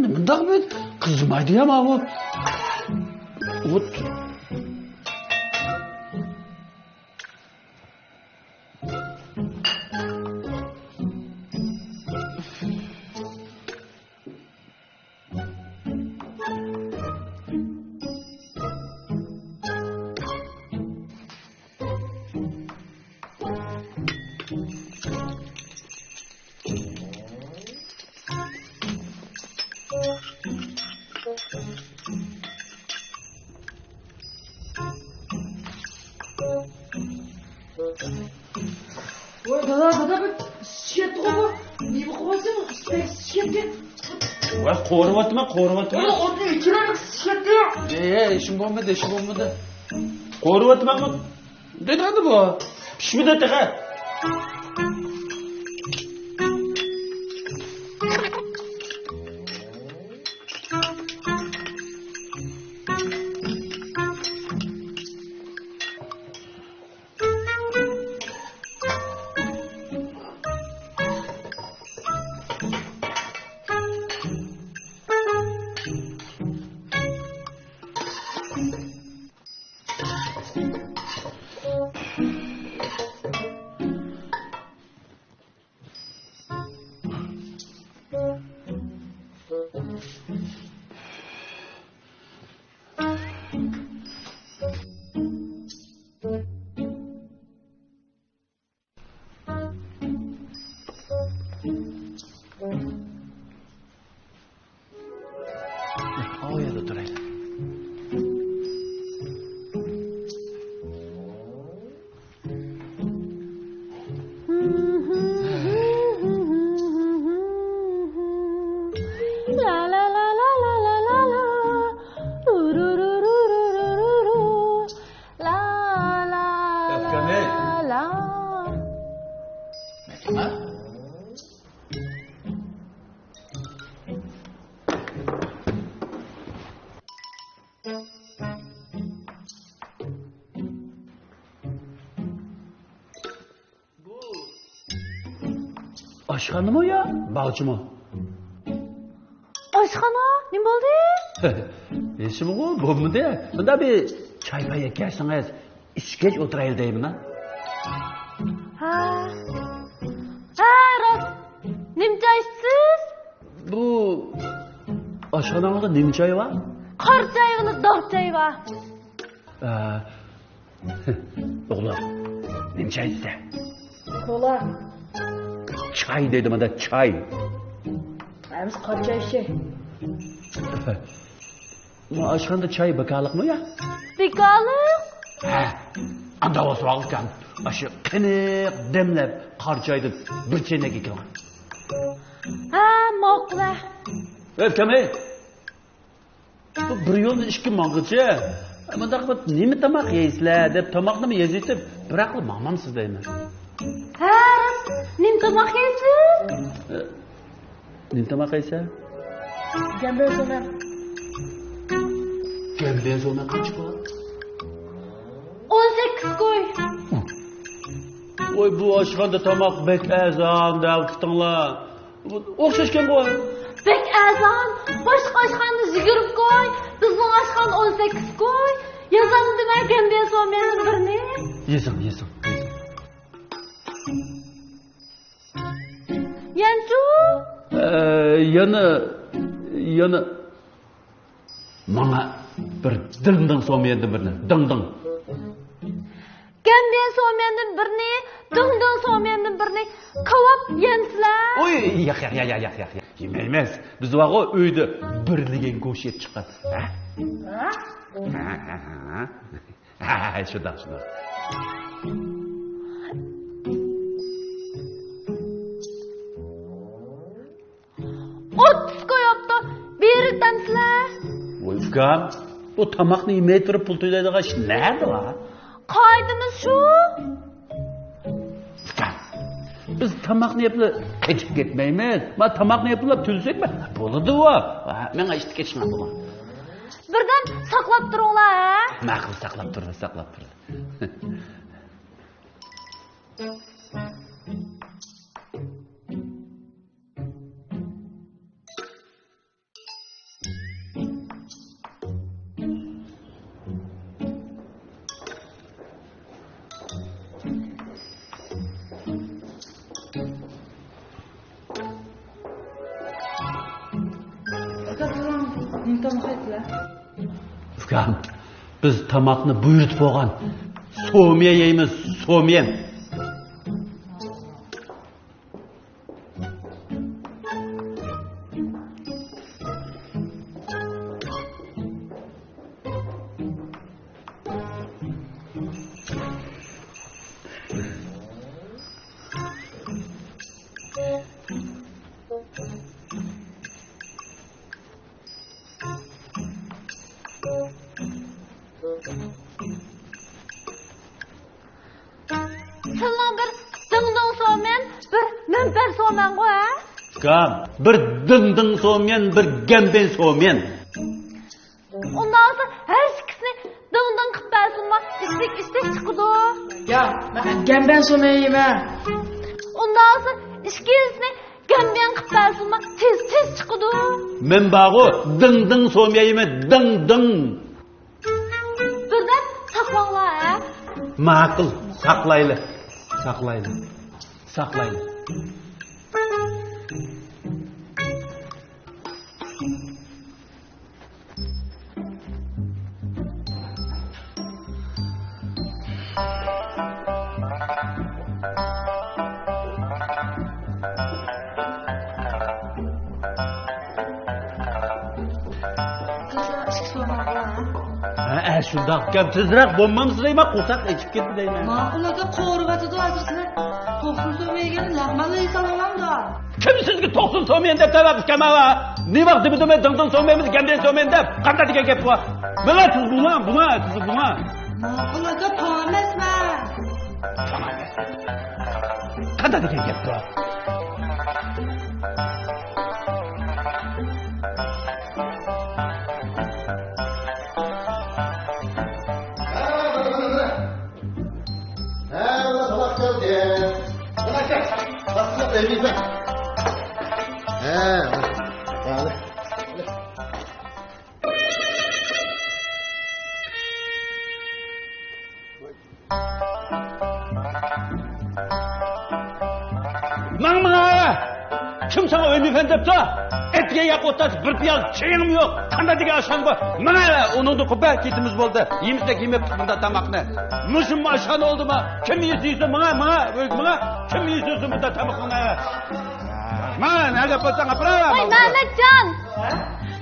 مۇنداق بىر قىزىمايدۇ يا ماۋۇ. ئوت. ۋاي دادا، دادا، بىر ئىسسىپ كەتتىغۇ بۇ. نېمە قىلىۋاتىسەن؟ ئىسسىپ كەتكەن. ۋاي، قورۇۋاتىمەن، قورۇۋاتىمەن. ۋاي، ئوتنى ئۆچۈرەيلى، ئىسسىپ كەتتى. ئەي، ئەي، ئىشىم بولمىدى، ئىشىم بولمىدى. قورۇۋاتىمەن. دېدى بۇ. پىشمىدى تېخى. بۇ ئاشخانىمۇ يا باغچىمۇ؟ ئاشخانا؟ نېمە بولدى؟ ھېچنېمىغۇ، بولمىدى. مۇندا بىر چاي پاي ئەكەلسىڭىز، ئىچكەچ ئولتۇرايلى دەيمەن. ھە. ھە، راست. نېمە چاي ئىچىسىز؟ بۇ ئاشخانىڭىزدا نېمە چاي بار؟ قارا چاي بىلەن داغ چاي بار. ئە، ئوغلۇم، نېمە چاي ئىچىسەن؟ كولا. چاي دېدىم، ئادا، چاي. ھە، بىز قارا چاي ئىچەي. ما ئاشخانىدا چاي بىكارلىقمۇ يا؟ بىكارلىق. ھە، ئاندا بولسا ئۇكام، ئاشۇ قېنىق دەملەپ قارا چايدىن بىر چەينەك ئەكىلىڭ. ھە، ماقۇل. ئۆي ئۇكام، ئەي. بۇ بىر يولدا ئىككى ماڭغۇچە، مۇنداق بىر نېمە تاماق يەيسىلەر دەپ تاماقنىمۇ يېزىۋېتىپ، بىراقلا ماڭمامسىز دەيمەن. ھە، راست. نېمە تاماق يەيسىز؟ ئە، نېمە تاماق يەيسەن؟ گەنبەن سومەن. گەنبەن سومەن قانچە بولار؟ ئون سەككىز كوي. ۋاي، بۇ ئاشخانىدا تاماق بەك ئەرزان دەۋاتىتىڭلار. ئوخشاشكەنغۇ. بەك ئەرزان. باشقا ئاشخانىدا يىگىرمە كوي، بىزنىڭ ئاشخانا ئون سەككىز كوي. يازامدىمەن گەنبەن سومەندىن بىرنى؟ يېزىڭ، يېزىڭ، يېزىڭ. يەنچۇ؟ ئە، يەنە، يەنە. ماڭا بىر دىڭدىڭ سوميەندىن بىرنى، دىڭدىڭ. گەنبيەن سوميەندىن بىرنى، دىڭدىڭ سوميەندىن بىرنى. كاۋاپ يەمسىلەر؟ ئۇي، ياق، ياق، ياق. يېمەيمىز. بىز بارغۇ ئۆيدە بىرلىگەن گوش يەپ چىققان. ھە؟ ھە؟ ھە، ھە، ھە، ھە. ھە، ھە، شۇنداق، شۇنداق. ئوتتۇز كوي بوپتۇ، بېرىپ تامسىلە. ۋوي ئۇكام، بۇ تاماقنى يېمەي تۇرۇپ پۇل تۆلەيدىغان ئىش نەدە بار؟ قائىدىمىز شۇ. ئۇكام، بىز تاماقنى يەپلا قېچىپ كەتمەيمىز. ما تاماقنى يەپلا تۈزسەك بولىدۇ. ماڭا ئىشتىك ئېچىشماق بولۇڭ. بىردەم ساقلاپ تۇرۇڭلار، ھە؟ ماقۇل، ساقلاپ تۇرىمىز، ساقلاپ تۇرىمىز. ئۇكام، بىز تاماقنى بۇيرۇتۇپ بولغان. سوميەن يەيمىز، سوميەن. سىلىنىڭ بىر دىڭدىڭ سوميەن، بىر مۈمپەر سوميەنغۇ، ھە؟ ئۇكام، بىر دىڭدىڭ سوميەن، بىر گەنبەن سوميەن. ئۇنداق بولسا ھەر ئىككىسىنى دىڭدىڭ قىلىپ بەرسۇنما، ئىشتىك ئىشتىك چىقىدۇ. يا، مەن گەنبەن سوميەن يەيمەن. ئۇنداق بولسا ئىككىسىنى گەنبەن قىلىپ بەرسۇنما، تېز تېز چىقىدۇ. مەن بارغۇ، دىڭدىڭ سوميەن يەيمەن، دىڭدىڭ. بىردەم ساقلاڭلار، ھە؟ ماقۇل، ساقلايلى. ساقلايلى. ساقلايلى. ھە، ھە، شۇنداق گەپ، تېزرەك بولمامسىز دەيمەن، قورساق ئېچىپ كەتتى دەيمەن. ماقۇل ئاكا، قورۇۋاتىدۇ ھازىر سىلەر. توقسان سوم يېگەن لەغمەنلا يېسەڭلارمۇ. كىم سىزگە توقسان سوم يېگەن دەپ دەۋاتىدىكەن ماۋا؟ نېمە ۋاق دېمىدىم مەن دىڭدىڭ سوم يەيمىز، گەنبەن سوم يەيمىز دەپ؟ قانداق دېگەن گەپ بۇ؟ ماڭا سىز بۇنى، بۇنى، سىز بۇنى. ماقۇل ئاكا، تاڭ ئەمەسمەن. قانداق دېگەن گەپتۇ؟ ھە، ھە. ماڭ، ماڭ! كىم ساڭا ئۆينى بەر دەپتۇ؟ ئەتىگەن ياق ئوتتاس بىر پىيالە چېيىڭمۇ يوق. قانداق دېگەن ئاشخانا بۇ؟ ماڭ، ئۇنىڭدىن قوپە، كېتىمىز بولدى. يېمىسەك يېمەپتۇق بۇنداق تاماقنى. مۇشۇمۇ ئاشخانا بولدىما؟ كىم يېسە يېسۇن، ماڭ، ماڭ، ئۆيگە ماڭ. كىم يېسە يېسۇن بۇنداق تاماقنى. ماڭ، نەگە بولساڭ ئاپىراۋەر. ۋاي، مەمەتجان!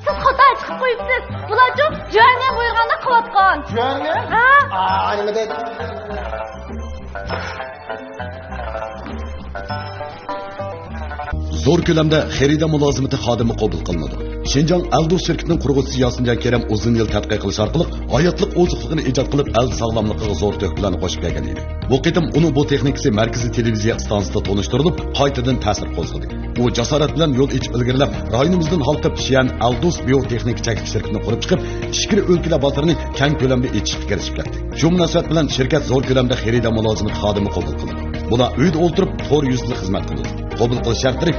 سىز خاتا چىقىپ قويۇپسىز. بۇلارچۇ جۈەنيەن بۇيرۇغاندا قىلىۋاتقان. جۈەنيەن؟ ھە؟ ئا، نېمە دەيدۇ؟ زور كۆلەمدە خېرىدار مۇلازىمىتى خادىمى قوبۇل قىلىنىدۇ. شىنجاڭ ئەلدۇس شىركىتىنىڭ قۇرغۇچىسى ياسىنجان كېرەم ئۇزۇن يىل تەتقىق قىلىش ئارقىلىق ھاياتلىق ئوزۇقلۇقىنى ئىجاد قىلىپ، ئەل ساغلاملىقىغا زور تۆھپىلەرنى قوشۇپ كەلگەن ئىدى. بۇ قېتىم ئۇنىڭ بۇ تېخنىكىسى مەركىزىي تېلېۋىزىيە ئىستانسىسىدا تونۇشتۇرۇلۇپ، قايتىدىن تەسىر قوزغىدى. ئۇ جاسارەت بىلەن يول ئېچىپ ئىلگىرىلەپ، رايونىمىزدىن ھالقىپ، شيەن ئەلدۇس بىيو تېخنىكا چەكلىك شىركىتىنى قۇرۇپ چىقىپ، ئىچكىرى ئۆلكىلەر بازىرىنى كەڭ كۆلەمدە ئېچىشقا كىرىشىپ كەتتى. شۇ مۇناسىۋەت بىلەن شىركەت زور كۆلەمدە خېرىدار مۇلازىمىتى خادىمى قوبۇل قىلىدۇ. بۇلار ئۆيدە ئولتۇرۇپ تور يۈزىدىن خىزمەت قىلىدۇ. قوبۇل قىلىش شەرتلىرى